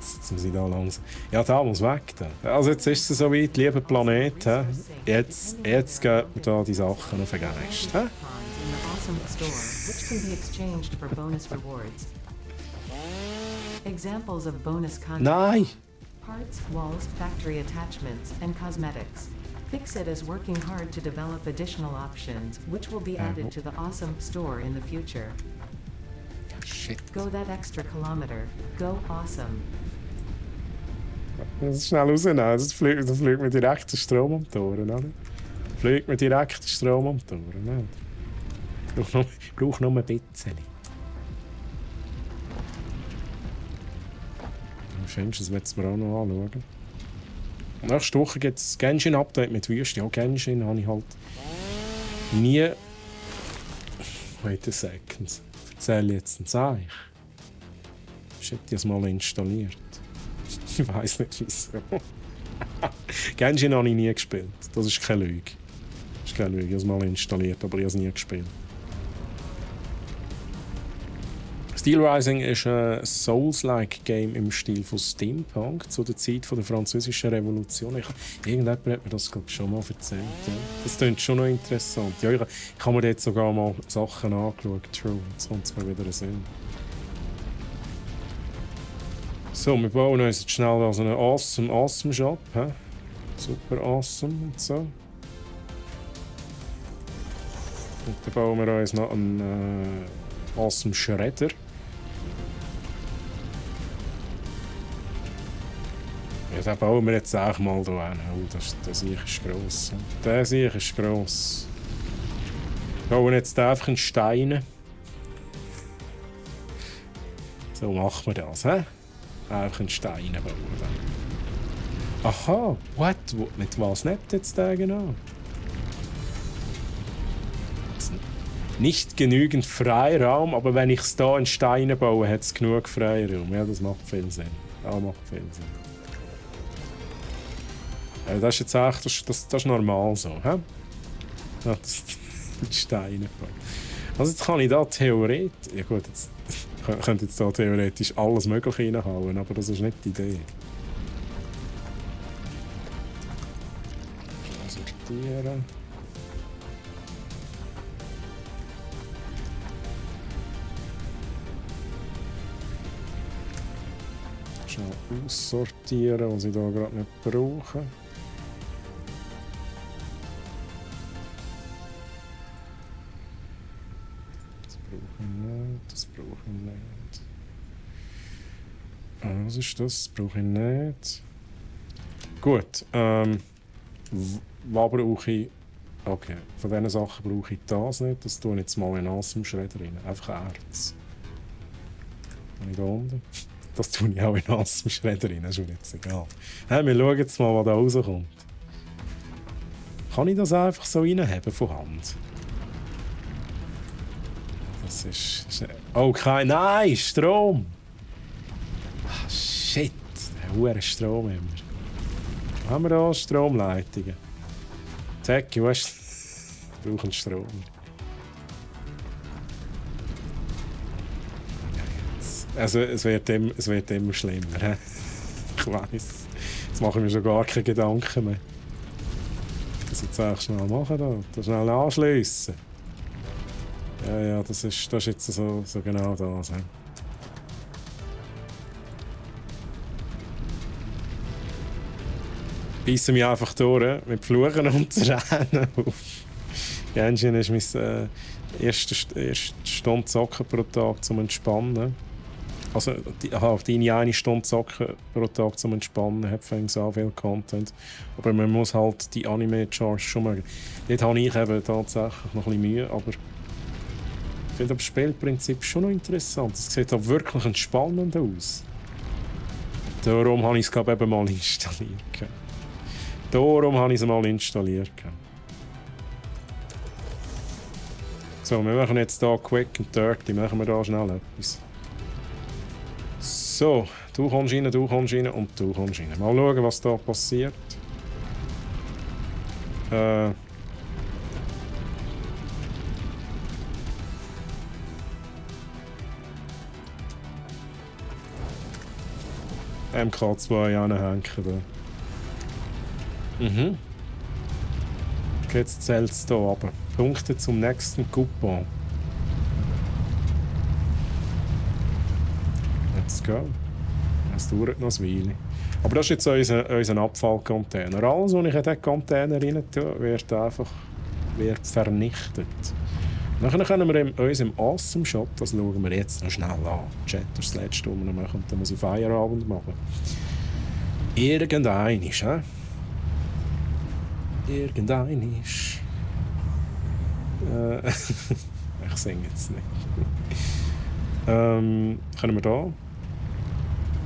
jetzt muss ich da langsam... Ja, da muss weg. Da. Also jetzt ist es so weit, lieber Planet. He? Jetzt geht mir da die Sachen auf den Geist. He? In the awesome store, which can be exchanged for bonus rewards. Examples of bonus content: Nein! parts, walls, factory attachments, and cosmetics. Fixit is working hard to develop additional options, which will be added to the awesome store in the future. Shit. Go that extra kilometer. Go awesome. Das ist schnell rausnehmen. Das fliegt mir direkt den Strom um die Ohren, oder? Fliegt mir direkt den Strom um die Ohren, oder? Ich brauche noch ein bisschen. Wie findest du das? Willst du mir auch noch anschauen? Nächste Woche gibt es Genshin-Update mit Wüste. Ja, Genshin habe ich halt nie... Wait a second. Erzähle jetzt ein Zeichen. Ich hätte das mal installiert. Ich weiss nicht wieso. Genshin habe ich nie gespielt. Das ist keine Lüge. Das ist keine Lüge. Ich habe es mal installiert, aber ich habe es nie gespielt. Steel Rising ist ein Souls-like-Game im Stil von Steampunk zu der Zeit der Französischen Revolution. Irgendjemand hat mir das, glaube ich, schon mal erzählt. Ja. Das klingt schon noch interessant. Ja, ich habe mir jetzt sogar mal Sachen angeschaut. True, jetzt kommt es mir wieder in Sinn. So, wir bauen uns jetzt schnell also einen awesome Shop. He? Super awesome und so. Und dann bauen wir uns noch einen awesome Schredder. Ja, den bauen wir jetzt auch mal hier hin. Oh, der Sieg ist gross. Der Sieg ist gross. Wir bauen jetzt einfach in Steine. So machen wir das, hä? Einfach in Steine bauen. Aha, what? Mit was nimmt jetzt der genau? Nicht genügend Freiraum, aber wenn ich es hier in Steine baue, hat es genug Freiraum. Ja, das macht viel Sinn. Ja, macht viel Sinn. Ja, das ist jetzt echt, das ist normal so. He? Ja, das mit Steine bauen. Also jetzt kann ich da theoretisch... Ja gut, jetzt könnte jetzt da theoretisch alles Mögliche reinhauen, aber das ist nicht die Idee. Sortieren. Schnell aussortieren, was ich hier gerade nicht brauche. Das brauche ich nicht. Was ist das? Das brauche ich nicht. Gut. Was brauche ich? Okay, von diesen Sachen brauche ich das nicht. Das tue ich jetzt mal in einen Schredder rein. Einfach Erz. Und da unten. Das tue ich auch in einen Schredder rein. Das ist mir jetzt egal. Hey, wir schauen jetzt mal, was da rauskommt. Kann ich das einfach so reinhaben von Hand? Das ist oh, nein, Strom! Ah, shit, der hohe Strom haben wir. Haben wir da Stromleitungen? Zecki, weißt du, wir brauchen Strom. Also, es wird immer schlimmer. He? Ich weiss. Jetzt mache ich mir schon gar keine Gedanken mehr. Das jetzt auch schnell machen, da schnell anschliessen. Ja, das ist jetzt so genau das. He? Beißen mich einfach durch mit Fluchen und Tränen auf. Genshin ist meine erste Stunde Zocken pro Tag zum Entspannen. Also, deine eine Stunde Zocken pro Tag zum Entspannen hat fängt so viel Content. Aber man muss halt die Anime-Charge schon mögen. Dort habe ich eben tatsächlich noch ein bisschen Mühe, aber ich finde das Spielprinzip schon noch interessant. Es sieht auch wirklich entspannend aus. Darum habe ich es eben mal installiert. So, wir machen jetzt hier quick and dirty. Machen wir da schnell etwas. So, du kommst rein und du kommst rein. Mal schauen, was da passiert. MK2 anhängen. Mhm. Jetzt zählt es hier runter. Punkte zum nächsten Coupon. Let's go. Es dauert noch ein Weile. Aber das ist jetzt unser Abfallcontainer. Alles, was ich in diesen Container rein tue, wird vernichtet. Dann können wir in unserem Awesome Shot, das schauen wir jetzt noch schnell an. Chat ist das letzte, was wir noch machen. Dann muss ich Feierabend machen. Irgendeinisch, hä? Irgendeinisch. Ich singe jetzt nicht. Können wir da?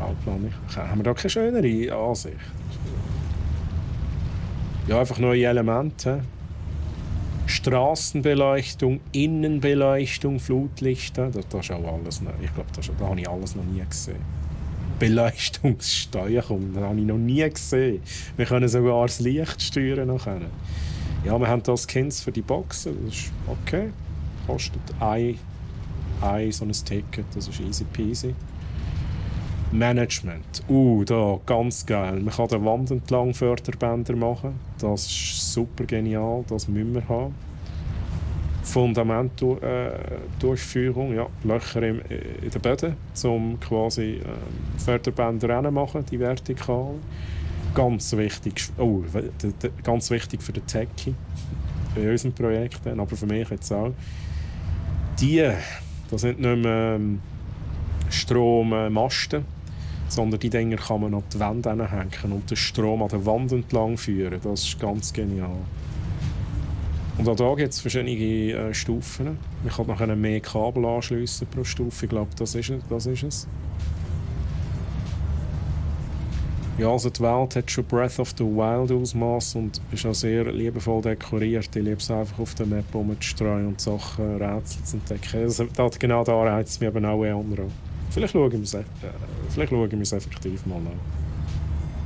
Altplan nicht. Haben wir da keine schönere Ansicht? Ja, einfach neue Elemente. Strassenbeleuchtung, Innenbeleuchtung, Flutlichter. Das ist auch alles neu. Ich glaube, da habe ich alles noch nie gesehen. Beleuchtungssteuerung, das habe ich noch nie gesehen. Wir können sogar das Licht steuern. Ja, wir haben hier Skins für die Boxen. Das ist okay. Kostet ein so ein Ticket. Das ist easy peasy. Management. Da, ganz geil. Man kann den Wand entlang Förderbänder machen. Das ist super genial. Das müssen wir haben. Fundamentdurchführung, ja, Löcher in den Böden, um quasi Förderbänder machen, die vertikal. Ganz wichtig, ganz wichtig für den Techie, bei unseren Projekten, aber für mich jetzt auch. Das sind nicht mehr Strommasten, sondern die Dinger kann man an die Wand hängen und den Strom an der Wand entlang führen. Das ist ganz genial. Und auch hier gibt es verschiedene Stufen. Man kann nachher mehr Kabel anschliessen pro Stufe. Ich glaube, das ist es. Ja, also die Welt hat schon Breath of the Wild Ausmaß und ist auch sehr liebevoll dekoriert. Ich liebe es einfach auf der Map rumzustreuen und Sachen, Rätsel zu entdecken. Genau da reizt es mich eben auch eher an. Vielleicht schauen wir es effektiv mal an.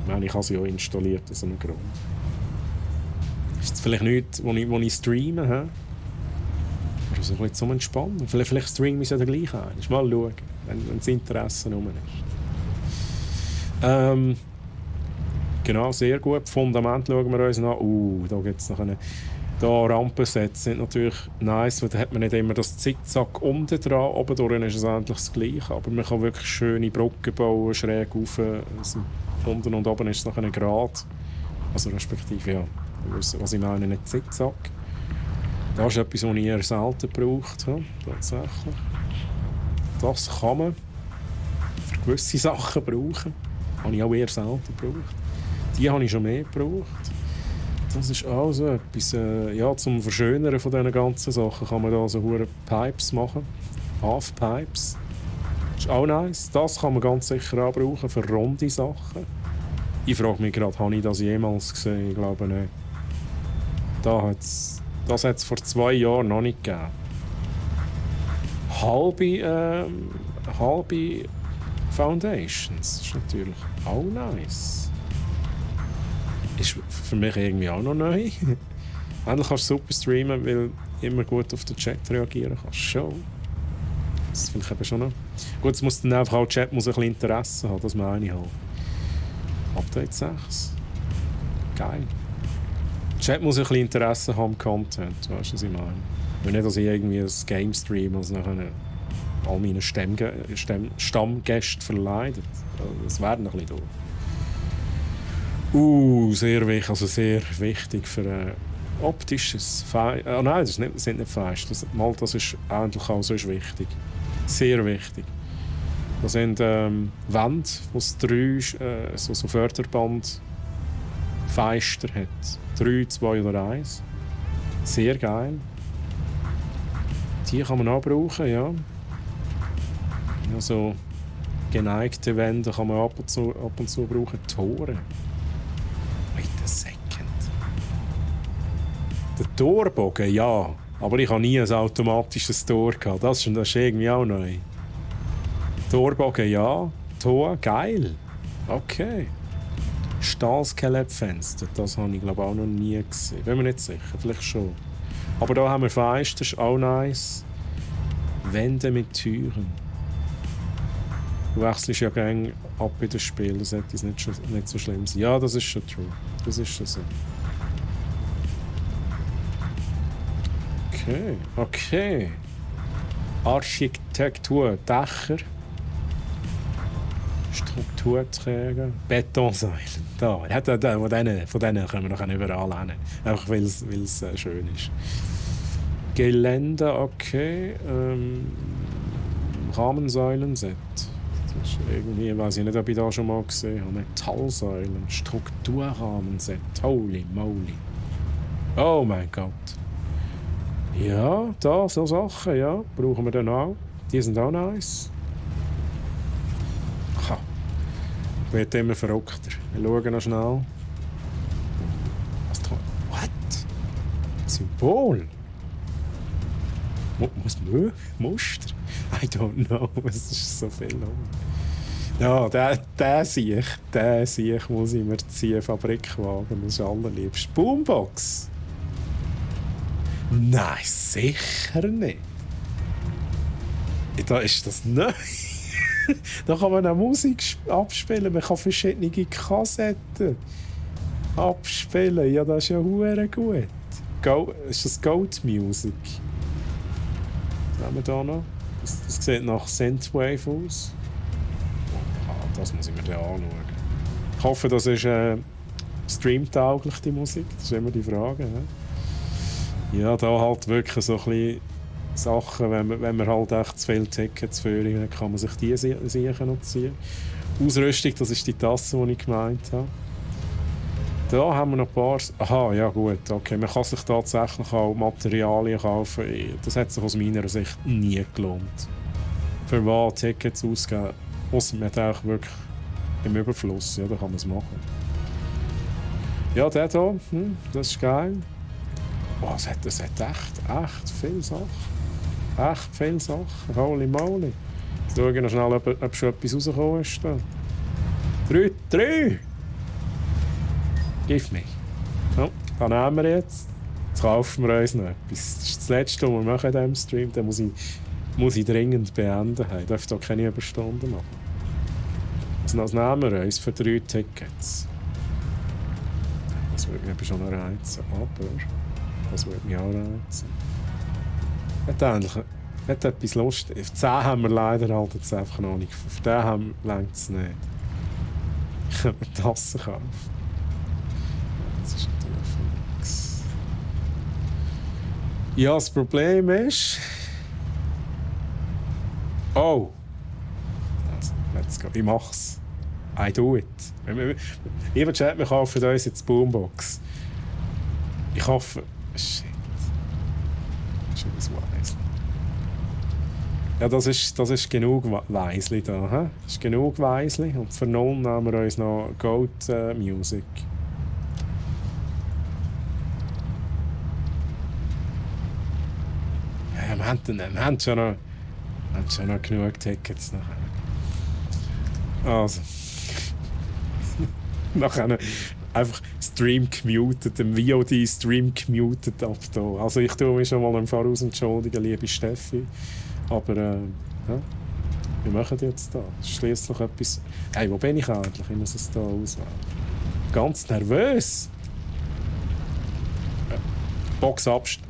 Ich meine, ich habe sie ja installiert aus einem Grund. Ist es vielleicht nichts, wo ich streame? Oder so ein bisschen zum Entspannen? Vielleicht streame ich es ja gleich ein. Mal schauen, wenn das Interesse rum ist. Genau, sehr gut. Fundament schauen wir uns an. Da gibt es noch eine... Rampensätze sind natürlich nice, weil da hat man nicht immer das Zickzack unten dran. Oben durch ist es eigentlich das Gleiche. Aber man kann wirklich schöne Brücken bauen, schräg rauf. Also unten und oben ist es nachher gerade. Also respektive, ja. Was ich meine, nicht Zickzack. Das ist etwas, was ich eher selten gebraucht habe, tatsächlich. Das kann man für gewisse Sachen brauchen. Das habe ich auch eher selten gebraucht. Die habe ich schon mehr gebraucht. Das ist auch so etwas, zum Verschönern von diesen ganzen Sachen kann man da so hure Pipes machen. Half-Pipes. Das ist auch nice. Das kann man ganz sicher auch brauchen für runde Sachen. Ich frage mich gerade, habe ich das jemals gesehen? Ich glaube nicht. Das hat es vor 2 Jahren noch nicht gegeben. Halbe Foundations. Das ist natürlich auch nice. Ist für mich irgendwie auch noch neu. Endlich kannst du super streamen, weil du immer gut auf den Chat reagieren kannst. Schon. Das ist vielleicht eben schon noch. Gut, es muss dann einfach auch, Chat muss ein bisschen Interesse haben, das meine ich halt. Update 6. Geil. Chat muss ein bisschen Interesse haben am Content, weißt du, was ich meine? Wenn nicht, dass ich irgendwie ein Game stream, also nachher all meine Stammgäste verleidet. Das wäre noch ein bisschen doof. Sehr wichtig für optisches nein, das sind nicht Feisch. Das ist eigentlich auch so wichtig. Sehr wichtig. Das sind Wände, wo es 3 so Förderband Feister hat. 3, 2 oder 1. Sehr geil. Die kann man auch brauchen, ja. Also geneigte Wände kann man ab und zu brauchen. Tore. Wait a second. Der Torbogen, ja. Aber ich habe nie ein automatisches Tor gehabt. Das ist irgendwie auch neu. Torbogen, ja. Tor, geil. Okay. Stahlskelettfenster, das habe ich glaube auch noch nie gesehen. Bin mir nicht sicher, vielleicht schon. Aber da haben wir Fenster, das ist auch nice. Wände mit Türen. Du wechselst ja gerne ab in das Spiel, das sollte es nicht so schlimm sein. Ja, das ist schon true. Das ist schon so. Okay, okay. Architektur, Dächer. Strukturträger. Betonsäulen. Da, von denen können wir noch überall hin. Einfach weil es schön ist. Gelände, okay. Rahmensäulen-Set. Das ist irgendwie, weiß ich nicht, ob ich da schon mal gesehen habe. Metallsäulen, Strukturrahmenset. Holy moly. Oh mein Gott. Ja, da, so Sachen, ja. Brauchen wir dann auch. Die sind auch nice. Ha. Wird immer verrückter. Wir schauen noch schnell. Was da? What? Symbol? Muster? I don't know. Es ist so viel. Ja, der sehe ich, muss ich mir ziehen. Fabrikwagen, das ist allerliebst. Boombox? Nein, sicher nicht. Da ist das neu. Da kann man auch Musik abspielen. Man kann verschiedene Kassetten abspielen. Ja, das ist ja hure gut. Ist das Goat Music? Was haben wir da noch? Das sieht nach Synthwave aus. Das muss ich mir dann anschauen. Ich hoffe, das ist streamtauglich, die Musik. Das ist immer die Frage. Ja, da halt wirklich so ein bisschen Sachen, wenn man halt echt zu viele Tickets führt, dann kann man sich die sicher noch ziehen. Ausrüstung, das ist die Tasse, die ich gemeint habe. Da haben wir noch ein paar... Aha, ja gut, okay. Man kann sich tatsächlich auch Materialien kaufen. Das hat sich aus meiner Sicht nie gelohnt. Für was Tickets ausgeben, ausser man hat auch wirklich im Überfluss. Ja, da kann man es machen. Ja, der hier, das ist geil. Oh, es hat echt viele Sachen. Echt viele Sachen. Holy moly. Jetzt schauen wir noch schnell, ob schon etwas rausgekommen ist. 3! Gib mich. So, dann nehmen wir jetzt. Jetzt kaufen wir uns noch etwas. Das ist das Letzte, was wir machen in diesem Stream. Den muss ich dringend beenden. Ich darf hier keine Überstunden machen. Also nehmen wir uns für 3 Tickets. Das würde mich schon reizen. Aber das würde mich auch reizen. Hat etwas Lust. Auf 10 haben wir leider halt jetzt einfach noch nicht. Für den reicht es nicht. Ich könnte mir Tassen kaufen. Das ist natürlich für nichts. Ja, das Problem ist... Oh! Also, let's go. Ich mach's. I do it. Lieber Chat, wir kaufen uns jetzt Boombox. Ich hoffe... Shit. Schon das Weisli. Ja, das ist genug Weisli da. He? Das ist genug Weisli. Und für 0 nehmen wir uns noch Goat Music. Ja, wir haben schon noch genug Tickets nachher. Also. Nachher einfach Stream gemutet, den VOD-Stream gemutet ab da. Also ich tue mich schon mal im Voraus entschuldigen, liebe Steffi. Aber ja, wir machen jetzt da. Das ist schliesslich etwas... Hey, wo bin ich eigentlich? Ich muss es da auswählen. Ganz nervös. Box abstellen.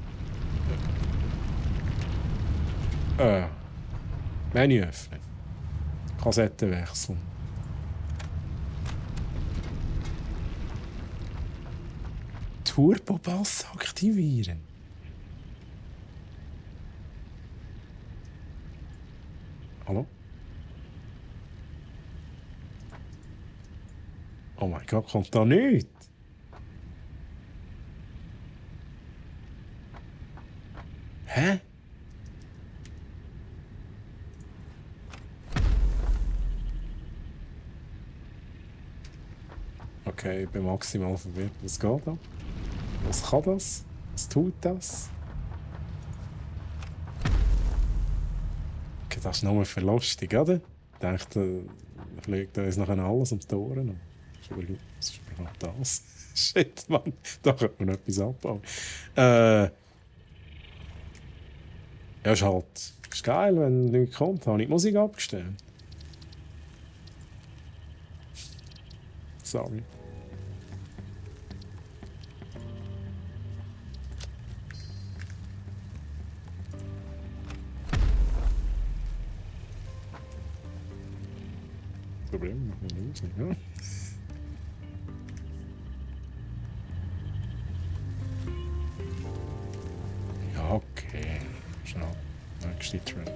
Menü öffnen. Kassette wechseln. Turbo-Bass aktivieren. Hallo? Oh mein Gott, kommt da nichts? Hä? Okay, ich bin maximal verwirrt. Was geht da? Was kann das? Was tut das? Okay, das ist nur verlustig, oder? Ich dachte, fliegt uns nachher alles ums Ohren. Was ist überhaupt das? Shit, Mann. Da könnte man etwas abbauen. Ja, ist halt ist geil, wenn nichts kommt. Habe ich die Musik abgestellt? Sorry. Problem, ja. Ja, okay. Schnell. Nächste Track.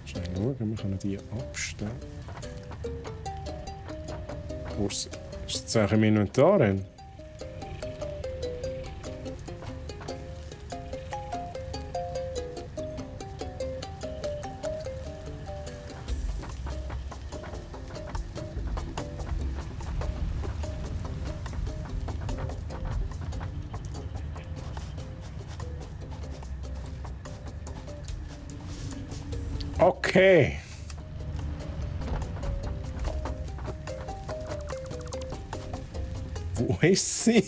Schnell schauen, wir können die abstellen. Ist jetzt eigentlich im Inventar drin? Okay. Wo ist sie?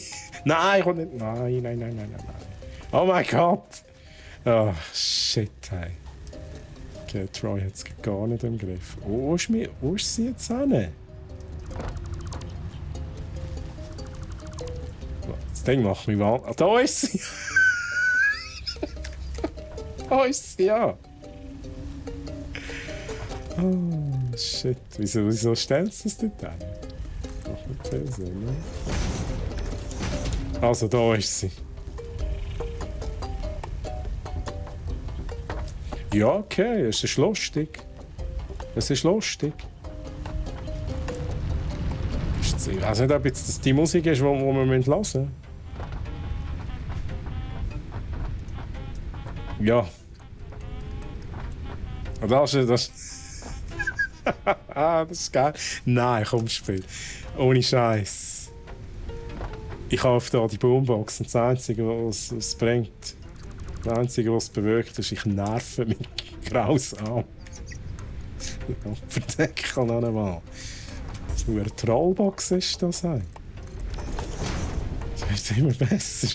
Nein, ich will nicht. Nein. Oh mein Gott. Oh, shit, hey. Okay, Troy hat es gar nicht im Griff. Wo ist sie jetzt hin? Das Ding macht mich wahnsinnig. Ah, da ist sie. Da ist sie, ja. Oh, shit. Wieso stellst du es dort hin? Macht nicht viel Sinn, ne? Also, da ist sie. Ja, okay, es ist lustig. Es ist lustig. Ich weiß nicht, ob jetzt das die Musik ist, die wir hören müssen. Ja. Das ist geil. Nein, komm, spiel. Ohne Scheiß. Ich kaufe hier die Boombox und das Einzige, was es bringt, das Einzige, was es bewirkt, ist, ich nerve mich grausam. Verdecken noch einmal. Was für eine Trollbox ist das? Hey? Das wird immer besser.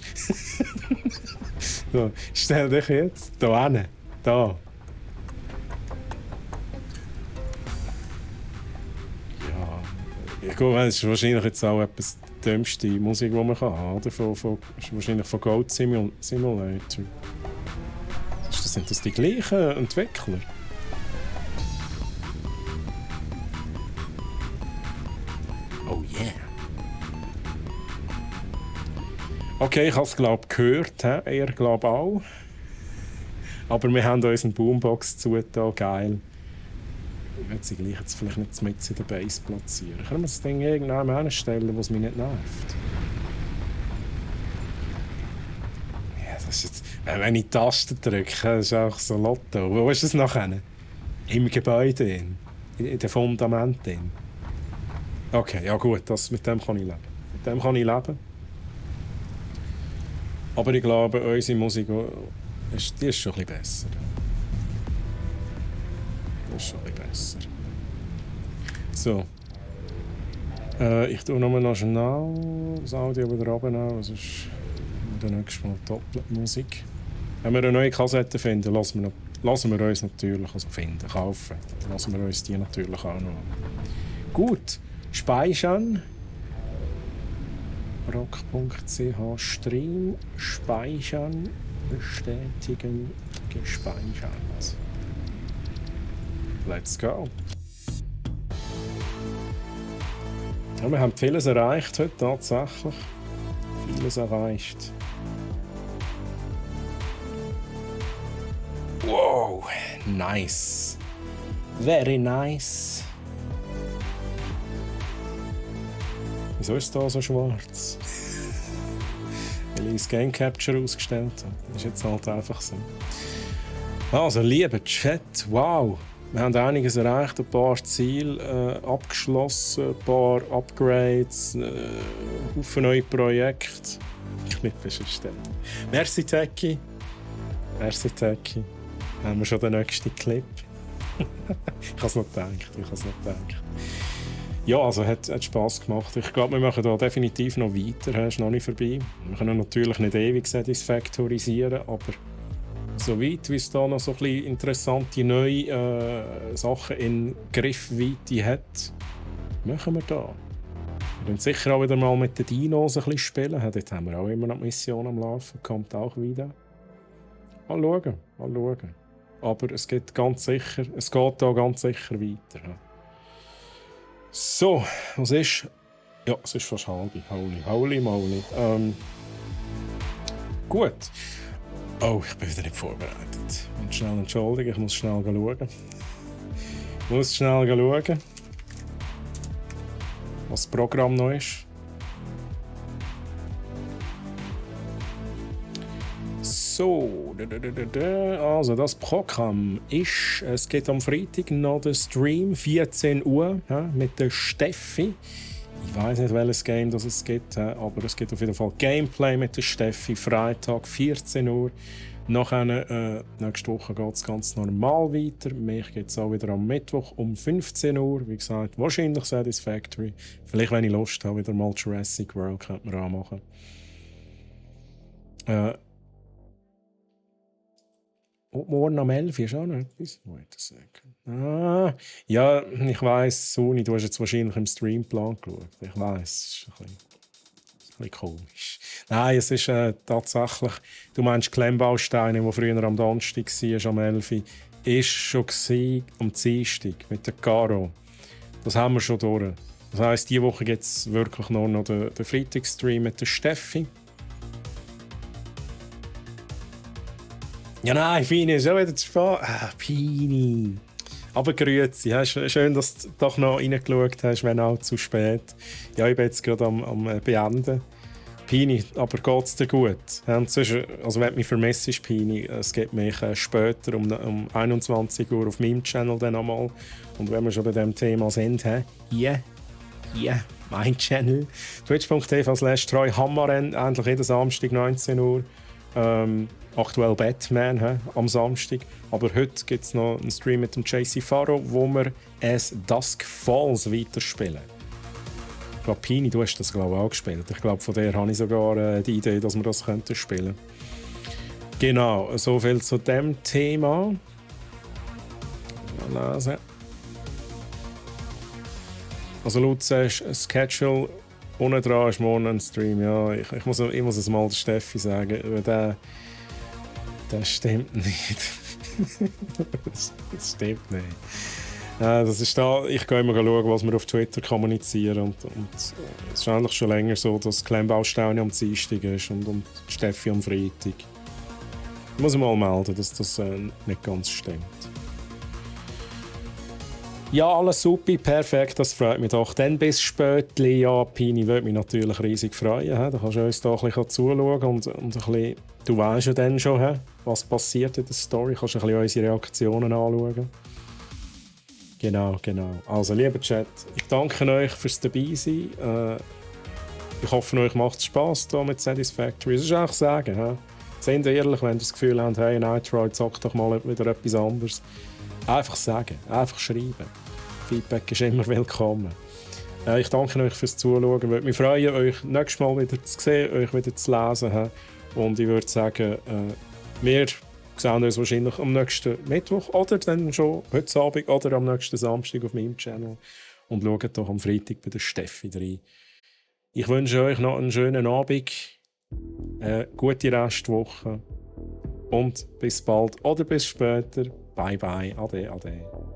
So, stell dich jetzt hier hin. Da. Ja, gut, das ist wahrscheinlich jetzt auch etwas die dümmste Musik, die man haben kann, oder? Ist wahrscheinlich von Goat Simulator. Sind das die gleichen Entwickler? Oh yeah. Okay, ich habe es glaube gehört, er glaube auch. Aber wir haben uns eine Boombox zugetan, geil. Ich würde sie gleich jetzt vielleicht nicht mit in der Base platzieren. Können wir das Ding irgendwann hinstellen, wo es mich nicht nervt? Ja, das ist jetzt... Wenn ich die Taste drücke, das ist auch so Lotto. Wo ist das nachher? Im Gebäude, in den Fundamenten. Okay, ja gut, mit dem kann ich leben. Mit dem kann ich leben. Aber ich glaube, unsere Musik die ist schon ein bisschen besser. Die ist schon ein bisschen besser. So. Ich tue noch schnell das Audio wieder runternehmen, sonst dann nächstes Mal Doppelmusik. Wenn wir eine neue Kassette finden, lassen wir uns natürlich, also finden, kaufen, dann lassen wir uns die natürlich auch noch an. Gut, speichern. rock.ch Stream, speichern, bestätigen, gespeichert. Let's go. Ja, wir haben vieles erreicht heute, tatsächlich. Vieles erreicht. Wow, nice. Very nice. Wieso ist es da so schwarz? Weil ich das Game Capture ausgestellt habe. Das ist jetzt halt einfach so. Also, lieber Chat, wow. Wir haben einiges erreicht, ein paar Ziele abgeschlossen, ein paar Upgrades, Haufen neue Projekte. Ich bin bestellt. Merci, Techie. Merci, Techie. Haben wir schon den nächsten Clip? Ich habe es noch gedacht. Ja, also hat Spass gemacht. Ich glaube, wir machen da definitiv noch weiter. Es ist noch nicht vorbei. Wir können natürlich nicht ewig satisfaktorisieren, aber so weit, wie es da noch so ein bisschen interessante neue Sachen in Griffweite hat, machen wir da. Wir werden sicher auch wieder mal mit den Dinos ein bisschen spielen. Dort haben wir auch immer noch die Mission am Laufen. Kommt auch wieder. Mal schauen. Aber es geht da ganz sicher weiter. So, was ist? Ja, es ist fast halb. Holy moly. Gut. Oh, ich bin wieder nicht vorbereitet. Und schnell entschuldigen, ich muss schnell schauen. Was das Programm noch ist. So, also das Programm ist, es geht am Freitag noch der Stream, 14 Uhr, mit der Steffi. Ich weiß nicht, welches Game das es gibt, aber es gibt auf jeden Fall Gameplay mit der Steffi, Freitag, 14 Uhr. Nachher, nächste Woche geht es ganz normal weiter. Mich geht es auch wieder am Mittwoch um 15 Uhr. Wie gesagt, wahrscheinlich Satisfactory. Vielleicht, wenn ich Lust habe, wieder mal Jurassic World könnte man auch machen. Und morgen am 11 Uhr ist auch noch etwas. Ja, ich weiss, Sony, du hast jetzt wahrscheinlich im Streamplan geschaut. Ich weiss, es ist ein bisschen komisch. Nein, es ist tatsächlich, du meinst Klemmbausteine, die früher am Donnerstag war, am 11 Uhr, ist schon am Dienstag mit der Caro. Das haben wir schon durch. Das heisst, diese Woche gibt es wirklich nur noch den Freitagsstream mit der Steffi. Ja, nein, Pini, ist auch wieder zu spät. Pini. Aber grüezi, schön, dass du doch noch reingeschaut hast, wenn auch zu spät. Ja, ich bin jetzt gerade am Beenden. Pini, aber geht's dir gut? Also wenn du mich vermisst, Pini, es gibt mich später um 21 Uhr auf meinem Channel dann einmal. Und wenn wir schon bei diesem Thema sind, mein Channel. Twitch.tv/treuhammerren, endlich jeden Samstag 19 Uhr. Aktuell Batman am Samstag. Aber heute gibt es noch einen Stream mit dem JC Faro, wo wir es Dusk Falls weiterspielen. Ich glaube, Pini, du hast das auch gespielt. Ich glaube, von der habe ich sogar die Idee, dass wir das spielen könnten. Genau, soviel zu dem Thema. Mal lesen. Also laut Schedule unten dran ist morgen ein Stream. Ja, ich muss es mal der Steffi sagen. Das stimmt nicht. Das stimmt nicht. Das ist da, ich gehe immer schauen, was wir auf Twitter kommunizieren. Und es ist eigentlich schon länger so, dass Klemmbausteine am Dienstag ist und Steffi am Freitag. Ich muss mal melden, dass das nicht ganz stimmt. Ja, alles super, perfekt, das freut mich doch. Dann bis später, ja, Pini, würde mich natürlich riesig freuen. Da kannst du uns da ein bisschen zuschauen und ein bisschen, du weißt ja dann schon, was passiert in der Story. Du kannst ein bisschen unsere Reaktionen anschauen. Genau. Also, lieber Chat, ich danke euch fürs Dabeisein. Ich hoffe, euch macht es Spass hier mit Satisfactory. Das ist einfach sagen. Seid ehrlich, wenn ihr das Gefühl habt, hey, Nightroid, sag doch mal wieder etwas anderes. Einfach sagen, einfach schreiben. Feedback ist immer willkommen. Ich danke euch fürs Zuschauen. Ich würde mich freuen, euch nächstes Mal wieder zu sehen, euch wieder zu lesen. Und ich würde sagen, wir sehen uns wahrscheinlich am nächsten Mittwoch oder dann schon heute Abend oder am nächsten Samstag auf meinem Channel. Und schaut doch am Freitag bei der Steffi rein. Ich wünsche euch noch einen schönen Abend, eine gute Restwoche und bis bald oder bis später. Bye bye, ade.